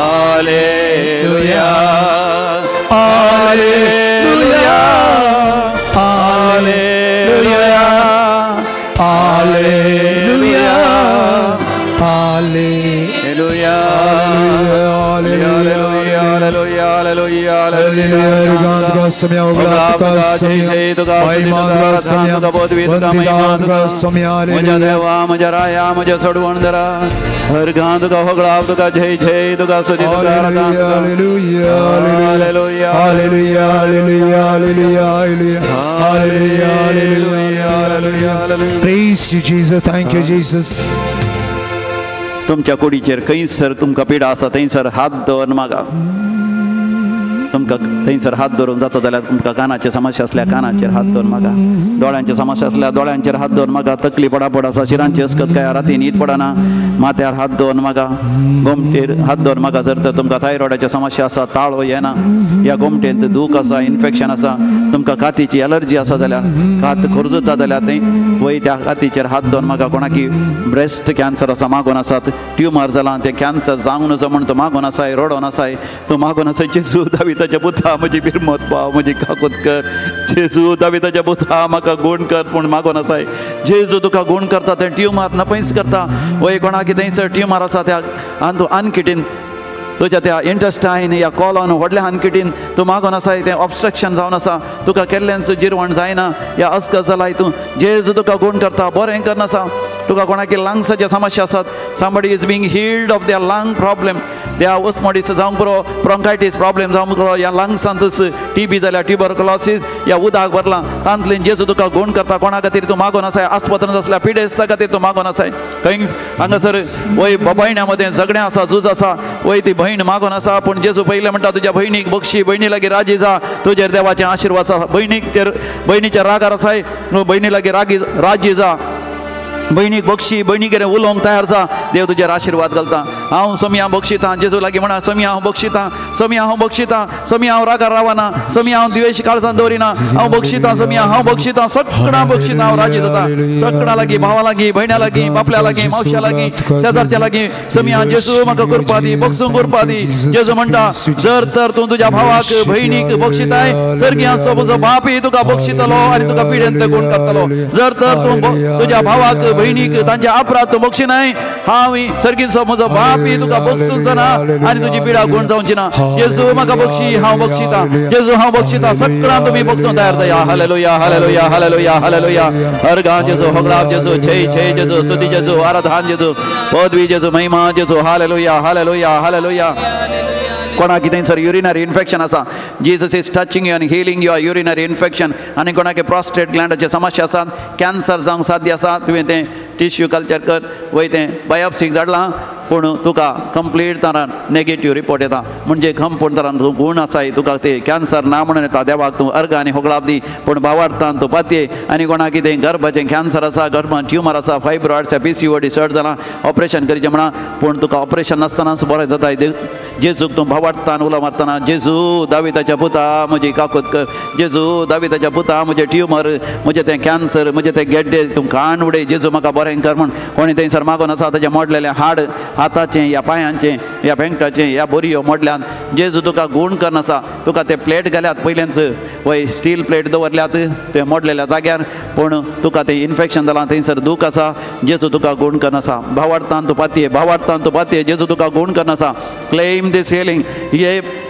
Hallelujah hallelujah hallelujah. म्हज्या देवा म्हज्या राया म्हज्या सोडवण दरा हर गां तुका होगळाव तुका जय जय तुका स्तुती तुका hallelujah hallelujah hallelujah hallelujah hallelujah hallelujah. Praise you Jesus, thank you Jesus. तुमच्या कुडीचेर खंयसर तुमकां पिडा आसा थंयसर हात दवरून मागा. तुमकां थंयसर हात धरून जाता जाल्यार तुमकां कानाचे समस्या आसल्यार कानाचेर हात दवरून मागा, दोळ्यांचे समस्या आसल्यार दोळ्यांचेर हात दवरून मागा, तकली पडापड आसा, शिरांची अस्कत काय राती न्हीद पडना, माथ्यार हात दवरून मागा, गोमटेर हात दवरून मागा. जर तर तुमकां थायरॉयडाची समस्या आसा, ताळो येना, ह्या गोमटेंत दूख आसा, इन्फेक्शन आसा, तुमकां कातीची एलर्जी आसा जाल्यार कात खोरजुता जाल्यार थंय वय त्या कातीचेर हात दवरून मागा. कोणाकी ब्रेस्ट कॅन्सर आसा मागून आसात, ट्युमर जाला तें कॅन्सर जावंक नजो म्हण तूं मागून आसाय, रडोन आसाय, तूं मागून आसाय जेजू दाविताच्या पुता म्हजी बिरमत पाव म्हजी काकूत कर, जेजू दाविताच्या पुता म्हाका गूण कर पूण मागून आसाय. जेजू तुका गूण करता, तें ट्युमर नपयस करता. वय कोणाकी थंयसर ट्युमर आसा त्या आनी तूं आनकिटीन तुज्या त्या इंटेस्टायन या कॉलॉन व्हडल्या हानकिटीन तूं मागून आसाय, तें ऑब्स्ट्रक्शन जावन आसा, तुका केल्ल्यान जिरवण जायना या अस्कस जालाय, तूं जेजू तुका गूण करता, बरें करनासा. तुका कोणाकी लंग्साचे समस्या आसात, somebody is being healed of their lung problem, त्या ओस्मोडीस जावंक पुरो, ब्रोंकायटीस प्रॉब्लेम जावंक पुरो, ह्या लंग्सांतच टीबी जाल्या, ट्युबरक्लोसीस या उदक भरलां, तांतल्यान जेजू तुका गूण करता. कोणा खातीर तूं मागून आसाय, आस्पत्रांत आसल्या पिडेस्ता खातीर तूं मागून आसाय. खंय हांगासर वय भयण्या मदें झगडें आसा, झूज आसा, वय ती भयण मागून आसा, पूण जेजू पयलें म्हणटा तुज्या भयणीक बक्षी, भयणी लागीं राजी जा, तुजेर देवाचें आशिर्वाद आसा. भयणीक भयणीच्या रागार आसाय, भयणी लागीं राजी जा, भयणीक बक्षी, भयणीगेर उलोवंक तयार जा, देव तुजेर आशिर्वाद घालता. हांव सोमया बक्षितां, जेजू लागीं म्हणा सोमया हांव बक्षितां, सोमया हांव बक्षितां, सोमया हांव रागार रावना, सोमया हांव द्वेश काळजान दवरिना, हांव बक्षितां सोमया हांव बक्षितां, सगळां बक्षितां, हांव राजी जाता. सगळां लागीं, भावा लागीं, भयणा लागीं, बापल्या लागीं, मावश्या लागीं, शेजारच्या लागीं सोमया जेजू म्हाका करपा दी, बक्षूंक करपा दी. जेजू म्हणटा जर तर तूं तुज्या भावाक भयणीक बक्षिताय, सर्गी आसचो म्हजो बापूय तुका बक्षितलो आनी तुका पिडेंत गूण करतलो. जर तर तूं तुज्या भावाक भयणीक तांचे अपराध तूं बक्षिनाय, हांव सर्गीचो म्हजो बापूय तुका बक्षूचो ना आनी तुजी पिडा गूण जावची ना. जेजू म्हाका बक्षी, हांव बक्षितां, जेजू हांव बक्षितां, सगळ्यां तुमी बक्षूंक तयार जाया. Hallelujah hallelujah hallelujah hallelujah. हर गांव जेजू, होगळाव जेजू, जय जय जेजू, स्तुती जेजू, आराधन जेजू, पदवी जेजू, महिमा जेजू. Hallelujah hallelujah hallelujah. कोणाक थंयसर युरिनरी इन्फेक्शन आसा, Jesus is touching you and healing your urinary infection. आनी कोणाक प्रोस्टेट ग्लँडाचे समस्या आसात, कॅन्सर जावंक साध्य आसा, तुवें तें टिश्यू कल्चर कर, वय तें बायोप्सीक धाडलां, पूण तुका कंप्लीट तरान नेगेटीव रिपोर्ट येता, म्हणजे कंपूण तरान तूं गूण आसाय, तुका ते कॅन्सर ना म्हणून येता. देवाक तूं अर्ग आनी होगळाप दी, पूण भावार्थान तूं पातये. आनी कोणाक कितें गर्भाचें कॅन्सर आसा, गर्भान ट्युमर आसा, फायब्रॉयड्स, PCOD चड जालां, ऑपरेशन करचें म्हणा, पूण तुका ऑपरेशन नासतनाच बरें जाता. जेजूक तूं भावार्थान उलो मारतना, जेजू दाविताच्या पुता म्हजी काकूत कर, जेजू दाविताच्या पुता म्हजें ट्युमर, म्हजें तें कॅन्सर, म्हजें तें गेड्डे तूं कान उडय, जेजू म्हाका बरें कर म्हूण. कोणी थंयसर मागून आसा ताजें मोडलेलें हाड, हाताचें या पांयांचें या पेंकटाचें या बोरयो मोडल्यान, जेजू तुका गूण करनासा. तुका ते प्लेट घाल्यात पयलेंच, वय स्टील प्लेट दवरल्यात ते मोडलेल्या जाग्यार, पूण तुका तें इन्फेक्शन जालां, थंयसर दूख आसा, जेजू तुका गूण करनासा. भावार्थान तूं पातये, भावार्थान तूं पातये, जेजू तुका गूण करनासा. क्लेम दीस हिलींग,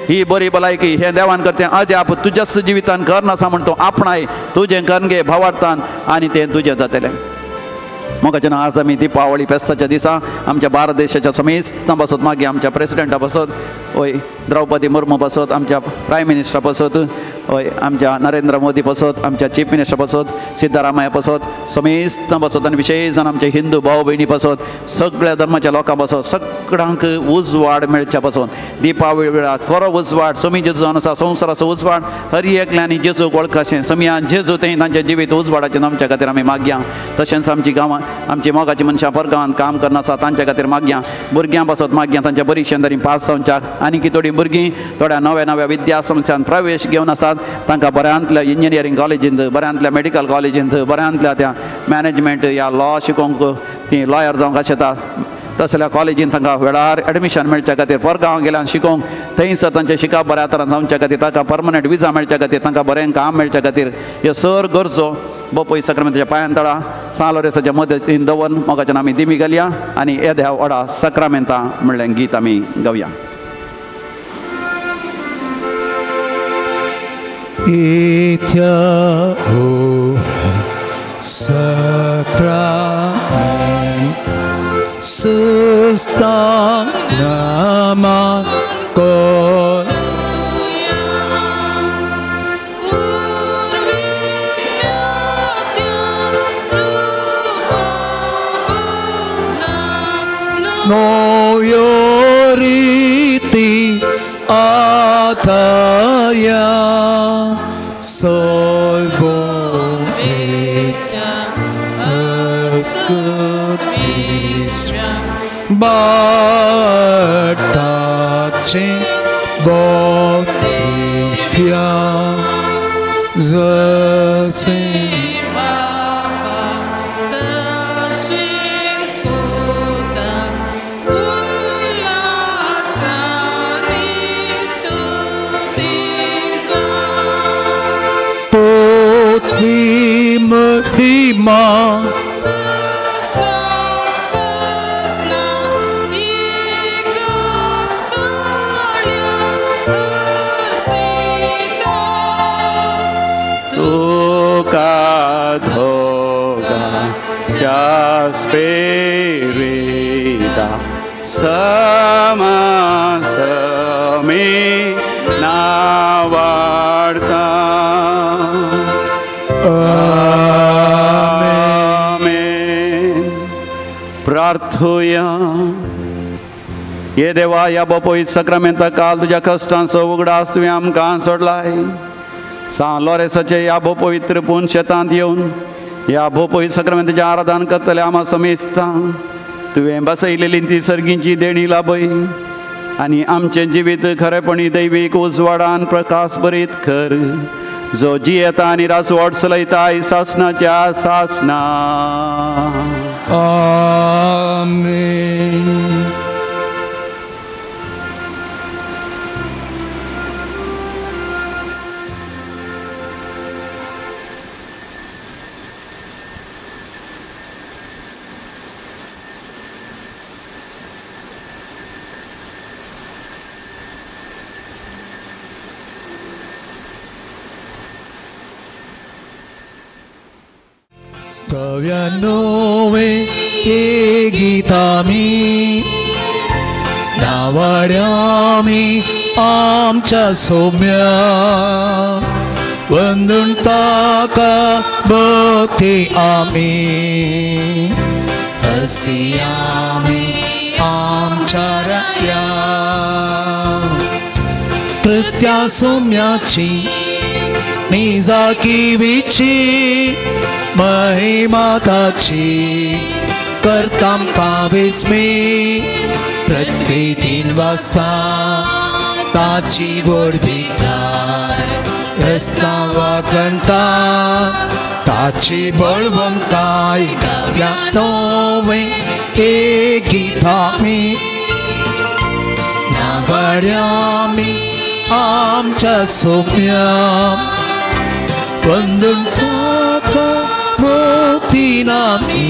ही बरी भलायकी हें देवान करचें अजाप तुज्याच जिवितान करनासा म्हण तूं आपणाय, तुजें करन घे भावार्थान आनी तें तुजें जातलें. मोगाचें आज आमी दिपावळी फेस्ताच्या दिसा आमच्या भारत देशाच्या समेस्तां पासत मागीर आमच्या प्रेसिडेंटा पासत, वय द्रौपदी मुर्मू पासत, आमच्या प्रायम मिनिस्टरा पासत, वय आमच्या नरेंद्र मोदी पासत, आमच्या चीफ मिनिस्टर पासत, सिद्धरामय्या पासत, समेस्तां पासत आनी विशेश जावन आमचे हिंदू भाव भयणी पासत, सगळ्या धर्माच्या लोकां पासत, सगळ्यांक उजवाड मेळच्या पासून दिपावळी वेळार खरो उजवाड समी जेजू जावन आसा, संवसाराचो उजवाड हर एकल्यांनी जेजूक वळखाशें, समियान जेजू तें तांच्या जिवीत उजवाडाचें आमच्या खातीर आमी मागया. तशेंच आमची गांवां आमची मोगाची मनशां परगांवांत काम करना आसा तांच्या खातीर मागया, भुरग्यां पासत मागया, तांच्या परिक्षेन तरी पास जावच्याक. आनी थोडीं भुरगीं थोड्या नव्या नव्या विद्यासंस्थान प्रवेश घेवन आसात, तांकां बऱ्यांतल्या इंजिनियरींग कॉलेजींत, बऱ्यांतल्या मेडिकल कॉलेजींत, बऱ्यांतल्या त्या मॅनेजमेंट या लॉ शिकोवंक ती लॉयर जावंक आशेता, तसल्या कॉलेजीन तांकां वेळार एडमिशन मेळच्या खातीर, परगांव गेल्यान शिकोवंक थंयसर तांचें शिकप बऱ्या तरान जावच्या खातीर, तांकां परमनंट विजा मेळच्या खातीर, तांकां बरें काम मेळच्या खातीर ह्यो सर गरजो बापूय साक्रामेंताच्या पांयान तळा सान लोरेसाच्या मदतीन दवरून मोगाच्यान आमी दिमी घालया आनी येद्या व्हडा साक्रामेंता म्हणलें गीत आमी गावया. इत्या sacrament sustang naman ko noyoriti ataya solbon Bartache Botifia Zase Baba Tashin Sputa Ullasani Stutiza Potvi Mahima Spirita sama sami navarta. Amen. प्रार्थुया. ये देवा ह्या बोपोईत सक्रामेंता काल तुज्या कश्टांचो उगडास तुवें आमकां सोडलाय. सांत लॉरेसाचे ह्या भोपवित्र पूर्ण शेतांत येवन ह्या भोपवित्र सक्रामेंताचें आराधन करतले आमा समेस्ता तुवें बसयलेली ती सर्गींची देणी लाभय आनी आमचें जिवीत खरेपणी दैवीक उजवाडान प्रकाश बरीत कर जो जियेता आनी रासवट चलयता सासनाच्या सासना. आमेन. कव्यानोवे ते गीतामी नावाड्यामी आमच्या सोम्या वंदून ताका भक्ती आमी हसियामी आमच्या राया कृत्या सोम्याची निजाकिवीची महिमा ताची करताम काविस्मी पृथ्वी तीन वाजता ताची बोडबिकार रस्ता वाकणता ताची बळवंताय गाव्या नोवे एक गीतामी नावाड्यामी आमच्या सोम्या वंदून ताका मोतीनामी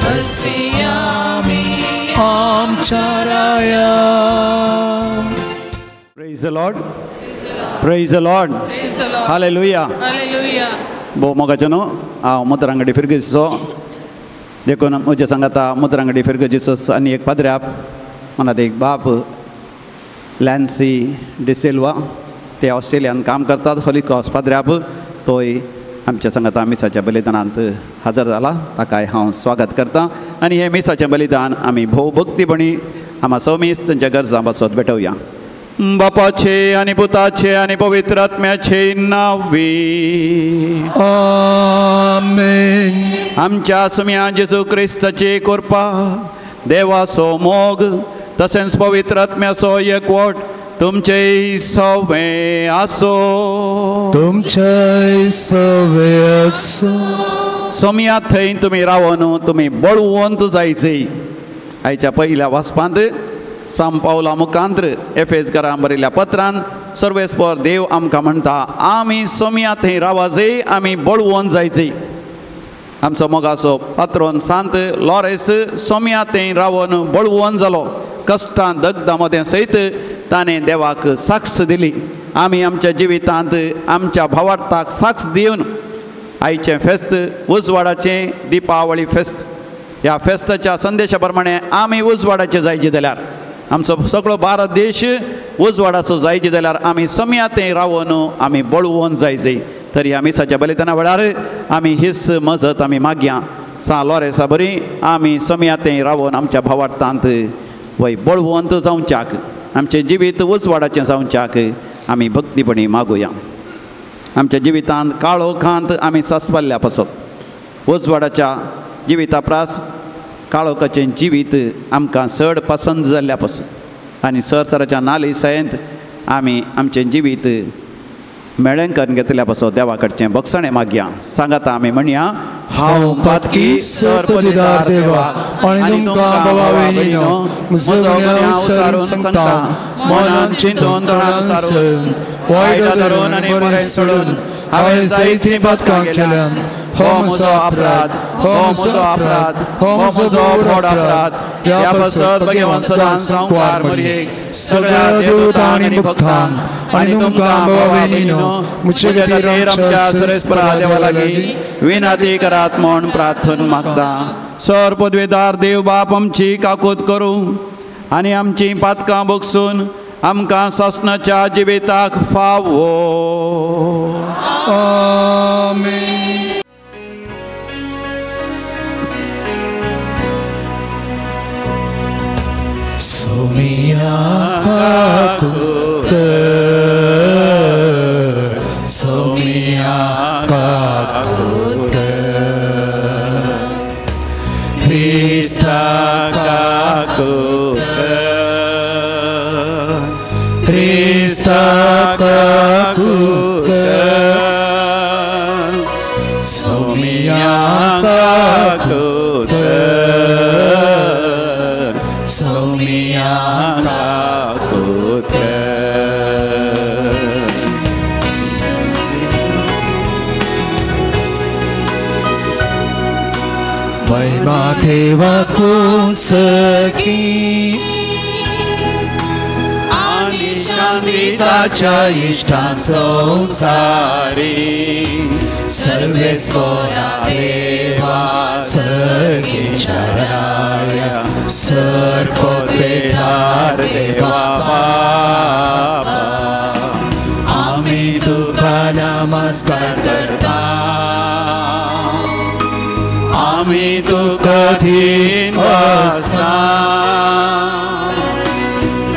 हसियामी आमच्या राया. Praise the Lord. Praise the Lord. Hallelujah. Hallelujah. भोव मोगाचें न्हू हांव मुद्रांगडी फिरगेजीचो देखून म्हज्या सांगाता मुद्रांगडी फिरगेजीचो आनी एक पाद्र्याप मनात एक बाप लॅन्सी डिसिल्वा ते ऑस्ट्रेलियान काम करतात. होली क्रॉस पाद्र्याप तोय आमच्या सांगाता मिसाच्या बलिदानांत हजर जाला ताकाय हांव स्वागत करता आनी हें मिसाचें बलिदान आमी भोव भक्तीपणी आमा समीस तांच्या गरजां पासत भेटोवया. बापाचे आनी पुताचे आनी पवित्र आत्म्याचे नांवी आमेन. आमच्या सुम्या जेजू क्रिस्ताची कृपा देवाचो मोग तशेंच पवित्र आत्म्याचो एकवट तुमचे सवे आसो. तुमचे सवे आसो. सोम्या थंय तुमी रावन तुमी बळवंत जायचे. आयच्या पहिल्या वाचपांत सांत पावला मुखांत्र एफेजकारां बरयल्ल्या पत्रान सर्वेस्पर देव आमकां म्हणटा आमी सोम्या थंय रावाजे आमी बळवंत जायचे. आमचो मोगाचो पात्रोन सांत लॉरेस सोम्या थंय रावन बळवंत जालो. कश्टां दगदां मदें सयत ताणें देवाक साक्ष दिली आमी आमच्या जिवितांत आमच्या भावार्थाक साक्ष दिवन आयचें फेस्त उजवाडाचें दिपावळी फेस्त ह्या फेस्ताच्या संदेशा प्रमाणे आमी उजवाडाचें जायचें जाल्यार आमचो सगळो भारत देश उजवाडाचो जायचें जाल्यार आमी सम्यातें रावन आमी बळवून जायचे। तरी ह्या मिसाच्या बलिदाना वेळार आमी हीच मजत आमी मागया सा लॉरेसा बरी आमी सम्यातें रावन आमच्या भावार्थांत वय बळवंत जावच्याक आमचें जिवीत उजवाडाचें जावच्याक आमी भक्तीपणी मागुया। आमच्या जिवितांत काळोखांत आमी सासवल्ल्या पासत उजवाडाच्या जिविता प्रास काळोखाचें जिवीत आमकां चड पसंत जाल्ल्या पासून आनी सरसराच्या नाली सयंत आमी आमचें जिवीत मेळेंकन घेतल्या पासून देवा कडचें बक्षणें मागया। सांगाता आमी म्हणया हांव पातकी सर पदवीदार देवा आनी तुमकां भावा-भयणींनो म्हजो गुन्यांव सारून सांगता मनान चिंतून तोंडान सारून वायट धरून आनी बरें सोडून हांवें जायतीं पातकां केल्यान। हो म्हजो अपराध, हो म्हजो अपराध, हो म्हजो व्हड अपराध। ह्या पासत भगवान सदां संवसार मरयेक सगळ्या देवतां आनी भक्तांक आनी तुमकां भावा-भयणींनो म्हजे खातीर आमच्या सरेस्परा देवा लागीं विनंती करात म्हूण प्रार्थना मागता। सर पदवेदार देव बाप आमची काकूत करूं आनी आमची पातकां बगसून आमकां सासणाच्या जिविताक फावो। आमेन। सोमिया काकूत सोमिया काकूत क्रिस्ता काकूत क्रिस्ता काकूत सोमिया काकूत सोमिया काकूत। महिमा देवाकू सखी आनी शांती ताच्या इश्टां संवसारी सर्वेस्पोरा देवा सखीच्या राया सरपोतेदार देवा बापा आमी तुका नमस्कार करता आमी तुका धीन आसा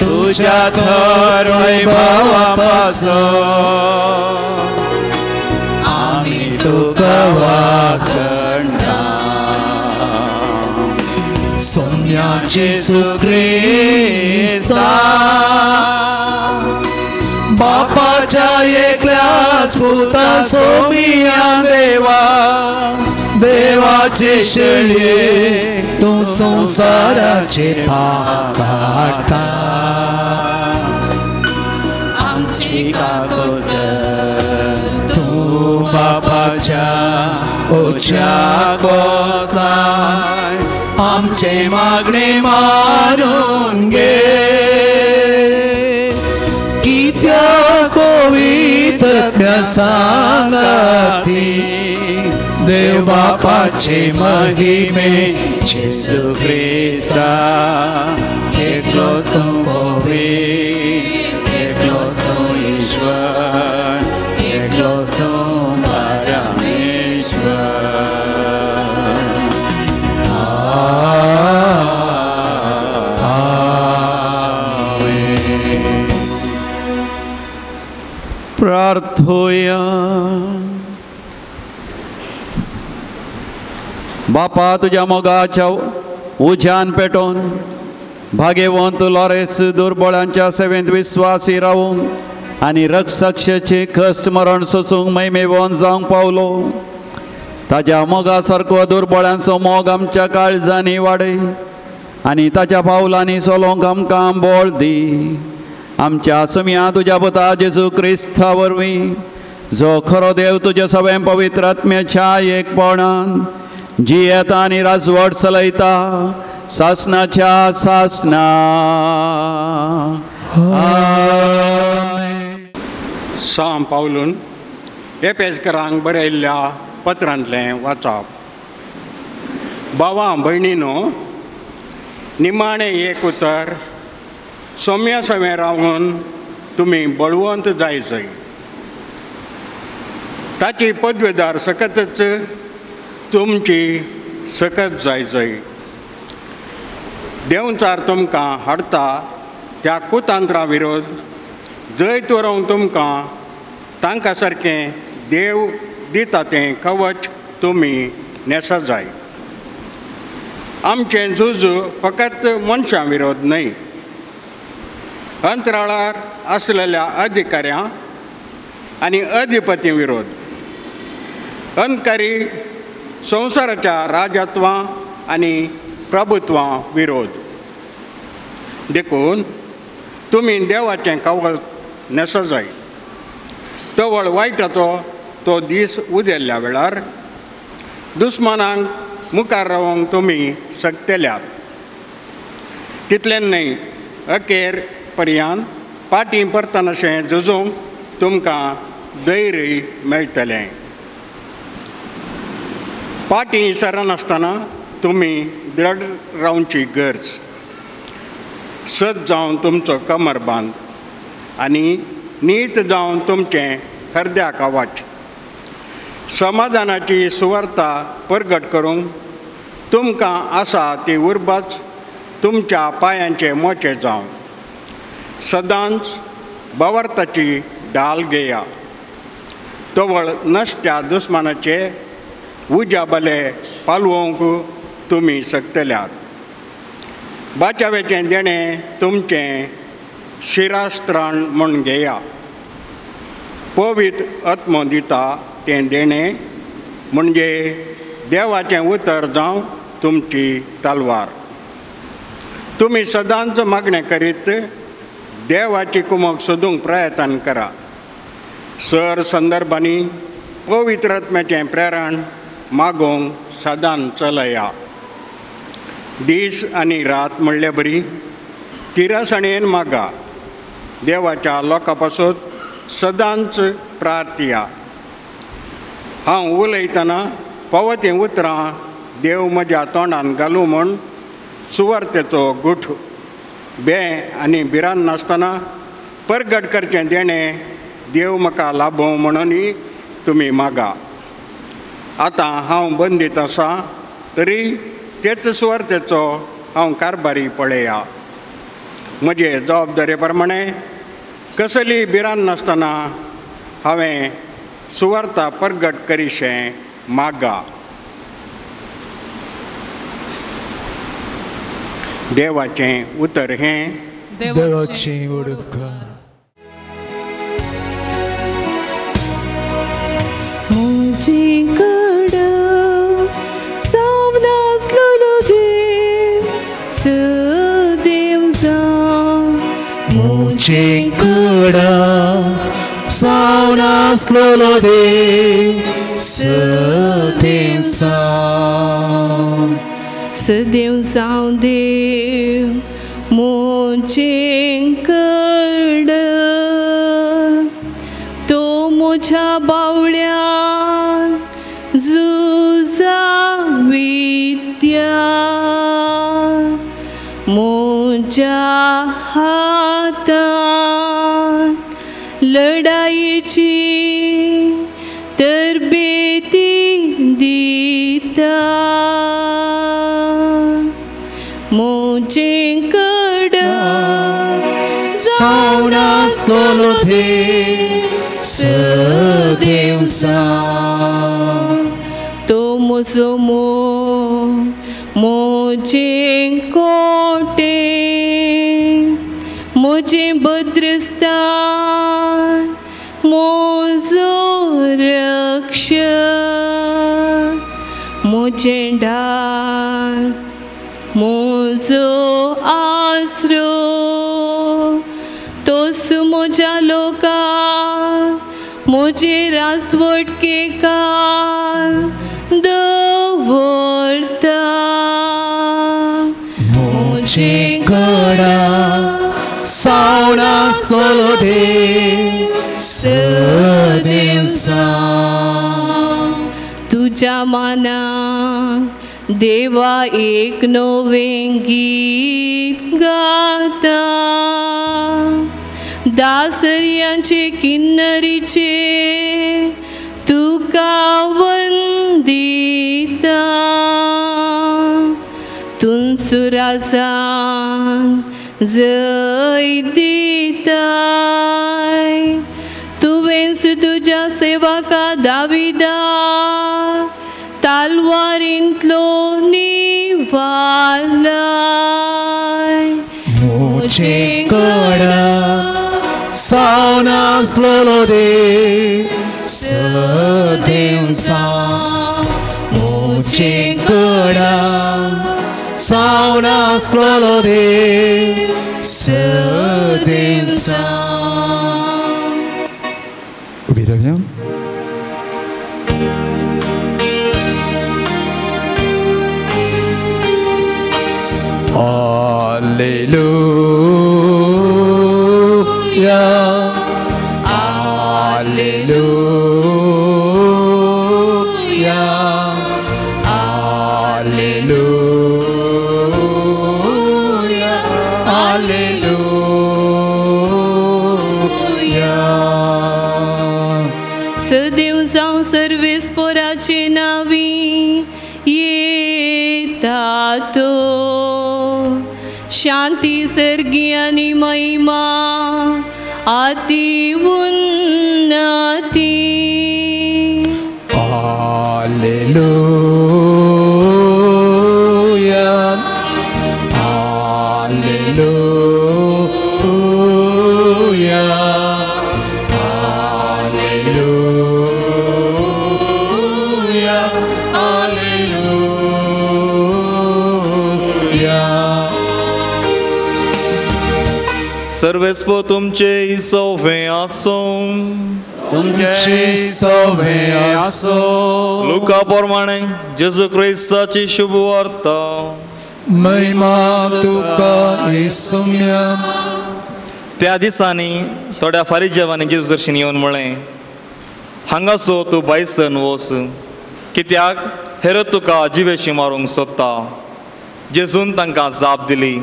तुज्या थर वैभवा पासून आमी तुका वाखणता। सोम्या जेसू क्रिस्ता बापाच्या एकल्याच पुता सोमिया देवा देवाचे शेळये तूं संवसाराचे पाप काडटा। आमची काकूत तूं बापाच्या उच्या कोसाय आमचे मागणे मानून घे कित्याक पवित्र सांगाती देव बापाचे महिमे जेसू क्रिस्ता एकलोच तूं पवित्र एकलोच तूं ईश्वर एकलोच तूं परमेश्वर। आमेन। प्रार्थोया। बापा तुज्या मोगाच्या उज्यान पेटोवन भाग्यवंत लॉरेस दुर्बळांच्या सेवेंत विस्वासी रावूंक आनी रक्षाक्षेचे कश्ट मरण सोसूंक महिमेवन जावंक पावलो। ताज्या मोगा सारको दुर्बळांचो मोग आमच्या काळजांनी वाडय आनी ताच्या पावलांनी चलोवंक आमकां बळ दी। आमच्या सुमया तुज्या पुता जेजू क्रिस्ता वरवीं जो खरो देव तुज्या सगळ्या पवित्र आत्म्याच्या एकपणान जियेता आनी राजवट चलयता सासनाच्या सासना। आमेन। सां पावलून एपेसकरांक बरयल्ल्या पत्रांतलें वाचप. भावा भयणीनो, निमाणें एक उतर सोम्या सोम्या रावन तुमी बळवंत जायचय. ताची पदवेदार सकतच तुमची सकत जायचय. देंवचार तुमकां हाडटा त्या कुतांत्रा विरोध जैत वरोवंक तुमकां तांकां सारकें देव दिता तें कवच तुमी न्हेसा जाय. आमचें झूज फकत मनशां विरोध न्हय, अंतराळार आसलेल्या अधिकाऱ्यां आनी अधिपती विरोध, अंधकारी संवसाराच्या राजत्वां आनी प्रभुत्वां विरोध. देखून तुमी देवाचें कवच न्हेसा जाय. तवळ वायटाचो तो दीस उदेल्ल्या वेळार दुस्मानांक मुखार रावंक तुमी शकतल्यात. तितलें न्हय, अखेर पर्यान पाटी परतनाशें झुजूंक तुमकां धैर्य मेळटलें. पाटी सरनासतना तुमी दृढ रावची गरज. सत जावन तुमचो कमर बांद आनी नीत जावन तुमचें हरद्या कवच. समाधानाची सुवार्ता परगट करूंक तुमकां आसा ती उर्बाच तुमच्या पांयांचे मोचे जावन सदांच बवर्ताची ढाल घेया. तवळ नश्ट्या दुस्मानाचे उज्या बले पालवंक तुमी शकतल्यात. बाचावेचें देणें तुमचें शिरास्त्राण म्हूण घेया. पवित्र आत्मो दिता तें देणें म्हणजे देवाचें उतर जावं तुमची तलवार. तुमी सदांच मागणें करीत देवाची कुमक सोदूंक प्रयत्न करा. सर संदर्भांनी पवित्र आत्म्याचें प्रेरण मागोवंक सदांच चलया. दीस आनी रात म्हणले बरी तिरासणेन मागा. देवाच्या लोकां पासत सदांच प्रार्थया. हांव उलयतना फावो तीं उतरां देव म्हज्या तोंडान घालूं म्हूण सुवार्तेचो गुठ बे आनी भिरांत नासतना परगट करचें देणें देव म्हाका लाभोवं म्हणूनय तुमी मागा. आतां हांव बंदीत आसा तरी तेच सुवार्तेचो हांव कारभारी पळया. म्हजे जबाबदारे प्रमाणे कसली भिरांत नासतना हांवें सुवार्ता परगट करीशें मागा. देवाचें उतर हें देवाचें उपकार. म्हजे कडेन जावन आसलेलो देव सदैव जावं. म्हजे कडेन जावन आसलेलो देव सदैव जावं. सदैव जावं देव म्हजे कडेन, तो म्हज्या बावळ्यान झुजा विद्या म्हज्या हातान लढायेची तरबेती दिता. म्हजे कडेन जावन आसलेलो देव सदैव जावं. तो म्हजो मोग म्हजें कोटें म्हजें भद्रस्थान म्हजो रक्षक म्हजें ढाल म्हजो आसरो. तोच म्हज्या लोकांक म्हजे रासवटकेकार दवरता. म्हजे कडेन जावन आसलेलो देव सदेवसा तुज्या मनाक देवा एक नवें गीत गाता दासर्यांचे किन्नरीचे तुका वंदिता तुनसुरासान जय दिताय तुवेंच तुज्या सेवका दाविदा तालवारींतलो निवालाय मुझे कडा सावन आसलेलो देव सदेवसा मुझे कडा सावन आसलेलो देव सदेवसा. उबी रावया. Alleluia, Alleluia, Alleluia, Alleluia. सदैव जावं सर्वेस्पोराचे नांवी येता तो शांती सर्गी आनी महिमा आती उन्नती. Alleluia, Alleluia, Alleluia, Alleluia. सर्वेस्पो तुमचे सोवे आसो तुमचे सोवे आसो. लुका प्रमाणे जेजू क्रिस्ताची शुभ वार्ता. महिमा तुका येसुम्या. त्या दिसांनी थोड्या फारिजेवांनी जेजू दर्शन येवन म्हळें, हांगासो तूं भायसन वच, कित्याक हेरो तुका जिवेशी मारूंक सोदता. जेजून तांकां जाप दिली,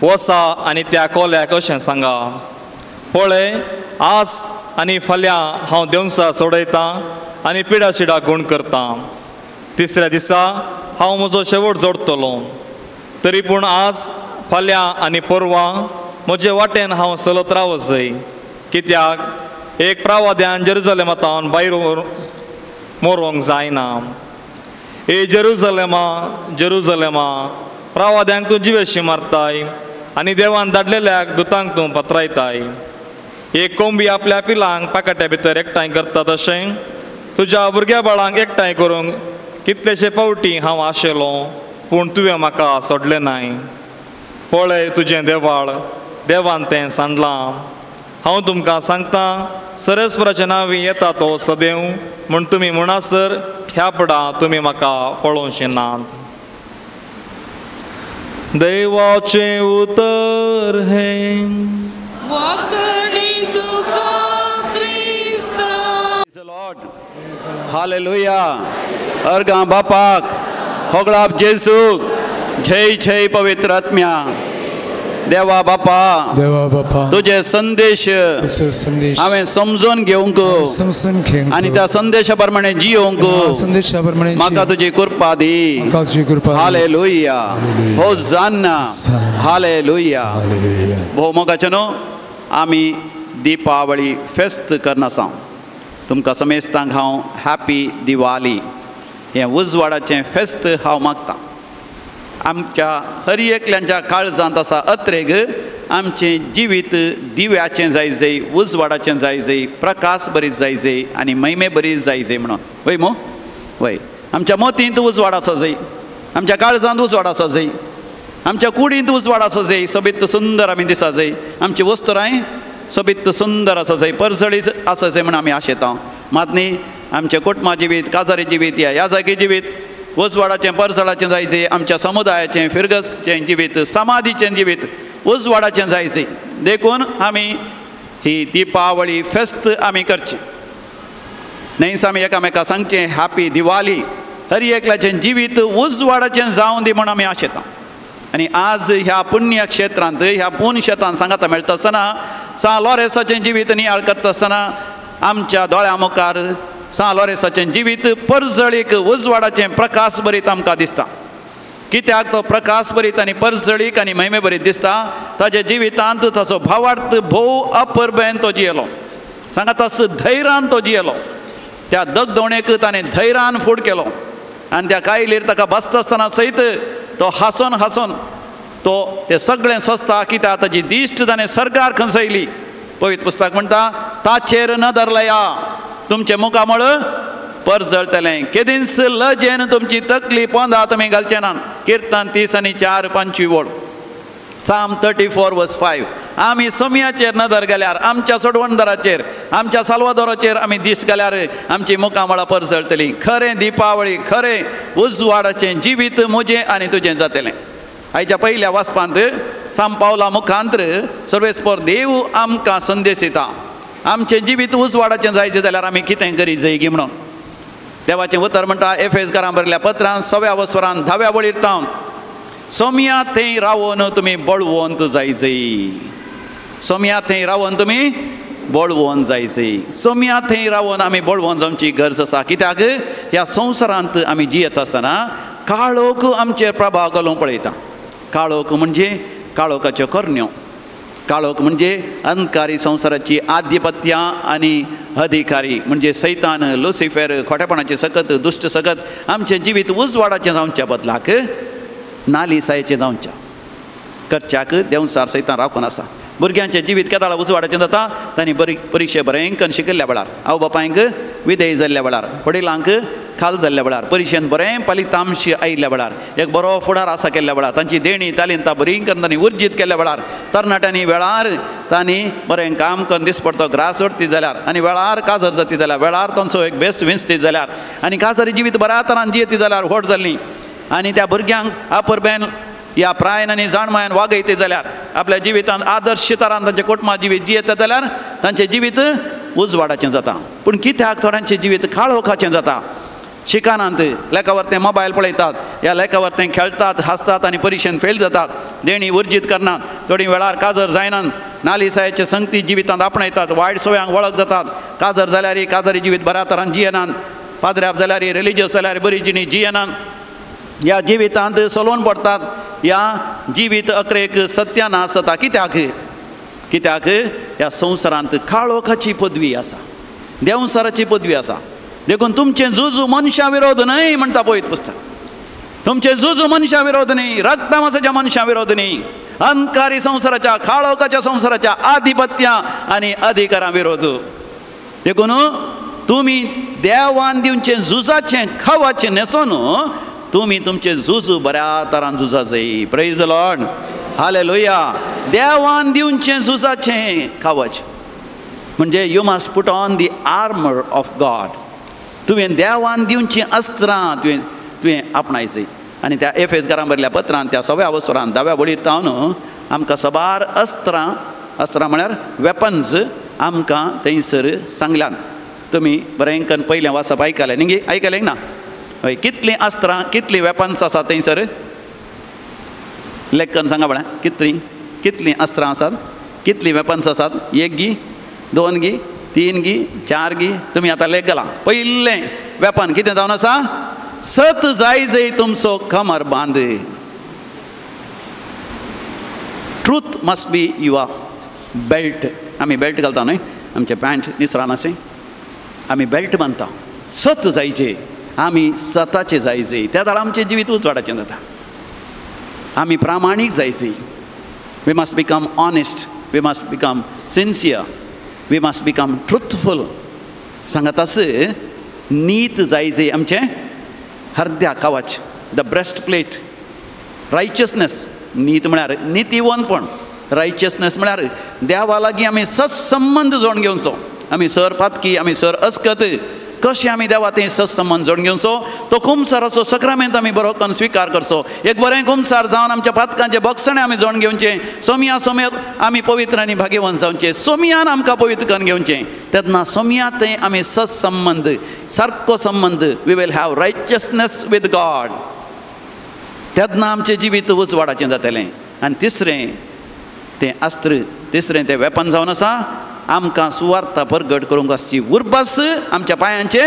वसा आनी त्या कोल्याक अशें सांगा, पळय आज आनी फाल्यां हांव देवसा सोडयतां आनी पिडा शिडा गूण करतां. तिसऱ्या दिसा हांव म्हजो शेवट जोडटलो. तरी पूण आज फाल्यां आनी परवां म्हजे वाटेन हांव चलत रावत जाय, कित्याक एक प्रावाद्यान जेरुजलेमांतावन भायर मरोंक जायना. ए जेरुजलेमा, जेरुजलेमा, प्रावाद्यांक तूं जिवेशी मारताय आनी देवान धाडलेल्याक दुतांक तूं पत्रायताय. एक कोंबी आपल्या पिलांक पाकाट्या भितर एकठांय करता तशें तुज्या भुरग्या बाळांक एकठांय करूंक कितलेशे फावटी हांव आशेलो, पूण तुवें म्हाका सोडलें नाय. पळय तुजें देवाळ देवान तें सांडलां. हांव तुमकां सांगता, सरस्वराच्या नांवी येता तो सदैव म्हूण तुमी म्हणसर ह्या पडा तुमी म्हाका पळोवचे नात. देवाचें उतर हें. वाकडी तुका क्रिस्ता. हालेलुया. अर्गां बापाक होगळाप जेजूक जय जय पवित्र आत्म्या. देवा बापा, देवा बापा, तुझे संदेश हांवें समजून घेवंक आनी त्या संदेशा प्रमाणे जियोंक म्हाका तुजी कृपा दी. हालेलुया. होजान्ना. हालेलुया. भोव मोगाचे न्हू, आमी दिपावळी फेस्त करनासा. तुमकां समेस्तांक हांव हॅपी दिवाली हें उजवाडाचें फेस्त हांव मागतां. आमच्या हर एकल्यांच्या काळजांत आसा अत्रेग आमचें जिवीत दिव्याचें जाय जाय, उजवाडाचें जाय जाय, प्रकाश बरीच जाय जाय आनी महिमे बरीच जाय जाय म्हणून. वय मो वय, आमच्या मोतींत उजवाड आसा जाय, आमच्या काळजांत उजवाड आसा जाय, आमच्या कुडींत उजवाड आसा जाय, सोबीत सुंदर आमी दिसा जाय, आमची वस्त्रांय सोबीत सुंदर आसा जाय, परजळीच आसा जाय म्हूण आमी आशेता. मात न्ही आमचें कुटुंबा जिवीत, काजारी जिवीत, ह्या जागी जिवीत उजवाडाचें परजळाचें जाय जाय, आमच्या समुदायाचें फिरगसचें जिवीत, समाधीचें जिवीत उजवाडाचें जाय जाय. देखून आमी ही दिपावळी फेस्त आमी करची. न्हयस आमी एकामेका सांगचें हॅपी दिवाली. हर एकल्याचें जिवीत उजवाडाचें जावं दी म्हूण आमी आशेता. आनी आज ह्या पुण्य क्षेत्रांत ह्या पुण्य शेतांत सांगाता मेळटा आसतना सां लॉरेसाचें जिवीत नियाळ करता आसतना आमच्या दोळ्या मुखार सां लॉरेसाचें जिवीत परजळीक उजवाडाचें प्रकाश भरीत आमकां दिसता. कित्याक तो प्रकाश भरीत आनी परजळीक आनी महिमे भरीत दिसता. ताच्या जिवितांत ताचो भावार्थ भोव अपुरबेन तो जियेलो, सांगात धैर्यान तो जियेलो. त्या दगदोणेक ताणें धैर्यान फूड केलो आनी त्या कायलीर ताका बसता आसतना सयत तो हांसोन हांसोन तो ते सगळें सोंसता. कित्याक ताजी दिश्ट ताणें सरकार खंसयली. पवित्र पुस्तक म्हणटा ताचेर नदर लाया तुमचें मुखामळ परजळटलें, केदींच लजेन तुमची तकली पोंदा तुमी घालचे ना. किर्तन 34:25 वळ, Psalm 34:5. आमी समयाचेर नदर घाल्यार, आमच्या सोडवणदाराचेर, आमच्या साल्वादोराचेर आमी दिश्ट घाल्यार आमची मुखामळां परजळटलीं. खरें दिपावळी, खरें उजवाडाचें जिवीत म्हजें आनी तुजें जातलें. आयच्या पयल्या वाचपांत सांत पावला मुखांत्र सर्वेस्पर देव आमकां संदेश दिता. आमचें जिवीत उजवाडाचें जायचें जाल्यार आमी कितें करी जाय म्हणून देवाचें उतर म्हणटा एफेसकारां बरयल्ल्या पत्रान 6व्या वसरान 10व्या वळीर तावन सोम्या थंय रावन तुमी बळवंत जायजय. सोम्या थंय रावन तुमी बळवंत जायजय. सोम्या थंय रावन आमी बळवंत जावची गरज आसा. कित्याक ह्या संवसारांत आमी जियेत आसतना काळोख आमचेर प्रभाव घालूंक पळयता. काळोख म्हणजे काळोखाच्यो करण्यो, काळोख म्हणजे अंधकारी संवसाराची आधिपत्यां आनी अधिकारी म्हणजे सैतान, लुसिफेर, खोटेपणाचे सकत, दुश्ट सकत आमचें जिवीत उजवाडाचें जावच्या बदलाक नालिसायेचें जावच्या करच्याक देंवचार सैतान राखून आसा. भुरग्यांचें जिवीत केदाळा उजवाडाचें जाता तांणी बरी परिक्षे बरें करून शिकिल्ल्या वेळार, आवय बापायंक विधेय जाल्ल्या वेळार, वडिलांक खाल जाल्ल्या वेळार, परिक्षेन बरें फलितांश आयिल्ल्या वेळार, एक बरो फुडार आसा केल्ल्या वेळार, तांची देणी तालिंता बरी करून तांणी उर्जीत केल्ल्या वेळार, तरणाट्यांनी वेळार तांणी बरें काम करून दिसपडतो ग्रास उरती जाल्यार आनी वेळार काजर जाती जाल्यार, वेळार तांचो एक बेस विंचती जाल्यार आनी काजरी जिवीत बऱ्या तरान जियेती जाल्यार व्हड जाल्ली आनी त्या भुरग्यांक अपुरबेन ह्या प्रायन आनी जाणमायन वागयते जाल्यार, आपल्या जिवितांत आदर्श तरान तांचें कुटुंबा जिवीत जियेता जाल्यार तांचें जिवीत उजवाडाचें जाता. पूण कित्याक थोड्यांचें जिवीत काळोखाचें जाता. शिकानांत लेखावर ते मोबायल पळयतात, ह्या लेखावर ते खेळटात, हांसतात आनी परिक्षेन फेल जातात. देणी उर्जीत करनात, थोडी वेळार काजर जायनात, नालिसायेचे संगती जिवितांत आपणायतात, वायट सवयांक वळख जातात. काजर जाल्यार काजरी जिवीत बऱ्या तरान जियेनात, पाद्र्याप जाल्यार रिलिजियस जाल्यार बरी जिणी जियेनात. ह्या जिवितांत सलोवन पडटात. ह्या जिवीत अकरेक सत्यानाश जाता. कित्याक? कित्याक ह्या संवसारांत काळोखाची पदवी आसा, देंवसाराची पदवी आसा. देखून तुमचें झुजू मनशां विरोध न्हय म्हणटा पवित्र पुस्तक. तुमचें झुजू मनशां विरोध न्हय, रक्तमासाच्या मनशां विरोध न्हय, अंधकारी संवसाराच्या काळोखाच्या संवसाराच्या आधिपत्या आनी अधिकारां विरोध. देखून तुमी देवान दिवचें झुजाचें खवाचें न्हेसोन तुमी तुमचें झुजू बऱ्या तरान झुजा जाय. Praise the Lord, hallelujah. देवान दिवचें झुजाचें कवच म्हणजे you must put on the armour of God. तुवें देवान दिवचीं अस्त्रां तुवें तुवें आपणायची. आनी त्या एफेसकारां बरयल्ल्या पत्रान त्या 6व्या वसरान 10व्या वळीर तावन आमकां सबार अस्त्रां, अस्त्रां म्हळ्यार वेपन्स आमकां थंयसर सांगल्यात. तुमी बरें करून पयलें वाचप आयकलें न्ही? आयकलें ना? हय. कितलीं अस्त्रां, कितलीं वेपन्स आसात थंयसर लेखन सांगा पळय. कितलीं कितलीं अस्त्रां आसात, कितलीं वेपन्स आसात? 1 गी, 2 गी, 3 गी, 4 गी. तुमी आतां लेख घाला. पयलें वेपन कितें जावन आसा? सत जाय जय तुमचो कमर बांद. Truth must be your belt. आमी बेल्ट घालता न्हय, आमचें पॅन्ट निसरान अशें आमी बेल्ट बांदता. सत जायचे, आमी सताचें जायचे, त्या वेळार आमचें जिवीत उजवाडाचें जाता. आमी प्रामाणीक जायचे. We must become honest, we must become sincere, we must become truthful. सांगात आस नीत जायचे आमचें हरद्या कवच, the breast plate, righteousness. नीत म्हळ्यार नितीवंतपण, रायचियसनेस म्हळ्यार देवा लागीं आमी सत्संबंद जोडून घेवचो. आमी सर पातकी, आमी सर अस्कत, कशें आमी देवा थंय सत्संबंद जोडून घेवचो, तो कुमसाराचो सक्रामेंत आमी बरो करून स्विकार करचो, एक बरें कुमसार जावन आमच्या पातकांचें बक्षणें आमी जोडून घेवचें, सोमया सोमयात आमी पवित्र आनी भाग्यवंत जावचें, सोमयान आमकां पवित्र करून घेवचें. तेन्ना सोमया थंय आमी सत्संबंद सारको संबंद, we will have righteousness with God, तेन्ना आमचें जिवीत उजवाडाचें जातलें. आनी तिसरें तें अस्त्र, तिसरें तें वेपन जावन आसा आमकां सुवार्ता परगट करूंक आसची उर्बास आमच्या पांयांचे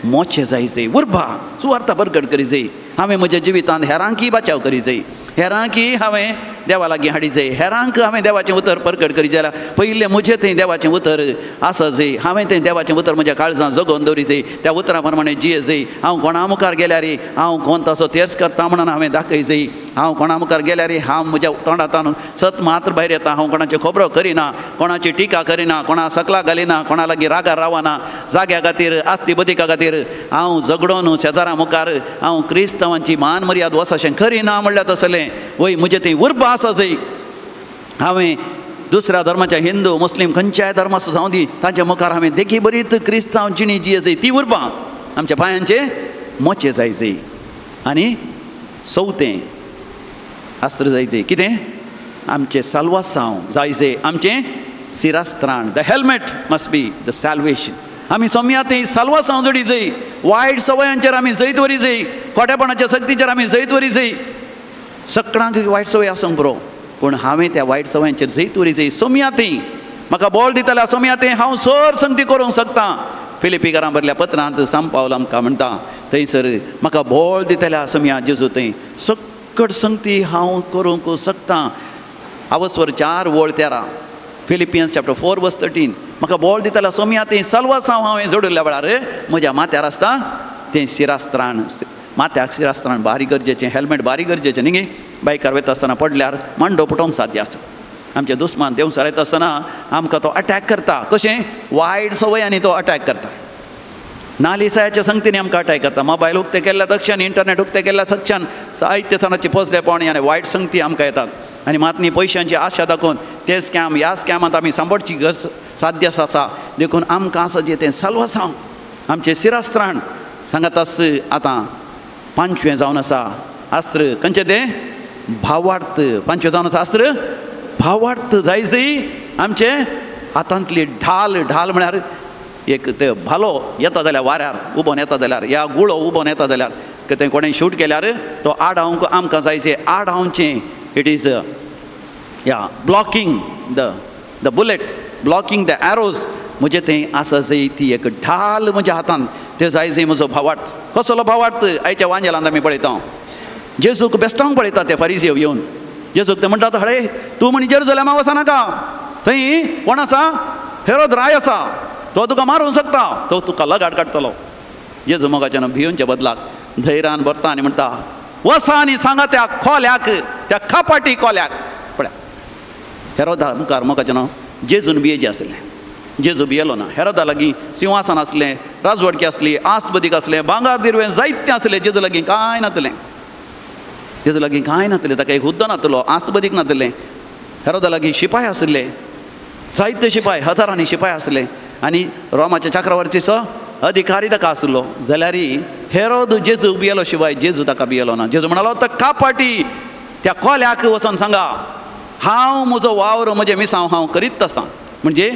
मोचे जाय जाय, उर्बा सुवार्ता परगट करी जाय. हांवें म्हज्या जिवितांत हेरांकी बचाव करी जाय, हेरांकी हांवें देवा लागीं हाडी जाय, हेरांक हांवें देवाचें उतर परगट करी जाल्यार पयलें म्हजें थंय देवाचें उतर आसा जाय, हांवें तें देवाचें उतर म्हज्या काळजां जगोवन दवरी जाय, त्या उतरा प्रमाणें जिये जाय. हांव कोणा मुखार गेल्यार हांव कोण तसो तेर्स करता म्हणून हांवें दाखय जाय, हांव कोणा मुखार गेल्यार हांव म्हज्या तोंडांतल्यान सत मात्र भायर येता, हांव कोणाच्यो खबरो करिना, कोणाची टिका करिना, कोणा सकला घालिना, कोणा लागीं रागार रावना, जाग्या खातीर आस्ती बदिका खातीर हांव झगडोन शेजारा मुखार हांव क्रिस्तांवांची मान मर्याद वस अशें करिना म्हणल्यार तसलें वय म्हजें थंय उर्बा आसा जाय. हांवें दुसऱ्या धर्माच्या हिंदू मुस्लीम खंयच्याय धर्माचो जावं दी तांच्या मुखार हांवें देखी बरीत क्रिस्तांव जिणी जी आसा ती उर्बा आमच्या पांयांचे मोचे जाय जाय. आनी चवथें अस्त्र जाय जाय कितें, आमचें साल्वासांव जाय जाय, आमचें सिरास्त्राण, the helmet must be the salvation. आमी सोमया थंय साल्वासांव जोडी जाय, वायट सवयांचेर आमी जैत वरी जाय, खोटेपणाच्या सक्तीचेर आमी जैत वरी जाय. सगळ्यांक वायट सवय आसूंक पुरो, पूण हांवें त्या वायट सवयांचेर जैत वरी जाय. सोमया थंय म्हाका बळ दिताल्या सोमया थंय हांव सर संगती करूंक शकता. फिलिपीकारां बरल्या पत्रांत सांत पावल आमकां म्हणटा थंयसर म्हाका बळ दितल्या सोमया जेजू थंय सकट संगती हांव करूंक शकता. आवस्वर 4:13, फिलिपियन्स चॅप्टर 4:13, म्हाका बळ दितल्या सोमया थंय साल्वासांव हांवें जोडिल्ल्या वेळार म्हज्या माथ्यार आसता तें शिरास्त्राण, माथ्याक शिरास्त्राण भारी गरजेचें, हेल्मेट भारी गरजेचें न्ही गे. बायकार वयता आसतना पडल्यार मांडो पुटोवंक साध्य आसा. आमचे दुस्मान देंवचार येता आसतना आमकां तो अटॅक करता, कशें वायट सवयांनी तो अटॅक करता, नालिसायाच्या संगतीन आमकां अटॅक करता. मोबायल उक्तें केल्ल्या तक्षण, इंटरनेट उक्तें केल्ल्या तक्षण साहित्य सणाची पोसले पावणी आनी वायट संगती आमकां येतात. आनी मातनी पयशांची आशा दाखोवन ते स्कॅम ह्या स्कॅमांत आमी सांबाळची गरज साध्य आसा. देखून आमकां आसा जें तें साल्वासांव आमचें शिरास्त्राण सांगात आस. आतां पांचवें जावन आसा अस्त्र खंयचें तें भावार्थ, पांचवें जावन आसा अस्त्र भावार्थ जाय जाय. आमचे हातांतली ढाल, ढाल म्हळ्यार एक ते भालो येता जाल्यार वाऱ्यार उबोन येता जाल्यार ह्या गुळो उबोन येता जाल्यार तें कोणें शूट केल्यार तो आडावंक आमकां जाय जाय, आडावचें. It is yeah blocking the the bullet, blocking the arrows. म्हजें थंय आसा जाय ती एक ढाल म्हज्या हातान, तें जाय जाय म्हजो भावार्थ. कसलो भावार्थ आयच्या वांजेलांत आमी पळयता, जेजूक बेस्टावंक पळयता ते फारीजेव येवन जेजूक ते म्हणटात, हळे तूं म्हण जेरुजलेमा वचनाका, थंय कोण आसा, हेरोद राय आसा, तो तुका मारूंक शकता, तो तुका लगाड काडटलो. जेजू मोगाच्यान भियोनच्या बदलाक धैर्यान भरता आनी म्हणटा, वसा आनी सांगा त्या कोल्याक, त्या खापाटी कोल्याक. पळया हेरोदा मुखार मोगाच्यान जेजून भियेचें आसलें, जेजू भियेलो ना. हेरोदा लागीं सिंहासन आसलें, राजवडकी आसली, आसबदीक आसलें, भांगार दिरवें जायतें आसलें, जेजू लागीं कांय नातलें, जेजू लागीं कांय नातलें, ताका एक हुद्दो नातलो, आसबदीक नातलें. हेरोदा लागीं शिपाय आसले, जायते शिपाय, हजारांनी शिपाय आसले आनी रोमाच्या चक्रवर्तीचो अधिकारी ताका आसलो. जाल्यार हेरोद जेजू भियेलो शिवाय जेजू ताका भियेलो ना. जेजू म्हणालो, तो कापाटी त्या कोल्याक वचोन सांगा, हांव म्हजो वावर म्हजें मिसांव हांव करीत आसा. म्हणजे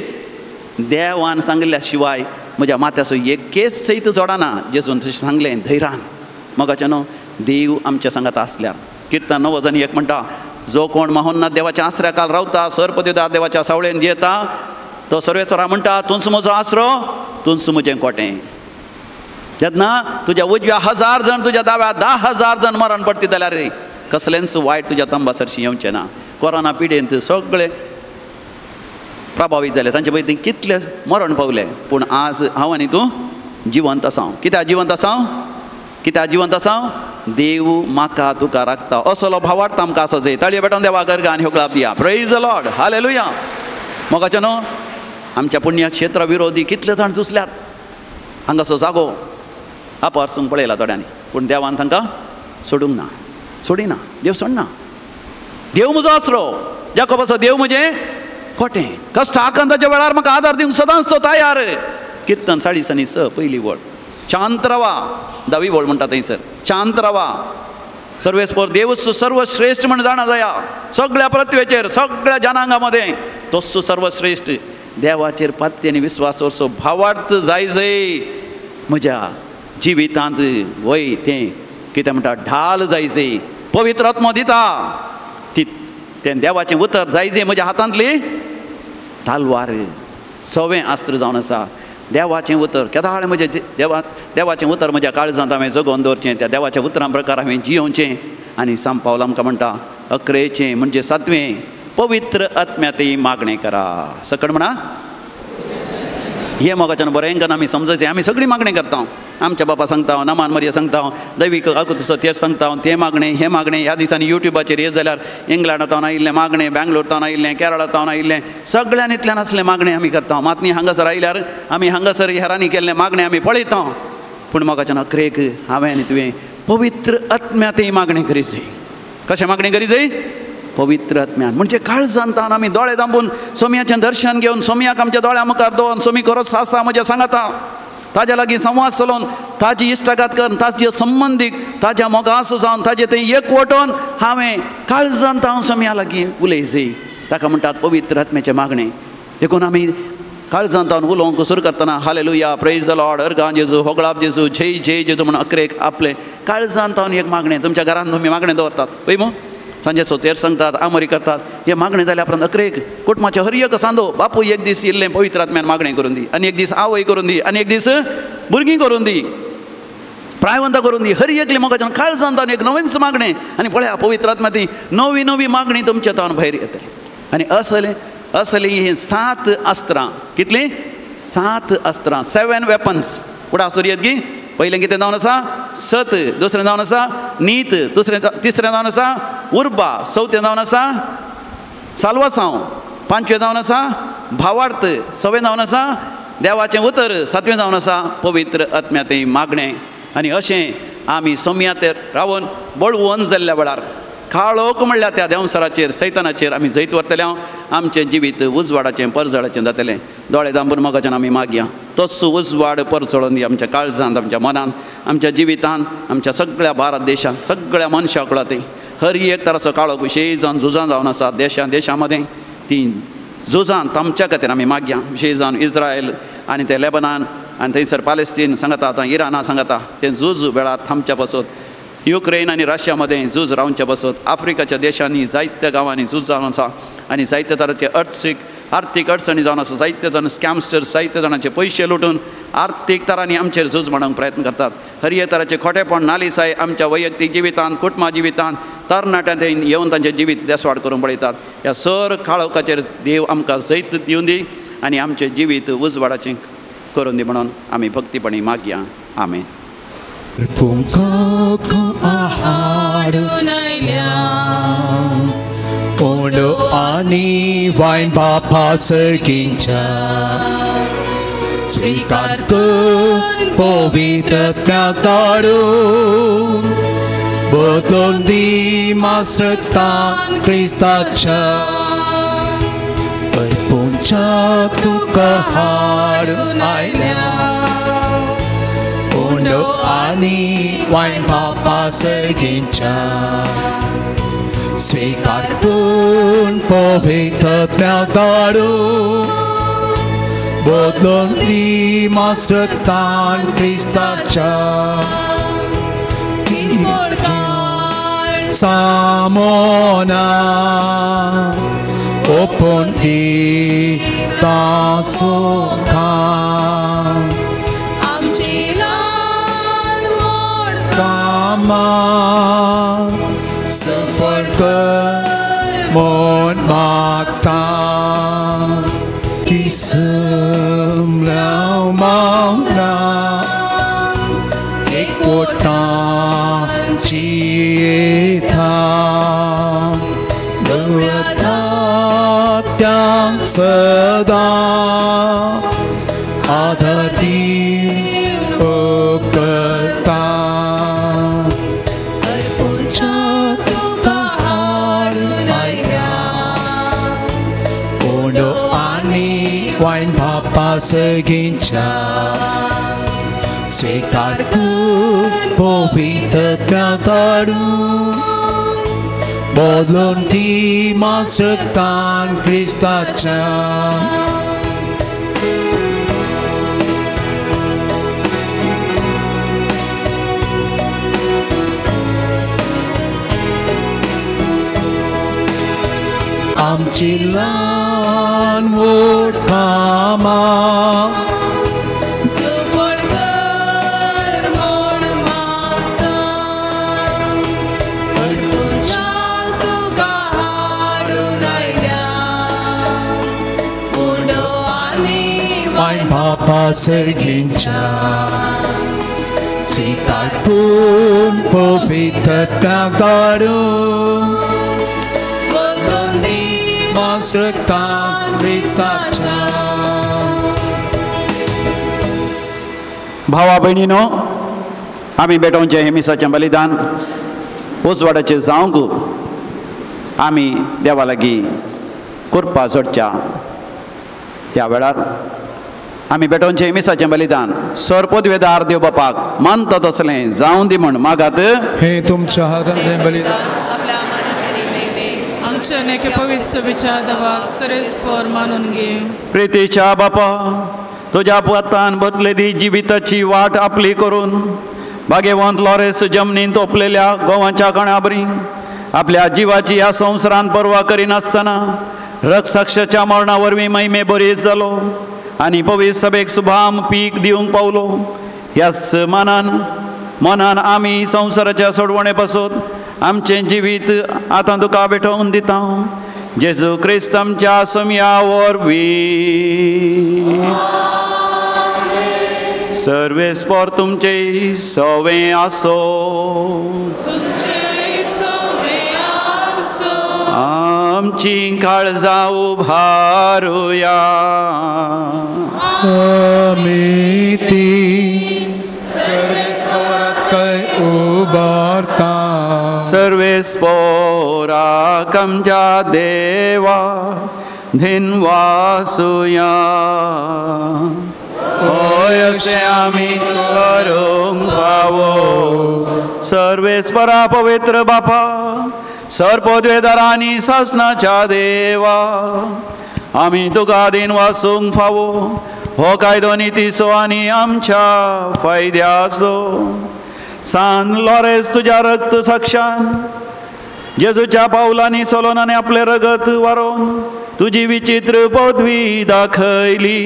देवान सांगिल्ल्या शिवाय म्हज्या माथ्याचो एक केस सयत जोडना. जेजून तशें सांगलें धैर्यान. मोगाच्यानो देव आमच्या सांगात आसल्यार किर्तन 9:1 म्हणटा, जो कोण माहोन्ना देवाच्या आसऱ्या काल रावता, सरपतिदा देवाच्या सावळेन जियेता, तो सर्वेस्वरा म्हणटा, तूंच म्हजो आसरो, तूंच म्हजें कोटें. तेन्ना तुज्या उजव्या 1000 जण, तुज्या दाव्या 10,000 जण मरण पडटी जाल्यार कसलेंच वायट तुज्या तंबा सरशी येवचें ना. कोरोना पिडेंत सगळे प्रभावीत जाले, तांचे पयलीं कितले मरण पावले, पूण आज हांव आनी तूं जिवंत आसा. कित्याक जिवंत आसा? कित्याक जिवंत आसा? देव म्हाका तुका राखता. असलो भावार्थ आमकां आसा जाय. ताळयो पेटोवन देवा गर्गा आनी ह्यो दिया. Praise the Lord, hallelujah. मोगाच्या न्हू आमच्या पुण्यक्षेत्रा विरोधी कितले जाण झुजल्यात. हांगासो जागो आपारसूंक पळयला थोड्यांनी, पूण देवान तांकां सोडूंक ना, सोडिना, देव सोडना. देव म्हजो आसरो, जाकोबाचो देव म्हजें खोटें. कश्ट आकांताच्या वेळार म्हाका आदार दिवंक सदांच तो तयार. किर्तन 40:6 पयली वळ. शांत रावा, धावी वळ म्हणटा थंयसर, शांत रावा. सर्वेस्पर देवच सर्वश्रेश्ठ म्हण जाणा जाया, सगळ्या पृथ्वेचेर सगळ्या जनांगा मदें तोच सर्वश्रेश्ठ. देवाचेर पात्य आनी विस्वास वर्सो भावार्थ जाय जय म्हज्या जिवितांत वय तें कितें म्हणटा ढाल जाय जय पवित्र आत्मो दिता ती तें देवाचें उतर जाय जय म्हज्या हातांतली तालवार सवें अस्त्र जावन आसा. देवाचें उतर केदाळ म्हजें देवाचें उतर म्हज्या काळजांत हांवें जगोवन दवरचें, त्या देवाच्या उतरां प्रकार हांवें जियोवचें. आनी सांत पावल आमकां म्हणटा अकरेचें म्हणजे सातवें पवित्र आत्म्याती मागणें करा. सकड म्हणा हे मोगाच्यान बरें करून आमी समजायचें. आमी सगळीं मागणें करता, आमच्या बापा सांगता, नमान मरिया सांगता, दैवीक आकुतसो तेच सांगता, तें मागणें हें मागणें. ह्या दिसांनी युट्यूबाचेर येत जाल्यार इंग्लंडांत आयिल्लें मागणें, बेंगलोर तावन आयिल्लें, केरळा तावन आयिल्लें, सगळ्यान इतल्यान असलें मागणें आमी करता. मात न्ही हांगासर आयल्यार आमी हांगासर हेरांनी केल्लें मागणें आमी पळयता. पूण मोगाच्यान अकरेक हांवें आनी तुवें पवित्र आत्म्यातय मागणें करी जाय. कशें मागणें करी जाय? पवित्र आत्म्यान. म्हणजे काळजांत आमी दोळे दांबून सोमयाचें दर्शन घेवन सोमयाक आमच्या दोळ्या मुखार दवरून सोमी खरोच आसा म्हज्या सांगाता, ताज्या लागीं संवाद चलोवन ताजी इश्टागात करून ताजे संबंदीक ताज्या मोगासो जावन ताजे थंय एकवटोन हांवें काळजांत हांव सोमया लागीं उलय जाय. ताका म्हणटात पवित्र आत्म्याचें मागणें. देखून आमी काळजांत उलोवंक सुरू करतना हालेलुया, प्रेज the Lord, अर्गां जेजू, होगळाप जेजू, जय जय जेजू म्हणून अकरेक आपलें काळजांत एक मागणें. तुमच्या घरांत तुमी मागणें दवरतात पळय मू, सांजे सोतेर सांगतात, आमरी करतात. हे मागणें जाल्या उपरांत अकरेक कुटुंबाचे हर एक सांदो बापूय एक दीस इल्लें पवित्र आत्म्यान मागणें करून दी, आनी एक दीस आवय करून दी, आनी एक दीस भुरगीं करून दी, प्रायवंतां करून दी. हर एकली मोगाच्यान काळजांत एक नवींच मागणें. आनी पळया पवित्र आत्म्या ती नवी नवी मागणी तुमच्या तावन भायर येतली. आनी असले असली ही 7 अस्त्रां. कितलीं? 7 अस्त्रां, 7 वेपन्स. फुडें आसूं येत गी. पयलें कितें जावन आसा? सत. दुसरें जावन आसा नीत, दुसरें तिसरें जावन आसा उर्बा, चवथें जावन आसा साल्वासांव, पांचवें जावन आसा भावार्थ, सवें जावन आसा देवाचें उतर, सातवें जावन आसा पवित्र आत्म्यातें मागणें. आनी अशें आमी सोमयातेर रावन बळवंत जाल्ल्या वेळार काळोख म्हणल्यार त्या देंवसराचेर सैतानाचेर आमी जैत व्हरतले. आमचें जिवीत उजवाडाचें परजळाचें जातलें. दोळे दांबून मोगाच्यान आमी मागया तोच उजवाड परजळोवन दी आमच्या काळजांत, आमच्या मनांत, आमच्या जिवितांत, आमच्या सगळ्या भारत देशांत, सगळ्या मनशां कुळांत. हर एक तराचो काळोख विशेश जावन झुजां जावन आसा देशां देशां मदें, तीं झुजां तांच्या खातीर आमी मागया. विशेश जावन इस्रायल आनी ते लेबनान आनी थंयसर पालेस्तीन सांगता, आतां इराणा सांगता, तें झूज वेळार थांबच्या पासत, युक्रेन आनी रशिया मदें झूज रावच्या पासत, आफ्रिकाच्या देशांनी जायत्या गांवांनी झूज जावन आसा आनी जायत्या तरांचे आर्थीक अडचणी जावन आसा. जायते जाण स्कॅमस्टर्स जायते जाणांचे पयशे लुटून आर्थीक तरांनी आमचेर झूज म्हणूंक प्रयत्न करतात. हर एक तराचे खोटेपण नालिसाय आमच्या वैयक्तीक जिवितांत, कुटुंबा जिवितांत, तरणाट्यांत येवन तांचें जिवीत देसवाड करूंक पळयतात. ह्या सर काळोखाचेर देव आमकां जैत दिवन दी आनी आमचें जिवीत उजवाडाचें करून दी म्हणून आमी भक्तीपणी मागया. आमेन. हाडून आयल्या उंडो आनी वायन बापा सगींच्या स्वीकार कर पवित्र धाडून बदलून दी मास्रतान क्रिस्ताच्या पुंच्या तुका हाडून आयल्या उंडो आनी वायन बापा सगींच्या स्वीकार करून पवित्र धाडून बदलून दी मास्रतान क्रिस्ताच्या सामोना ओपन दी तासोखा आमची ल्हान मोड कामा सफळ कर म्हूण मागता किसमल्या मावना एकवटांची येता नव्रताट्यांक सदां आधार दिवन करता. तुका हाडून आयल्या उंडो आनी वायन बापा सगींच्या स्वीकार कर पवित्रत्या काडून बदलून ती मास्रतान क्रिस्ताच्या. आमची ल्हान व्हड कामां सुफळ कर म्हूण मागता तुज्या तुका हाडून आयल्या उडो आनी वायन बापा सर्गींच्या स्वीकार करून पवित्रता काडून भावा भयणीनो, आमी भेटोवचें हें मिसाचें बलिदान उजवाडाचें जावंक आमी देवा लागीं कृपा जोडच्या. ह्या वेळार आमी भेटोवचें हें मिसाचें बलिदान सर पदवेदार देव बापाक मानता तसलें जावं दी म्हण मागात. हे तुमच्या हातांतलें बलिदान आपल्या प्रितीच्या बापा, तुज्या पुतान बदलेली जिविताची वाट आपली करून भाग्यवंत लॉरेस जमनीन तोपलेल्या गोवाच्या कणाबरी आपल्या जिवाची ह्या संवसारान पर्वा करिनासतना रक्तसाक्षाच्या मरणा वरवीं महिमे बरी जालो आनी पवित्र सभेक सुभाम पीक दिवंक पावलो. ह्याच मानान मनान आमी संवसाराच्या सोडवणे पासून आमचें जिवीत आतां तुका भेटोवन दिता. जेजू क्रिस्त आमच्या सोम्या वरवीं. सर्वेस्पर तुमचे सवे आसो. आमची काळजां उभारुया. आमी ती उबारता. सर्वेस्पोराक आमच्या देवा धिनवासुया. होय अशें आमी करूंक फावो. सर्वेस्परा पवित्र बापा, सर्पद्वेदारांनी सासनाच्या देवा, आमी तुका दिनवासूंक फावो. हो कायदो नितीचो आनी आमच्या फायद्याचो. सान लॉरेस तुज्या रक्त साक्षान जेजूच्या पावलांनी चलोन आनी आपलें रगत वारोवन तुजी विचित्र पदवी दाखयली.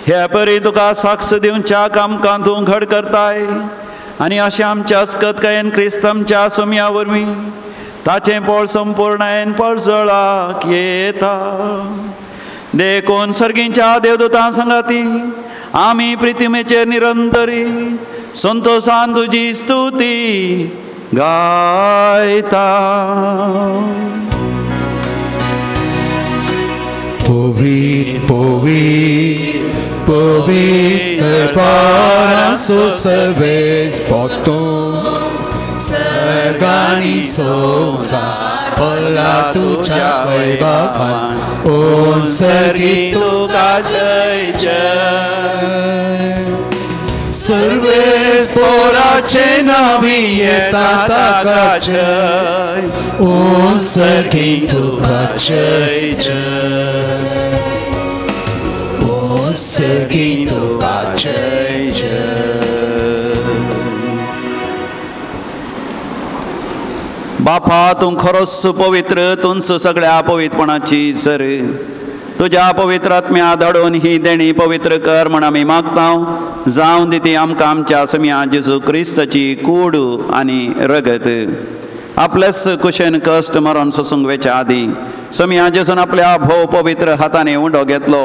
हे परी तुका साक्ष दिवच्या कामकां तूं घड करताय आनी अशें आमच्या अस्कतकायेन क्रिस्त आमच्या सोम्या वरवीं ताचें पोळ संपूर्णायेन परजळाक येता. देखून सर्गींच्या देवदूतां सांगाती आमी प्रितिमेचेर निरंतरी संतोषान तुजी स्तुती गायता. पवित्र पवित्र पवित्र परासो सर्वेस्पर तूं सर्गांनी संवसार भरला तुज्या वैभवान. ओम सर्गी तुका जय जय. सर्वेस्पराचे नावी येता ताका जय. ओम सर्गी तुका जय जय. ओम सर्गी तुका जय जय. बापा, तूं खरोच पवित्र, तूंच सगळ्या पवित्रपणाची सर. तुज्या पवित्र आत्म्या धाडून ही देणी पवित्र कर म्हण आमी मागता. जावं दी ती आमकां आमच्या समिया जेजू क्रिस्ताची कूड आनी रगत. आपलेच कुशेन कश्ट मरण सोसूंक वेच्या आदीं समिया जेजून आपल्या भोव पवित्र हातांनी उंडो घेतलो.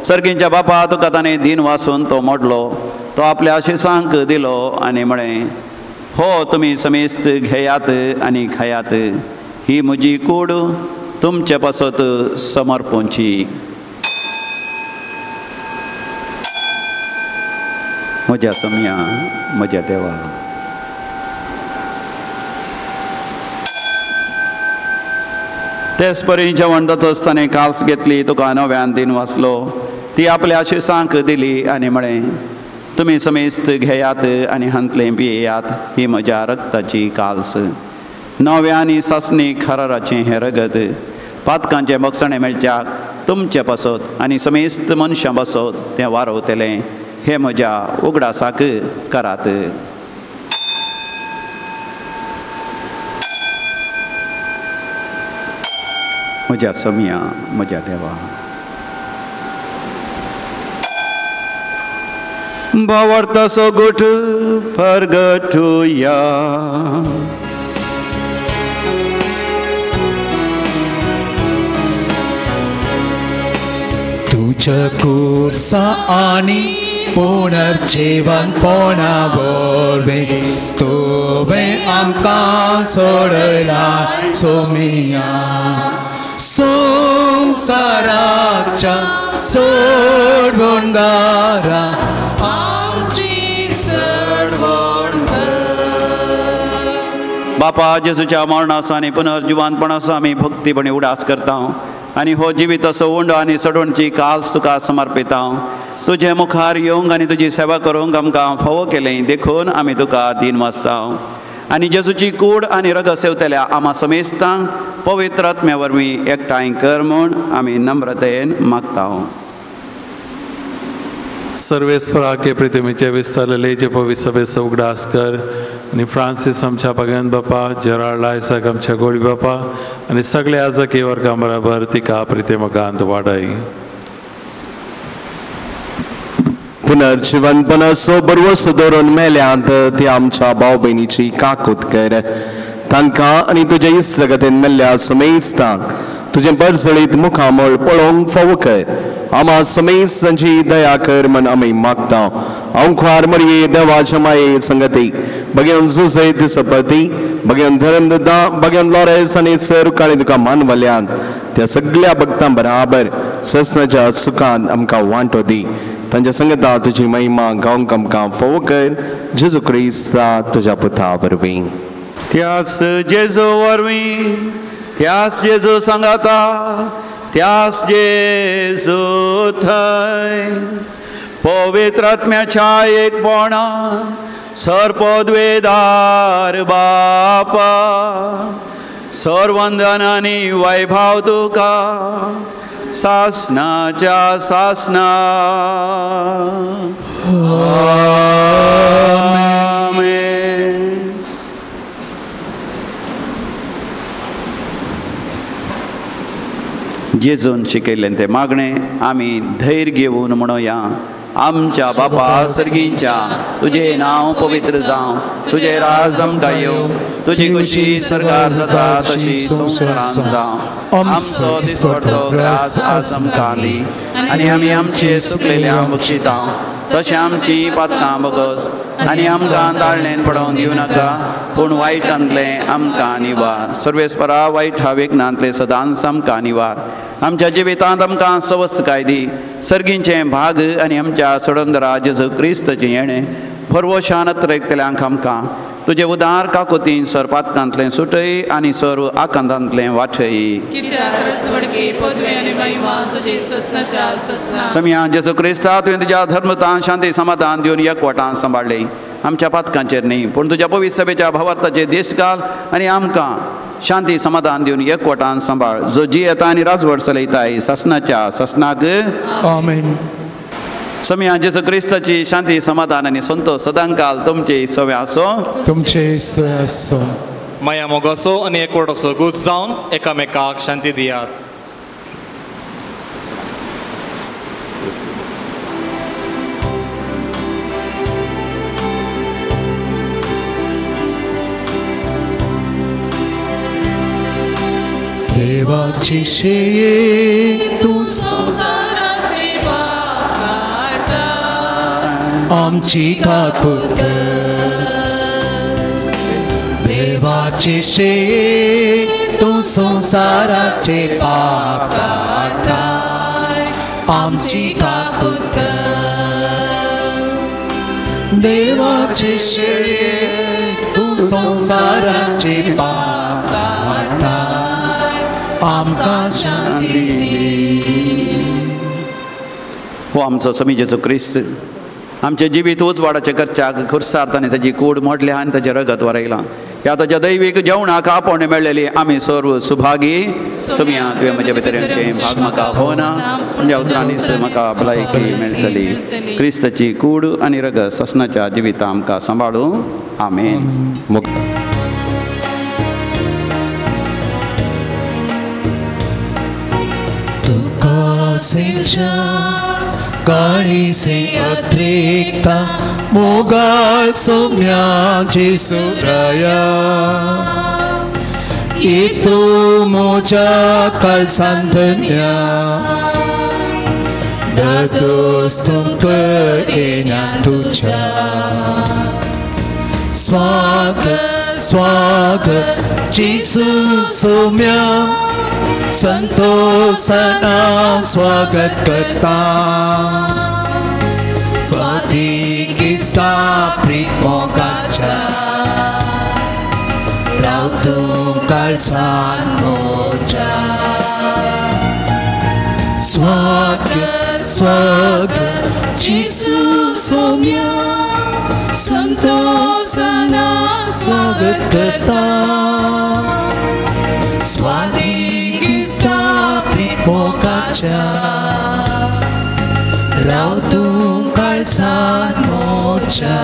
सर्गींच्या बापा, तुका ताणें दीन वासून तो मोडलो. तो आपल्या शिसांक दिलो आनी म्हळें, हो तुमी समेस्त घेयात आनी खायात. ही म्हजी कूड तुमचे पासत समर्पणची. म्हज्या सम्या, म्हज्या देवा, तेच परी जेवण जाता आसतना काल्स घेतली, तुका नव्यान दिन वाचलो, ती आपल्या शिसांक दिली आनी म्हळें, तुमी समेस्त घेयात आनी हांतलें पियेयात, ही म्हज्या रक्ताची काल्स, नव्या आनी सासणी खराराचें हें रगत, पातकांचें बक्षणें मेळच्याक तुमचे पासत आनी समेस्त मनशां पासत तें वारवतलें, हें म्हज्या उगडासाक करात. म्हज्या समया, म्हज्या देवा, भावार्थाचो गोठ परगटुया. तुझ्या कुर्सा आनी पुनर्जीवनपणा वरवीं तुवें आमकां सोडयला सोमिया. संवसाराच्या सोडवणदारा आमची सोडवण कर. बापा, जेजूच्या मरणाचो आनी पुनर्जिवंतपणाचो आमी भक्तीपणी उडास करता आनी हो जिविताचो उंडो आनी सोडवणची काल्स तुका समर्पिता. तुजे मुखार येवंक आनी तुजी सेवा करूंक आमकां फावो केलें, देखून आमी तुका दीन वाचता. आनी जेजूची कूड आनी रगत सेवतल्या आमा समेस्तांक पवित्र आत्म्या वरवीं एकठांय कर म्हूण आमी नम्रतेन मागता. सर्वेस्पराके प्रतिमेचे विस्तारलेले जे पवित्र सभेचो उगडास कर आनी फ्रांसीस आमच्या भगवंत बापा, जेराल्ड आयसाक आमच्या गोडी बापा आनी सगळे आजकी वर्गां बराबर तिका प्रितेमगांत वाडय. पुनर्जिवनपणाचो बरवस दवरून मेल्यांत ती आमच्या भाव भयणीची काकूत कर. तांकां आनी तुज्या इश्टगतीन मेल्ल्या समेस्तांक तुजें बरजळीत मुखामळ पळोवंक फावो कर. आमा समेस्तांची दया कर म्हण आमी मागता. अंख्वार मरये देवाच्या माये संगती बगेन जुजय दिसपती बगेन धर्म दिता बगेन लॉरेस आनी सर काळी तुका मानवल्यान त्या सगळ्या भक्तां बराबर ससनाच्या सुखान आमकां वांटो दी. तांच्या संगता तुजी महिमा गावंक आमकां फावो कर. जेजू क्रिस्ता तुज्या पुता वरवीं. त्यास जेजू वरवीं, त्यास जेजू सांगाता, त्यास जेजू थंय पवित्र आत्म्याच्या एकपणा सर्पद्वेदार बापा, सर्वंदन आनी वैभाव तुका सासनाच्या सासना. आमेन. जेजून शिकयल्लें तें मागणें आमी धैर्य घेवन म्हणोया. आमच्या बापा सर्गींच्या, तुजें नांव पवित्र जावं, तुजें राज आमकां येवं, तुजी खुशी स्वर्गार जाता तशी संवसारांत जावं. आमचो दिसपडतो ग्रास आज आमकां दी आनी आमी आमचे सुकलेल्या बक्षिता तशें आमची पातकां बगस आनी आमकां दाळणेन पडोवन दिवं नाका, पूण वायटांतलें आमकां निवार. सर्वेस्परा वायट हावेकनांतलें सदांच आमकां निवार. आमच्या जिवितांत आमकां सवस्तकाय दी. सर्गींचें भाग आनी आमच्या सोडंदरा जेजू क्रिस्ताचें येणें भरवशान अत्रेकतल्यांक आमकां तुजे उदार काकुतीन सर पातकांतलें सुटय आनी सर्व आकांतांतलें वाटय. समया जेजू क्रिस्ता, तुवें तुज्या धर्मतान शांती समाधान दिवन एकवटान सांबाळ्ळें. आमच्या पातकांचेर न्ही पूण तुज्या पवित्र सभेच्या भावार्थाचे देश घाल आनी आमकां शांती समाधान दिवन एकवटान सांबाळ, जो जियेता आनी राजवट चलयताय सासनाच्या सासनाक. आमेन. समया जेजू क्रिस्ताची शांती समाधान आनी संतोष सदांकाल तुमचे सवे आसो. तुमचे सवे आसो. माया मोगाचो आनी एकवटाचो गूत जावन एकामेकाक शांती दियात. देवाची शेळये तूं संवसाराचे पाप काडटा, आमची काकूत कर. देवाची शेळये तूं संवसाराचे पाप काडटा, आमची काकूत कर. देवाचे शेळये तूं संवसाराचे पाप काडटा, आमकां शांती दी. हो आमचो समी जेजू क्रिस्त आमचें जिवीत उजवाडाचें करच्याक खुर्सार ताणें ताजी कूड मोडल्या आनी ताजें रगत वरयलां. ह्या ताज्या दैवीक जेवणाक आपोवणें मेळ्ळेली आमी सर्व सुभागी. समिया तुवें म्हज्या भितर आमचें भाग म्हाका होना म्हणजे उतरांनी म्हाका भलायकी मेळटली. क्रिस्ताची कूड आनी रगत ससनाच्या जिविता आमकां सांबाळूं. आमेन. तुका सेच्या काळीसे अत्रेकता मोगाळ सोम्या जेसुराया येतो मोजा काळसान धन्या ददोस तुमकर येण्या तुझ्या. स्वागत स्वागत जेसू सोम्या संतोषाना स्वागत करता. स्वाती प्रीत मोगाच्या राव तूं काळसान मोजा. स्वागत स्वागत जेसू सोम्या संतोषाना स्वागत करता. स्वाती प्रीत मोगाच्या राव तूं काळसान मोजा.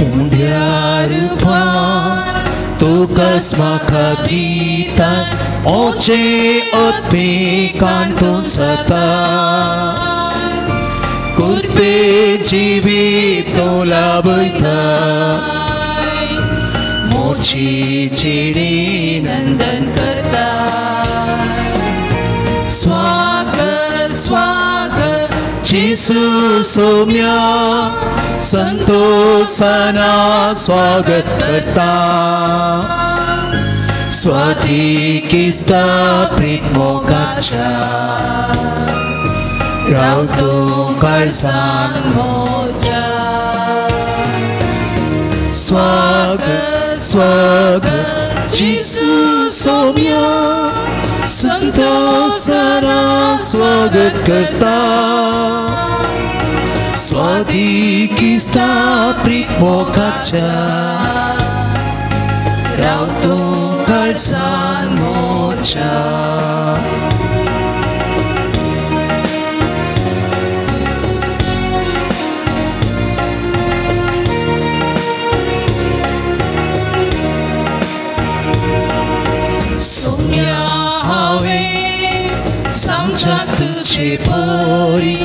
उंड्यार पान तुका म्हाका दिता ओचे आत्मिकान तूं सता कुरपे जिवीत तूं लाभयता मोची जिणी नंदन करता. स्वागत स्वागत जेसू सोम्या संतोषाना स्वागत करता. स्वाती किस्ता प्रीत मोगाच्या राव तूं काळसान मोजा. स्वागत स्वागत जेसू सोम्या संतोषाना स्वागत करता. स्वाती किस्ता प्रीत मोगाच्या राव तूं काळसान मोजा. सोम्या हांवें सामच्याक तुजे परी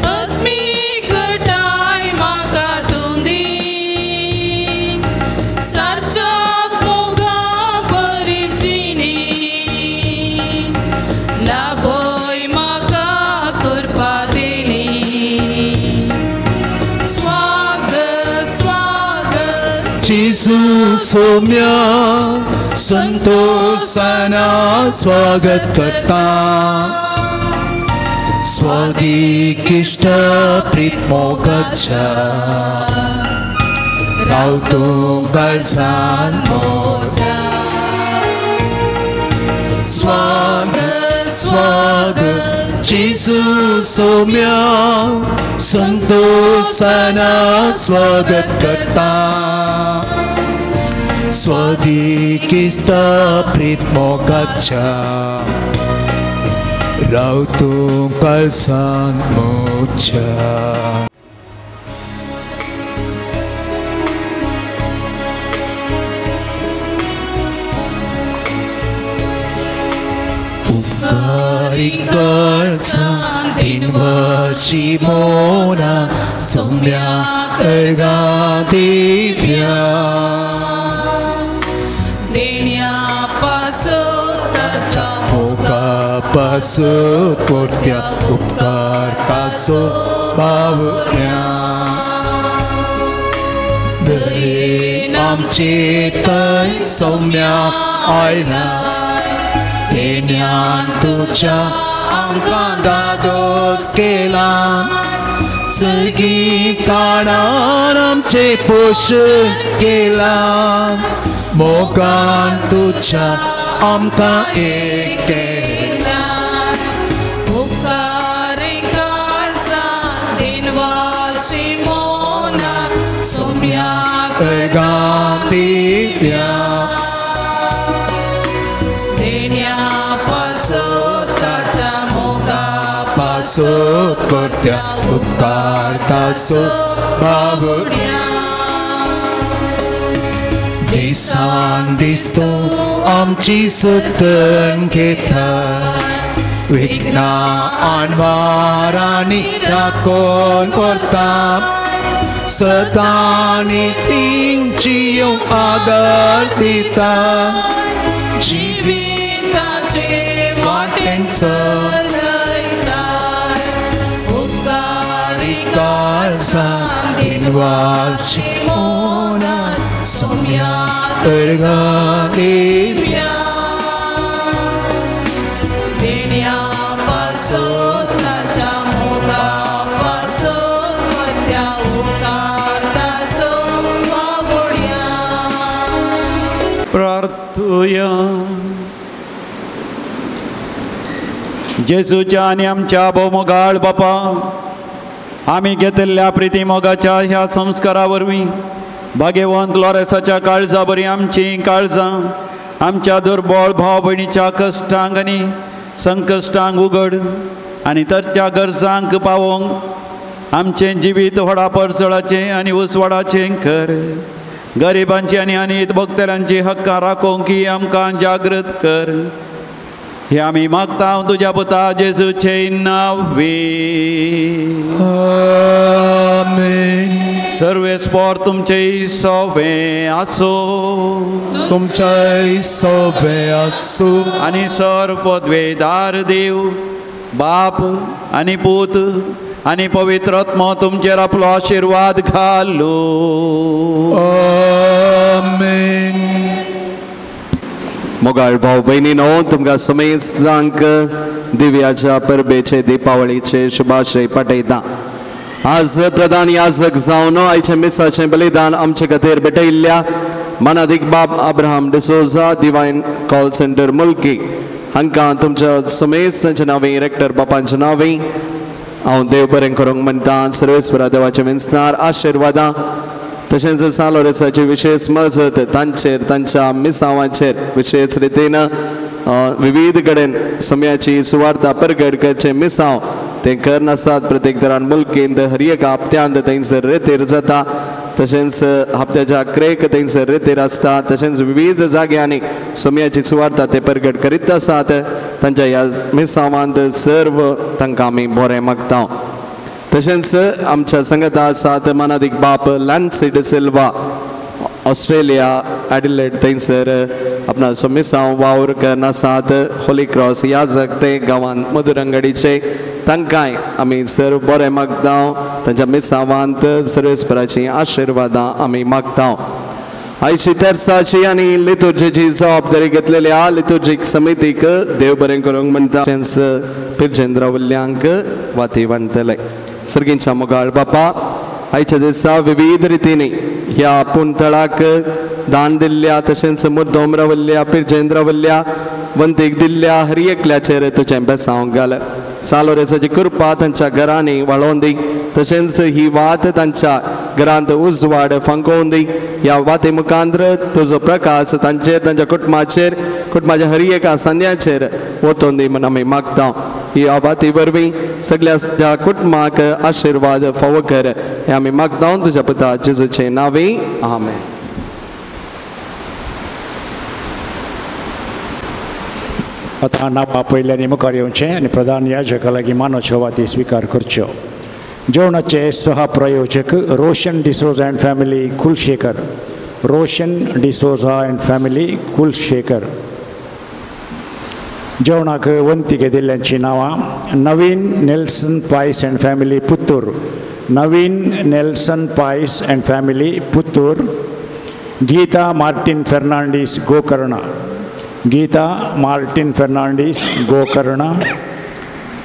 आत्मीक घटाय म्हाका तूं दी. सारच्याक मोगा बरी जिणी लाभय म्हाका करपा देणी. स्वागत स्वागत जेसू सोम्या संतोषाना स्वागत करता. स्वाती किश्ट प्रीत मोगाच्या राव तूं काळसान मोजा. स्वागत स्वागत जेसू सोम्या संतोषाना स्वागत करता. स्वाती किस्ता प्रीत मोगाच्या राव तूं काळसान मोजा. उपकारी काळसान दिनवशी मोना सोम्या अर्घां दिव्या देण्या पासत ताच्या मोगा पासत पोरत्या उपकारतासो बावऱ्या दयेन आमचे थंय सौम्या आयला देण्यान तुज्या आमकां दादोस केला सर्गी काळान आमचें पोशण केलां मोगान तुज्या आमकां एक केलां उपकारे काळजान दिनवाशी मोना सोम्याक अर्गां दिव्या देण्या पासत ताच्या मोगा पासत करत्या उपकारतासो बाबुड्या दिसान दीस तूं आमची सुतन घेता विघ्नां आनवारांनी राखून करता सदांनी तिंची आदर दिता जिविताचे वाटेन चलयता उपकारी काळजान दिनवाशी मोना सोम्याक अर्गां दिव्या देण्या पासत ताच्या मोगा पासत त्या उपकारतासो बाबुड्या. प्रार्थुया. जेजूच्या आनी आमच्या भोवमोगाळ बापा, आमी घेतिल्ल्या प्रिती मोगाच्या ह्या संस्कारा वरवीं भाग्यवंत लॉरेसाच्या काळजा बरी आमचीं काळजां आमच्या दुर्बळ भाव भयणीच्या कश्टांक आनी संकश्टांक उगड आनी ताच्या गरजांक पावोवंक आमचें जिवीत व्हडा परजळाचें आनी उसवाडाचें कर. गरिबांची आनी अनीत भोगतल्यांची हक्कां राखोवंक ही आमकां जागृत कर. हे आमी मागता तुज्या पुता जेजूचे नांवे. आमेन. सर्वेस्पोर तुमचे सोवे आसो, तुमचे सोवे आसो. आनी सर पदवेदार देव बाप आनी पूत आनी पवित्र आत्मो तुमचेर आपलो आशिर्वाद घालू. आमेन. मोगाळ भाव भयणीनो, तुमकां समेस्तांक दिव्याच्या परबेचे दिपावळीचे शुभाशय पाठयता. आज प्रधान याजक जावन आयच्या मिसाचें बलिदान आमचे खातीर भेटयल्ल्या मानादीक बाब Abraham D'Souza, divine call centre Mulki हांकां तुमच्या समेस्तांच्या नांवे, रेक्टर बापांच्या नांवे हांव देव बरें करूंक म्हणटा. सर्वेस्परा देवाचे विन्सनार आशिर्वादां तशेंच सालोरेसाची विशेष मजत तांचेर, तांच्या मिसावांचेर विशेष रितीन विविध कडेन सम्याची सुवार्ता परगट करचे मिसांव ते करनासतात. प्रत्येक तरान मुलकेंत हर एका हप्त्यांत थंयसर रेतीर जाता, तशेंच हप्त्याच्या क्रेक थंयसर रेतीर आसता, तशेंच विविध जाग्यांनी सम्याची सुवार्ता ते परगट करीत आसात. तांच्या ह्या मिसावांत सर्व तांकां आमी बरें मागता. तशेंच आमच्या संगता आसात मानादीक बाप लॅन्सी डिसिल्वा, ऑस्ट्रेलिया ॲडिलेड थंयसर आपणाचो मिसांव वावर करनासात. होली क्रॉस याजक ते गांवांत मधुरंगडीचे तांकांय आमी सर्व बरें मागता. तांच्या मिसावांत सर्वेस्पराचीं आशिर्वादां आमी मागता. आयची तेर्साची आनी लितुर्जेची जबाबदारी घेतलेल्या लितुर्जीक समितीक देव बरें करूंक म्हणटा. तशेंच पिरजेंद्र वल्ल्यांक वाती वांटतले. सर्गींच्या मोगाळ बापा, आयच्या दिसा विविध रितींनी ह्या पुणतळाक दान दिल्ल्या तशेंच मुद्दोम रावल्ल्या पिरजेंद्र वल्ल्या वंतीक दिल्ल्या हर एकल्याचेर तुजें बेसांव घाल. सालोरेसाची कृपा तांच्या घरांनी वाळोवन दी, तशेंच ही वात तांच्या घरांत उजवाड फांकोवन दी. ह्या वाती मुखांतर तुजो प्रकाश तांचेर, तांच्या कुटुंबाचेर, कुटुंबाच्या हर एका सांद्याचेर वतोवन दी म्हूण आमी मागता. ही वाती वरवीं सगळ्या कुटुंबाक आशिर्वाद फावो कर हें आमी मागता तुज्या पुता जेजूचे नांवे. आमेन. आतां नांवां पयल्यांनी मुखार येवचें आनी प्रधान याजका लागीं मानवच्यो वाती स्विकार करच्यो. जेवणाचे सह प्रायोजक Roshan D'Souza and family Kulshekar. Roshan D'Souza and family Kulshekar. जेवणाक वंती घेतिल्ल्यांचीं नांवां Naveen Nelson Pais and family Puttur. Naveen Nelson Pais and family Puttur. Geetha Martin Fernandes Gokarna. Geeta Martin Fernandes Gokarna,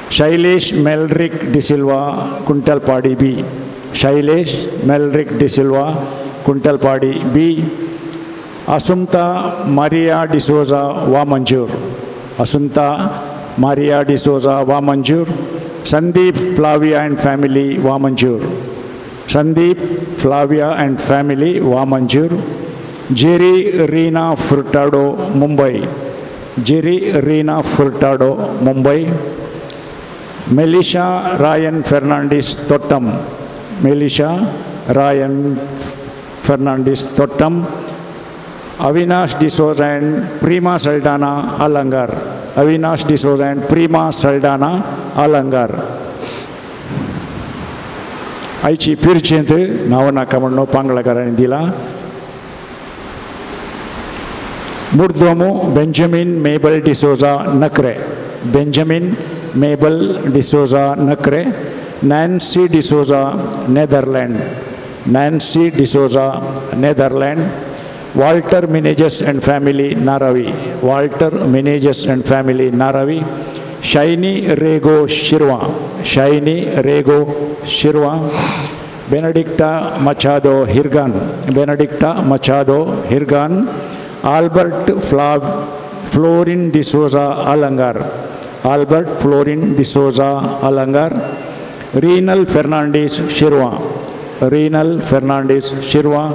Shailesh Melrick D'Silva Kuntalpadi B, Shailesh Melrick D'Silva Kuntalpadi B, Assunta Maria D'Souza Vamanjoor, Assunta Maria D'Souza Vamanjoor, Sandeep Flavia and family Vamanjoor, Sandeep Flavia and family Vamanjoor, Jerry Reena Furtado Mumbai, Jerry Reena Furtado Mumbai, Melisha Ryan Fernandes Thottam, Melisha Ryan Fernandes Thottam, Avinash D'Souza and Prima Saldana Alangar, Avinash D'Souza and Prima Saldana Alangar. आयची पिरचेंत नांव नाका म्हणून पांगळकारांनी दिला. मुर्दोमो Benjamin Mabel D'Souza Nakre, Benjamin Mabel D'Souza Nakre, Nancy D'Souza Netherland, Nancy D'Souza Netherland, Walter Menezes and family Naravi, Walter Menezes and family Naravi, Shiny Rego Shirva, Shiny Rego Shirva, Benedicta Machado Hirgan, Benedicta Machado Hirgan, Albert Florin D'Souza Alangar, Albert Florin D'Souza Alangar, Renal Fernandes Shirva, Renal Fernandes Shirva,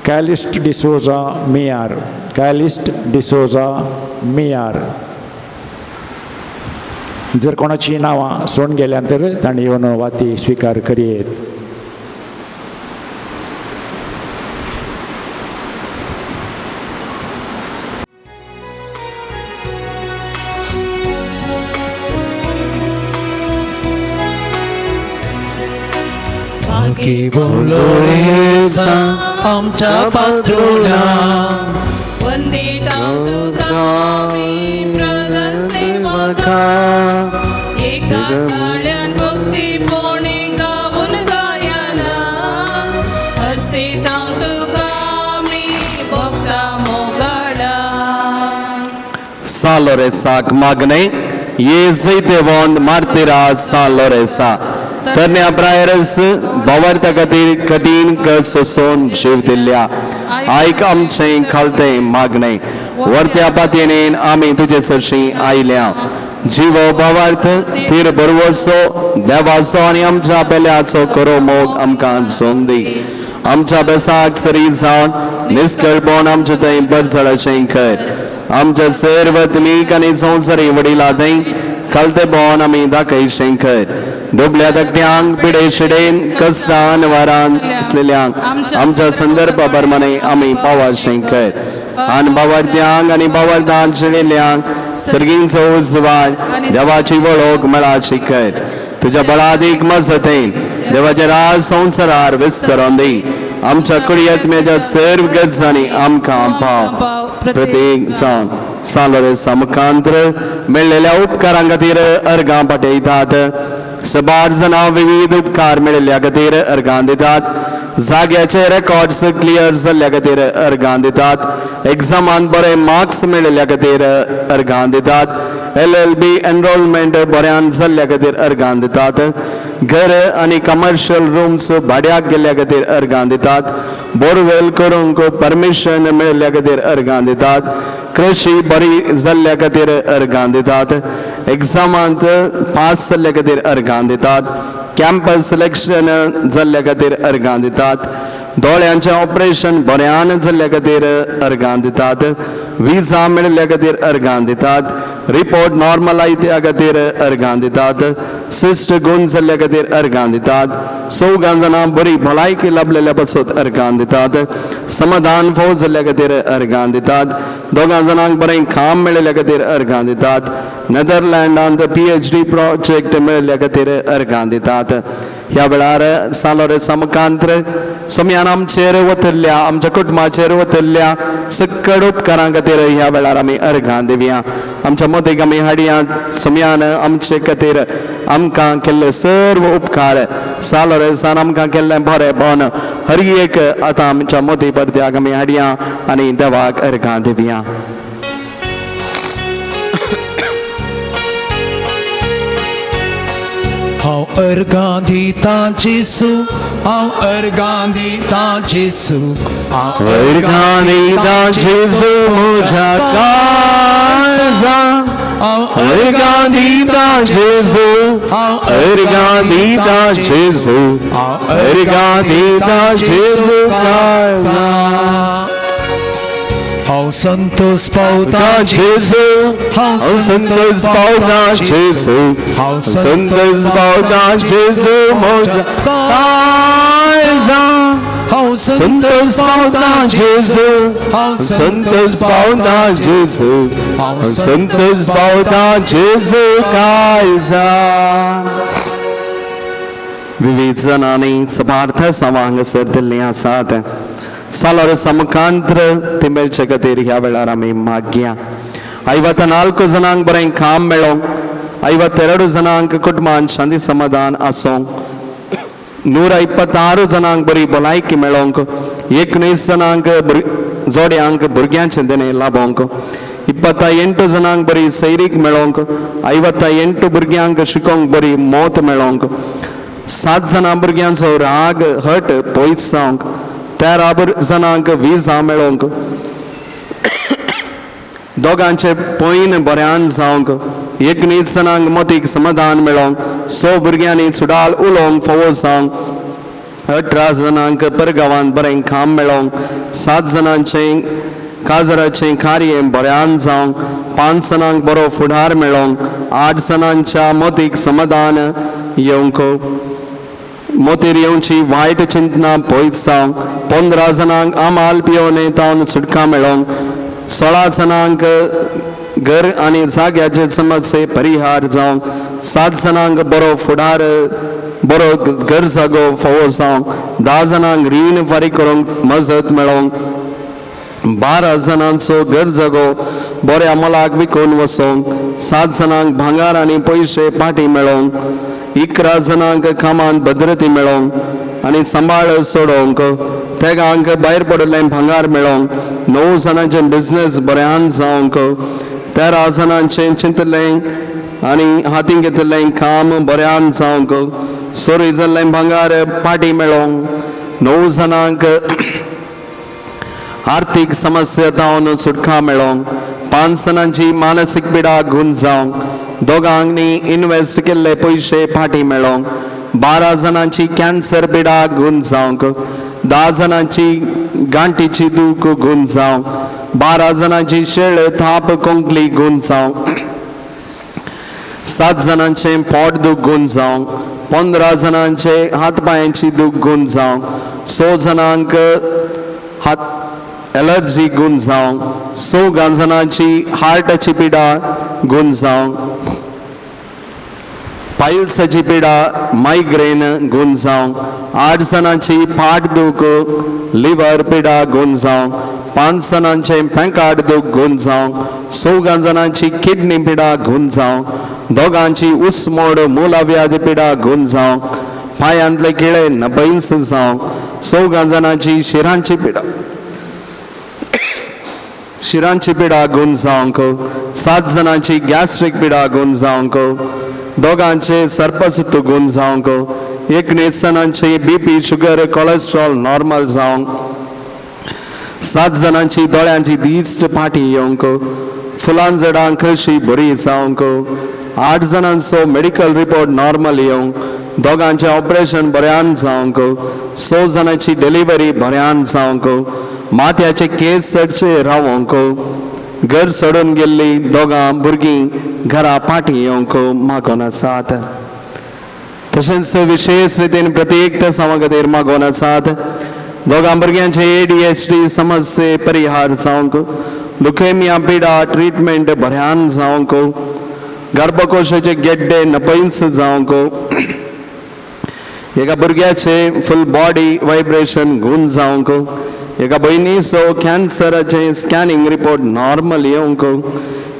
Calist D'Souza Miyar, Calist D'Souza Miyar. जर कोणाची नांवां सोडून गेल्यान तर तांणी येवन वाती स्विकार करयेत. बोलोरेसा आमच्या पात्रोला वंदिता तुका आमी प्रधान सेवका, एका काळ्यान भक्तीपणे गावन गायना, हर्षिता तुका आमी भक्ता मोगाळा. सालोरेसाक मागणे ये जैतेवंत मार्तिरा सालोरेसा तरण्या प्रायरस भावार्था खातीर कठीण कस सोसून जीव दिल्ल्या आयक आमचें खालतें मागणें. वर्त्या पातयेन आमी तुजे सरशीं आयल्या. जीव भावार्थ थीर बरवसो देवाचो आनी आमच्या पेल्याचो करो मोग आमकां जोन दी. आमच्या बेसाक सरी जावन निस्कळपण आमचे थंय बरजळाचें कर. आमच्या सर्वत्मीक आनी संवसारी वडिला थंय खालते भोवन आमी दाखयशें कर. दुबल्या धाकट्यांक पिडे शिडेन कसरान वारान आसलेल्यांक आमच्या संदर्भा प्रमाणे आमी पावाशें कर. आनी बावार्थ्यांक आनी बावार्थान शिडिल्ल्यांक सर्गींचो उजवाड देवाची वळख मेळाची कर. तुज्या बळादीक मजतीन देवाचे राज संवसारार विस्तरून दी. आमच्या कुडयत्म्याच्या सर्व गरजांनी आमकां पाव. प्रत्येक जावन सालोरेसा मुखांतर मेळ्ळेल्या उपकारां खातीर अर्गां पाठयतात. सबार जाणां विविध उपकार मेळिल्ल्या खातीर अर्गां दितात. जाग्याचे रेकॉर्ड्स क्लियर जाल्ल्या खातीर अर्गां दितात. एग्जामान बरे मार्क्स मेळिल्ल्या खातीर अर्गां दितात. LLB enrolment बऱ्यान जाल्ल्या खातीर अर्गां दितात. घर आनी कमर्शियल रुम्स भाड्याक गेल्ल्या खातीर अर्गां दितात. बोरवेल करूंक परमिशन मेळिल्ल्या खातीर अर्गां दितात. कृशी बरी जाल्ल्या खातीर अर्गां दितात. एग्जामांत पास जाल्ल्या खातीर अर्गां दितात. कॅम्पस सिलेक्शन जाल्ल्या खातीर अर्गां दितात. दोळ्यांचें ऑपरेशन बऱ्यान जाल्ल्या खातीर अर्गां दितात. विजा मेळिल्ल्या खातीर अर्गां दितात. रिपोर्ट नॉर्मल आयत्या खातीर अर्गां दितात. सिस्ट गुण जाल्ल्या खातीर अर्गां दितात. चौगां जाणां बरी भलायकी लाभलेल्या पासत अर्गां दितात. समाधान फोव जाल्ल्या खातीर अर्गां दितात. दोगां जाणांक बरें काम मेळिल्ल्या खातीर अर्गां दितात. नेदरलँडांत PhD project मेळिल्ल्या खातीर अर्गां दितात. ह्या वेळार सालोरेसा मुखांतर सोम्यान आमचेर वतल्ल्या आमच्या कुटुंबाचेर वतल्ल्या सकड उपकारां खातीर ह्या वेळार आमी अर्गां दिवया. आमच्या मतीक आमी हाडया सोम्यान आमचे खातीर आमकां केल्ले सर्व उपकार सालोरेसान आमकां केल्लें बरेंपण हर एक आतां आमच्या मती पडद्याक आमी हाडया आनी देवाक अर्गां दिवया. हांव अर्गां दितां जेजू, हांव अर्गां दितां जेजू, हांव अर्गां दितां जेजू म्हज्या काळजान, हांव अर्गां दितां जेजू, हांव अर्गां दितां जेजू, हांव अर्गां दितां जेजू काळजान. हांव संतोष पावता जेजू, हांव संतोष पावता जेजू, हांव संतोष पावता जेजू म्हज्या काळजान, हांव संतोष पावता जेजू, हांव संतोष पावता जेजू, हांव संतोष पावता जेजू काळजान. विविध जणांनी सभार्थ सभा हांगासर दिल्लीं आसात. सालार समकांत्र ती मेळचे खातीर ह्या वेळार आमी मागया. 54 जणांक बरें काम मेळोंक, 52 जणांक कुटुंबान शांती समाधान आसूंक, 126 जणांक बरी भलायकी मेळोंक, 19 जणांक जोड्यांक भुरग्यांचें देणें लाबोंक, 28 जणांक बरी सैरीक मेळोंक, 58 भुरग्यांक शिकोवंक बरी मौत मेळोंक, 7 जाणां भुरग्यांचो राग हट पयस जावंक, 13 जणांक विजा मेळोंक, दोगांचे पयन बऱ्यान जावंक, 19 जणांक मतीक समाधान मेळोंक, 6 भुरग्यांनी सुडाल उलोवंक फावो जावंक, 18 जणांक परगांवांत बरें काम मेळोंक, 7 जणांचें काजराचें कार्य बऱ्यान जावंक, 5 जणांक बरो फुडार मेळोंक, 8 जणांच्या मतीक समाधान येवंक, मोतीर येवची वायट चिंतना पयस जावंक, 15 जणांक आमाल पियोने तावन सुटका मेळोंक, 16 जणांक घर आनी जाग्याचे समस्ये परिहार जावंक, 7 जणांक बरो फुडार बरो घर जागो फावो जावंक, 10 जणांक रीण फारीक करूंक मजत मेळोंक, 12 जणांचो घर जागो बऱ्या मोलाक विकून वचोंक, 7 जणांक भांगार आनी पयशे पाटी मेळोंक, 11 जणांक कामांत भद्रती मेळोंक आनी सांबाळ सोडोवंक, तेगांक भायर पडिल्लें भांगार मेळोंक, 9 जाणांचें बिजनेस बऱ्यान जावंक, 13 जाणांचें चिंतलें आनी हातीन घेतिल्लें काम बऱ्यान जावंक, चोरी जाल्लें भांगार पाटी मेळोंक, 9 जाणांक आर्थीक समस्या जावन सुटका मेळोंक, 5 जाणांची मानसीक पिडा गुण जावंक, दोगांनी इन्वेस्ट केल्ले पयशे फाटी मेळोंक, 12 जाणांची कॅन्सर पिडा गुण जावंक, 10 जाणांची गांठीची दूख गुण जावंक, 12 जाणांची शेळ थाप कोंकली गुण जावंक, 7 जाणांचें पोट दूख गुण जावंक, 15 जाणांचे हात पांयांची दूख गुण जावंक, 6 जाणांक हात एलर्जी गुण जावंक, 6 जाणांची हार्टाची पिडा गुण जावंक, पायल्साची पिडा मायग्रेन गुण जावंक, 8 जाणांची फाट दूख लिवर पिडा गुण जावंक, 5 जाणांचें पेंकाट दूख गुण जावंक, 6 जाणांची किडनी पिडा गुण जावंक, दोगांची उसमोड मुलाव्याधी पिडा गुण जावंक, पांयांतले किळे नपैंस जावंक, 6 जाणांची शिरांची पिडा गुण जावंक, 7 जाणांची गॅस्ट्रीक पिडा गुण जावंक, दोगांचे सर्पसुत्त गुण जावंक, 19 जाणांची बीपी शुगर कोलेस्ट्रॉल नॉर्मल जावंक, 7 जाणांची दोळ्यांची दिश्ट फाटी येवंक, फुलां झाडां कृशी बरी जावंक, 8 जाणांचो मेडिकल रिपोर्ट नॉर्मल येवंक, दोगांचें ऑपरेशन बऱ्यान जावंक, 6 जाणांची डिलिव्हरी बऱ्यान जावंक, माथ्याचे केस चडचे रावोंक, घर सोडून गेल्ली दोगां भुरगीं घरा फाटी येवंक मागोन आसात. तशेंच विशेश रितीन प्रत्येक तेसांवा खातीर मागोन आसात. दोगां भुरग्यांचे ADHD समस्ये परिहार जावंक, लुकेमिया पिडा ट्रिटमेंट बऱ्यान जावंक, गर्भकोशाचे गेड्डे नपैंस जावंक, एका भुरग्याचे फुल बॉडी वायब्रेशन गुण जावंक, एका भयणीचो कॅन्सराचें स्कॅनिंग रिपोर्ट नॉर्मल येवंक,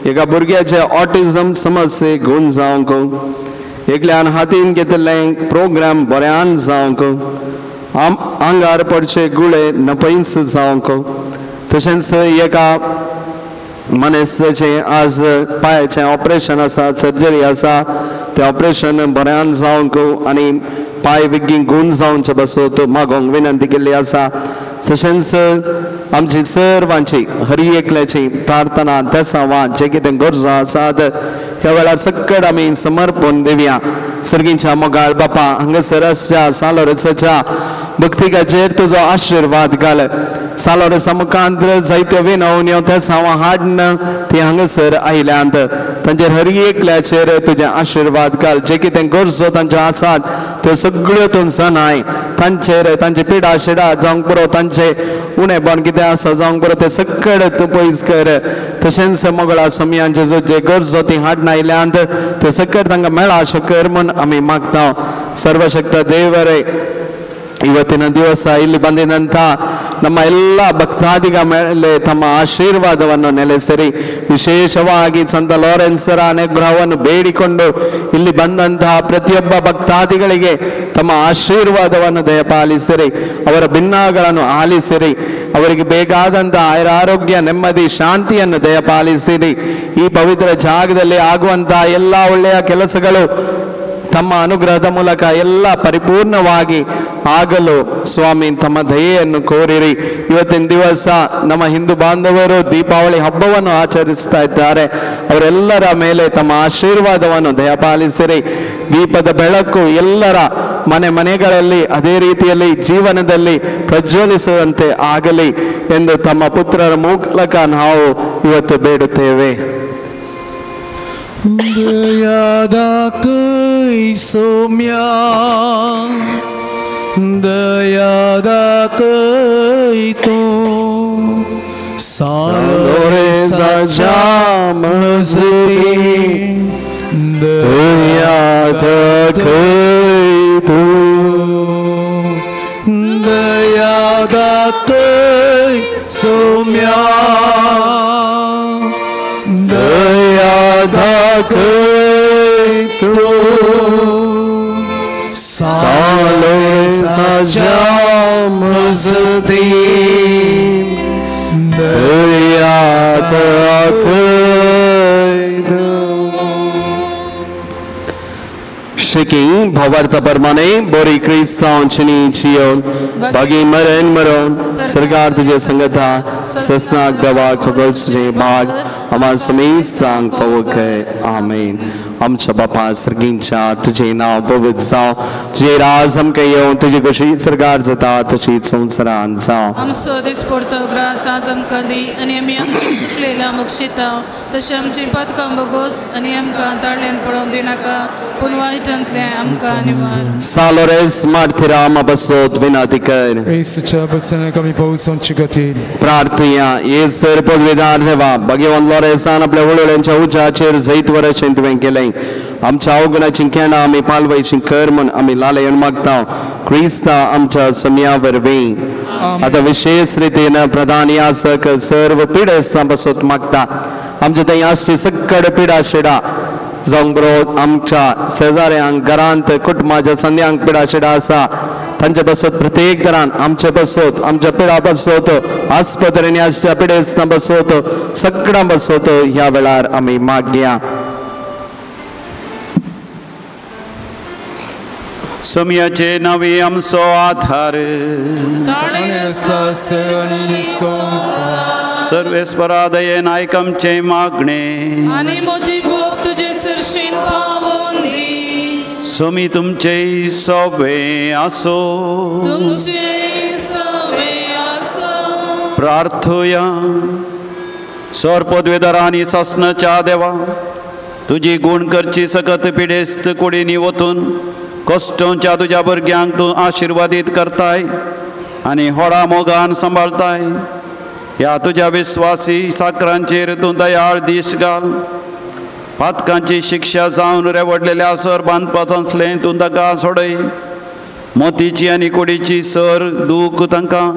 एका भुरग्याचे ऑटिझम समस्ये गुण जावंक, एकल्यान हातीन घेतिल्लें प्रोग्राम बऱ्यान जावंक, आंगार पडचे गुळे नपैंस जावंक, तशेंच एका मनेस्ताचें आज पांयाचें ऑपरेशन आसा, सर्जरी आसा, तें ऑपरेशन बऱ्यान जावंक आनी पांय बेगीन गूण जावचे बसत मागोंक विनंती केल्ली आसा. तशेंच आमची सर्वांची हरी एकल्याची प्रार्थना देसांवां जे कितें गरजो आसात ह्या वेळार सकट आमी समर्पण दिवया. सर्गीच्या मोगाळ बापा हांगासर आसच्या सालोरेसाच्या भक्तिकाचेर तुजो आशिर्वाद घाल. सालोरेसा मुखांत जायत्यो विनवण्यो तेसांवां हाडन ती हांगासर आयल्यांत तांचेर हर एकल्याचेर तुजे आशिर्वाद घाल. जे कितें गरजो तांच्यो आसात त्यो सगळ्यो तूं जनाय तांचेर तांची पिडा शिडा जावंक पुरो तांचे उणेपण कितें आसा जावंक पुरो तें सकट तूं पयस कर. तशेंच मोगळा सोमयांचे जे गरजो ती हाडन आयल्यांत त्यो सकट तांकां मेळा अशें कर म्हूण आमी मागता. ಸರ್ವಶಕ್ತ ದೇವರೇ, ಇವತ್ತಿನ ದಿವಸ ಇಲ್ಲಿ ಬಂದಿದಂಥ ನಮ್ಮ ಎಲ್ಲ ಭಕ್ತಾದಿಗಳ ಮೇಲೆ ತಮ್ಮ ಆಶೀರ್ವಾದವನ್ನು ನೆಲೆಸಿರಿ. ವಿಶೇಷವಾಗಿ ಸಂತ ಲಾರೆನ್ಸರ ಅನುಗ್ರಹವನ್ನು ಬೇಡಿಕೊಂಡು ಇಲ್ಲಿ ಬಂದಂತಹ ಪ್ರತಿಯೊಬ್ಬ ಭಕ್ತಾದಿಗಳಿಗೆ ತಮ್ಮ ಆಶೀರ್ವಾದವನ್ನು ದಯಪಾಲಿಸಿರಿ. ಅವರ ಭಿನ್ನಗಳನ್ನು ಆಲಿಸಿರಿ. ಅವರಿಗೆ ಬೇಕಾದಂಥ ಆಯುರಾರೋಗ್ಯ, ನೆಮ್ಮದಿ, ಶಾಂತಿಯನ್ನು ದಯಪಾಲಿಸಿರಿ. ಈ ಪವಿತ್ರ ಜಾಗದಲ್ಲಿ ಆಗುವಂತಹ ಎಲ್ಲ ಒಳ್ಳೆಯ ಕೆಲಸಗಳು ತಮ್ಮ ಅನುಗ್ರಹದ ಮೂಲಕ ಎಲ್ಲ ಪರಿಪೂರ್ಣವಾಗಿ ಆಗಲು ಸ್ವಾಮಿ ತಮ್ಮ ದಯೆಯನ್ನು ಕೋರಿರಿ. ಇವತ್ತಿನ ದಿವಸ ನಮ್ಮ ಹಿಂದೂ ಬಾಂಧವರು ದೀಪಾವಳಿ ಹಬ್ಬವನ್ನು ಆಚರಿಸ್ತಾ ಇದ್ದಾರೆ. ಅವರೆಲ್ಲರ ಮೇಲೆ ತಮ್ಮ ಆಶೀರ್ವಾದವನ್ನು ದಯಪಾಲಿಸಿರಿ. ದೀಪದ ಬೆಳಕು ಎಲ್ಲರ ಮನೆ ಮನೆಗಳಲ್ಲಿ ಅದೇ ರೀತಿಯಲ್ಲಿ ಜೀವನದಲ್ಲಿ ಪ್ರಜ್ವಲಿಸುವಂತೆ ಆಗಲಿ ಎಂದು ತಮ್ಮ ಪುತ್ರರ ಮೂಲಕ ನಾವು ಇವತ್ತು ಬೇಡುತ್ತೇವೆ. ದಯಾದಾಕೈ ಸೌಮ್ಯ ದಯಾದಾಕೈ ತೋ ಸಾಲೋರೆಸಾच्या ಮಜತಿ ದಯಾದಾಕೈ ತೋ ದಯಾದಾಕೈ ಸೌಮ್ಯ ದಯಾದಾಕೈ ತೋ ಸಾಲೋರೆಸಾच्या ಮಜತಿ ದಯಾದಾಕೈ ತೋ. शिकी भावार्थ परमाने बोरी क्रिस्तांव चिनी चियोन बागी मरण मरोन सरकार तुझे संगता ससनाक दवा खगोल भाग आम्हा समेस्तांक फावो कर. आमेन. आमच्या बापा सर्गींच्या तुझे नाव पवित्र जावं, तुझे राज आमकां येवं, तुजी कशी सरकार जाता तशी संवसारांत जावं. आमचो दिसपडतो ग्रास आज आमकां दी आनी आमी आमची चुकलेल्या बक्षिता तशें आमची पातकां बगोस आनी आमकां ताळ्यान पळोवंक दिनाका पूण वायटांतलें आमकां निवार. सालोरेस मार्थिरा बसोत विनंती कर. येशूच्या बसने कमी पावसांची गती. प्रार्थया. येसर पदवीदार देवा, भगवान लॉरेसान आपल्या वडोळ्यांच्या उज्याचेर जैत वरशें तुवें केलें. आमच्या अवगुणाची केणां आमी पालवायची कर म्हूण आमी लालयन मागता क्रिस्ता आमच्या सम्या वरवीं. आतां विशेष रितीन प्रधान यासक सर्व पिडेस्तां बसोत मागता. आमच्या थंय आसची सकड पिडा शिडा जावंक बरो आमच्या शेजाऱ्यांक, घरांत, कुटुंबाच्या संद्यांक पिडा शिडा आसा तांचे बसत प्रत्येक घरान आमचे बसत आमच्या पिडा बसत आस्पत्रेंनी आसच्या पिडेस्तां बसत सगळ्यां बसत ह्या वेळार आमी मागया. सोमयाचे नावे आमचो आधार सर्वेस्परा दयेन आयक आमचें मागणें आनी म्हजी भूक तुजे सरशीन पावोवन दी. सोमी तुमचे सवे आसो तुमचे सवे आसो. प्रार्थया. सर पदवेदार आनी सासणाच्या देवा, तुजी गूण करची सकत पिडेस्त कुडींनी वतून कश्टोंच्या तुज्या भुरग्यांक तूं आशिर्वादीत करताय आनी होडा मोगान सांबाळताय. ह्या तुज्या विस्वासी साकरांचेर तूं दयाळ दीस घाल. पातकांची शिक्षा जावन रेवडलेल्या सर बांदपाचांतलें तूं ताका सोडय. मोतीची आनी कुडीची सर दूख तांकां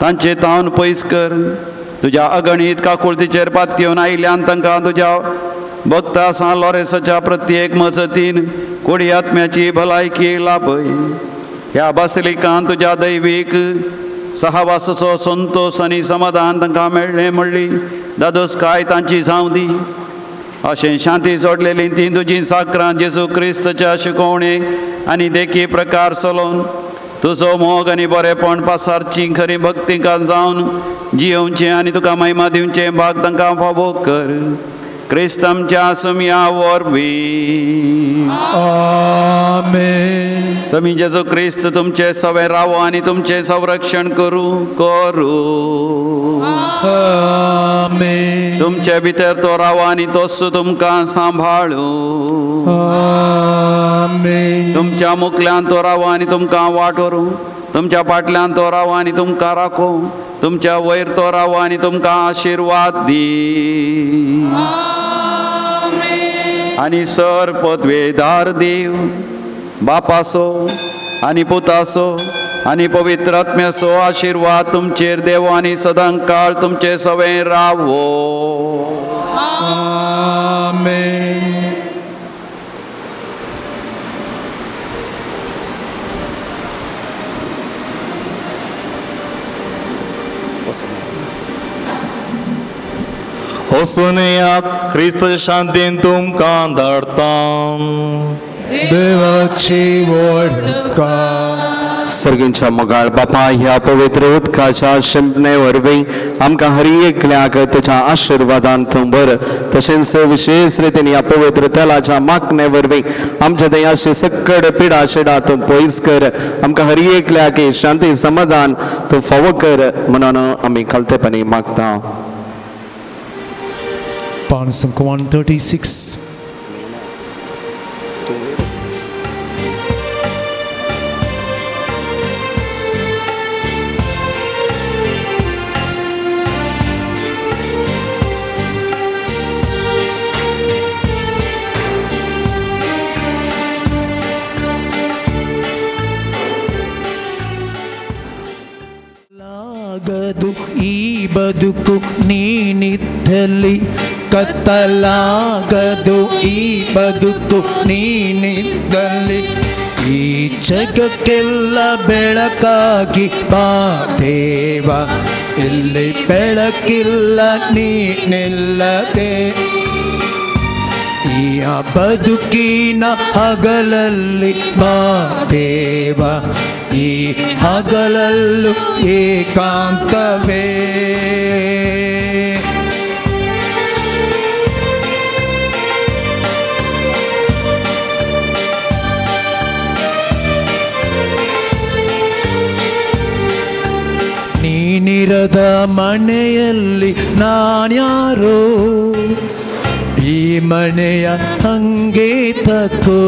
तांचे तावन पयस कर. तुज्या अगणीत काकुळतीचेर पातयेवन आयिल्ल्यान तांकां तुज्या भक्ता सान लॉरेसाच्या प्रत्येक मजतीन कुडी आत्म्याची भलायकी लाभय. ह्या बासिलिकान तुज्या दैवीक सहवासाचो संतोश आनी समाधान तांकां मेळ्ळें म्हणली दादोसकाय तांची जावं दी. अशें शांती सोडलेली ती तुजी साकरां जेजू क्रिस्तच्या शिकोवणे आनी देखी प्रकार चलोवन तुजो मोग आनी बरेपण पासारची खरी भक्तिकां जावन जियोवचें आनी तुका महिमा दिवचें भाग तांकां फावो कर. क्रिस्त आमच्या सुमया वरवीं. आमेन. समी जेजू क्रिस्त तुमचे सवे रावो आनी तुमचें संरक्षण करूं करूं. आमेन. तुमचे भितर तो रावो आनी तोच तुमकां सांबाळू. आमेन. तुमच्या मुखल्यान तो रावो आनी तुमकां वाट व्हरूं. तुमच्या फाटल्यान तो रावो आनी तुमकां राखूं. तुमच्या वयर तो रावो आनी तुमकां आशिर्वाद दी. आनी सर पदवेदार देव बापासो आनी पुतासो आनी पवित्र आत्म्याचो आशिर्वाद तुमचेर देव आनी सदां काळ तुमचे सवे रावो. आमेन. वचुनयात क्रिस्त शांतीन तुमकां धाडता. देवाची व्हडका. सर्गींच्या मोगाळ बापा, ह्या पवित्र उदकाच्या शिंपणे वरवीं आमकां हर एकल्याक तुज्या आशिर्वादान तूं बर, तशेंच विशेष रितीन ह्या पवित्र तेलाच्या मागणे वरवीं आमच्या दयाशी सक्कड पिडा शिडा तूं पयस कर. आमकां हर एकल्याक शांती समाधान तूं फावो कर म्हणून आमी खालतेपणी मागता. Psalm 136. लागದು ಈ ಬದುಕು ನೀನಿದ್ದಲ್ಲಿ, ಕತ್ತಲಾಗದು ಈ ಬದುಕು ನೀನಿದ್ದಲ್ಲಿ. ಈ ಜಗಕ್ಕೆಲ್ಲ ಬೆಳಕಾಗಿ ಬಾ ದೇವ, ಇಲ್ಲಿ ಬೆಳಕಿಲ್ಲ ನೀನಿಲ್ಲದೆ. ಈ ಬದುಕಿನ ಹಗಲಲ್ಲಿ ಬಾ ದೇವ, ಈ ಹಗಲಲ್ಲೂ ಏಕಾಂತವೇ. ನೀನಿರದ ಮನೆಯಲ್ಲಿ ನಾನ್ಯಾರೋ, ಈ ಮನೆಯ ಹಂಗೆ ತಕೋ.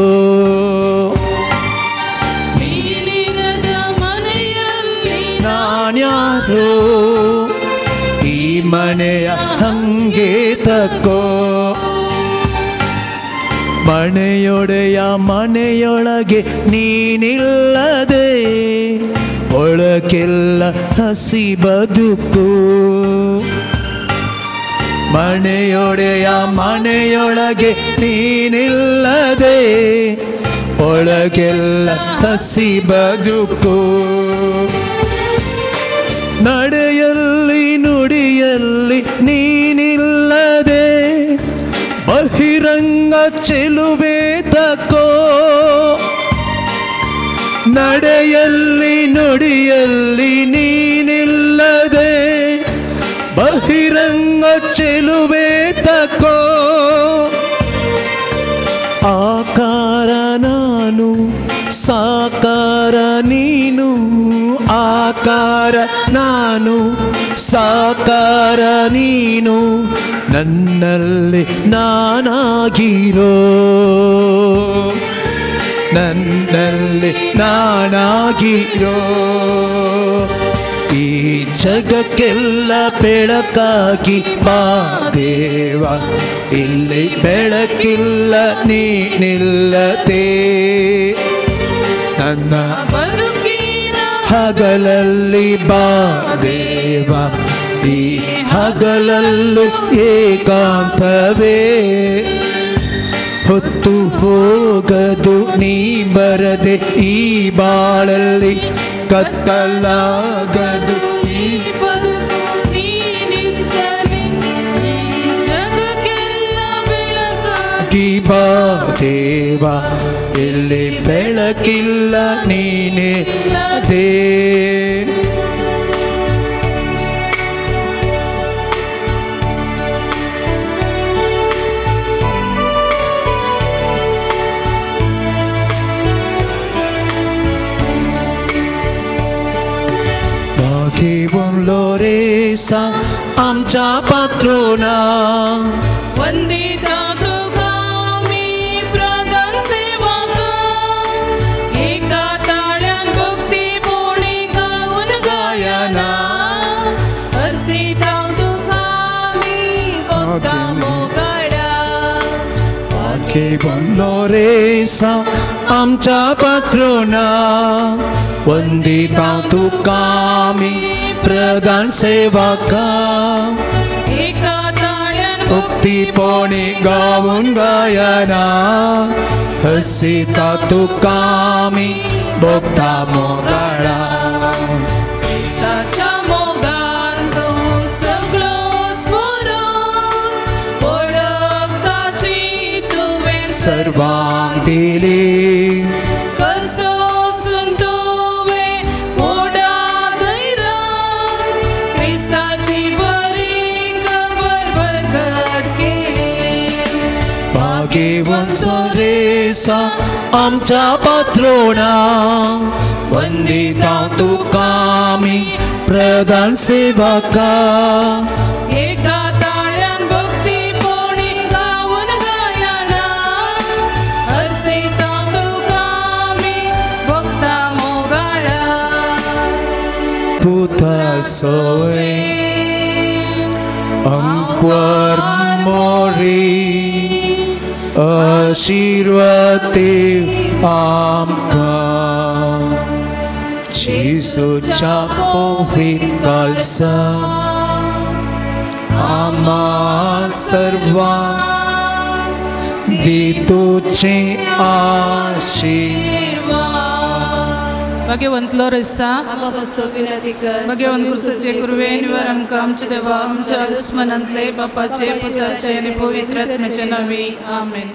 ನೀನಿರದ ಮನೆಯಲ್ಲಿ ನಾನ್ಯಾರೋ, ಈ ಮನೆಯ ಹಂಗೆ ತಕೋ. ಮನೆಯೊಡೆಯ ಮನೆಯೊಳಗೆ ನೀನಿಲ್ಲದೆ ಒಳಗೆಲ್ಲ ಹಸಿ ಬದುಕು. ಮನೆಯೊಡೆಯ ಮನೆಯೊಳಗೆ ನೀನಿಲ್ಲದೆ ಒಳಗೆಲ್ಲ ಹಸಿ ಬದುಕು. ನಡೆಯಲ್ಲಿ ನುಡಿಯಲ್ಲಿ ನೀನಿಲ್ಲದೆ ಬಹಿರಂಗ ಚೆಲುವೆ ತಕೋ. ನಡೆಯಲ್ಲಿ ನುಡಿಯಲ್ಲಿ ನೀನಿಲ್ಲದೆ ಬಹಿರಂಗ ಚೆಲುವೆ ತಕೋ. ಆಕಾರ ನಾನು ಸಾಕಾರ ನೀನು, ಆಕಾರ ನಾನು ಸಾಕಾರ ನೀನು, ನನ್ನಲ್ಲಿ ನಾನಾಗಿರೋ, ನನ್ನಲ್ಲಿ ನಾನಾಗಿರೋ. ಈ ಜಗಕ್ಕೆಲ್ಲ ಬೆಳಕಾಗಿ ಬಾ ದೇವ, ಇಲ್ಲಿ ಬೆಳಕಿಲ್ಲ ನೀನಿಲ್ಲದೆ. ನನ್ನ ಹಗಲಲ್ಲಿ ಬಾ ದೇವ, ಈ ಹಗಲಲ್ಲೂ ಏಕಾಂತವೇ. ಹೊತ್ತು ಹೋಗದು ನೀ ಬರದೆ ಈ ಬಾಳಲ್ಲಿ, ಕತ್ತಲಾಗದು ಈ ಬದುಕು ನೀನಿದ್ದಲ್ಲಿ. ಈ ಜಗಕ್ಕೆಲ್ಲ ಬೆಳಕಾಗಿ ದೀಪ ದೇವ ಎಲ್ಲಿ ಬೆಳಕಿಲ್ಲ ನೀನಿಲ್ಲದೆ. लोरेसा आमच्या पात्रोना वंदिता तुका मी प्रधान सेवक एका ताळ्यान भक्ती पोणी गावन गायना हर्षिता तुका मी भक्ता मोगाळ्या. भाग्यवंत लोरेसा आमच्या पात्रोना वंदिता तुका मी प्रधान सेवका एका ताळ्यान भक्ती पोणी गावन गायना हसिता तुका मी भक्ता मोगाळा. क्रिस्ताच्या मोगान तूं सगळोच पुरो वळखताची तुवें सर्वांक दिली. कसो आमच्या पात्रोना वंदिता तुका मी प्रधान सेवका एका ताळ्यान भक्ती पोणी गावन गायना हर्षिता तुका मी भक्ता मोगाळा. पुता सोय अंक्वर मोरी आशीर्वादे आमकां जेजूच्या पवित्र काळजा आम्हा सर्वांक दी तुजे आशीर्वाद. भाग्यवंत लोरेसा भाग्यवंत क्रुसाचे कुरवे निवार आमकां आमच्या देवा आमच्या दुस्मनांतले बापाचे पुताचे आनी पवित्र आत्म्याचे नांवी आमेन.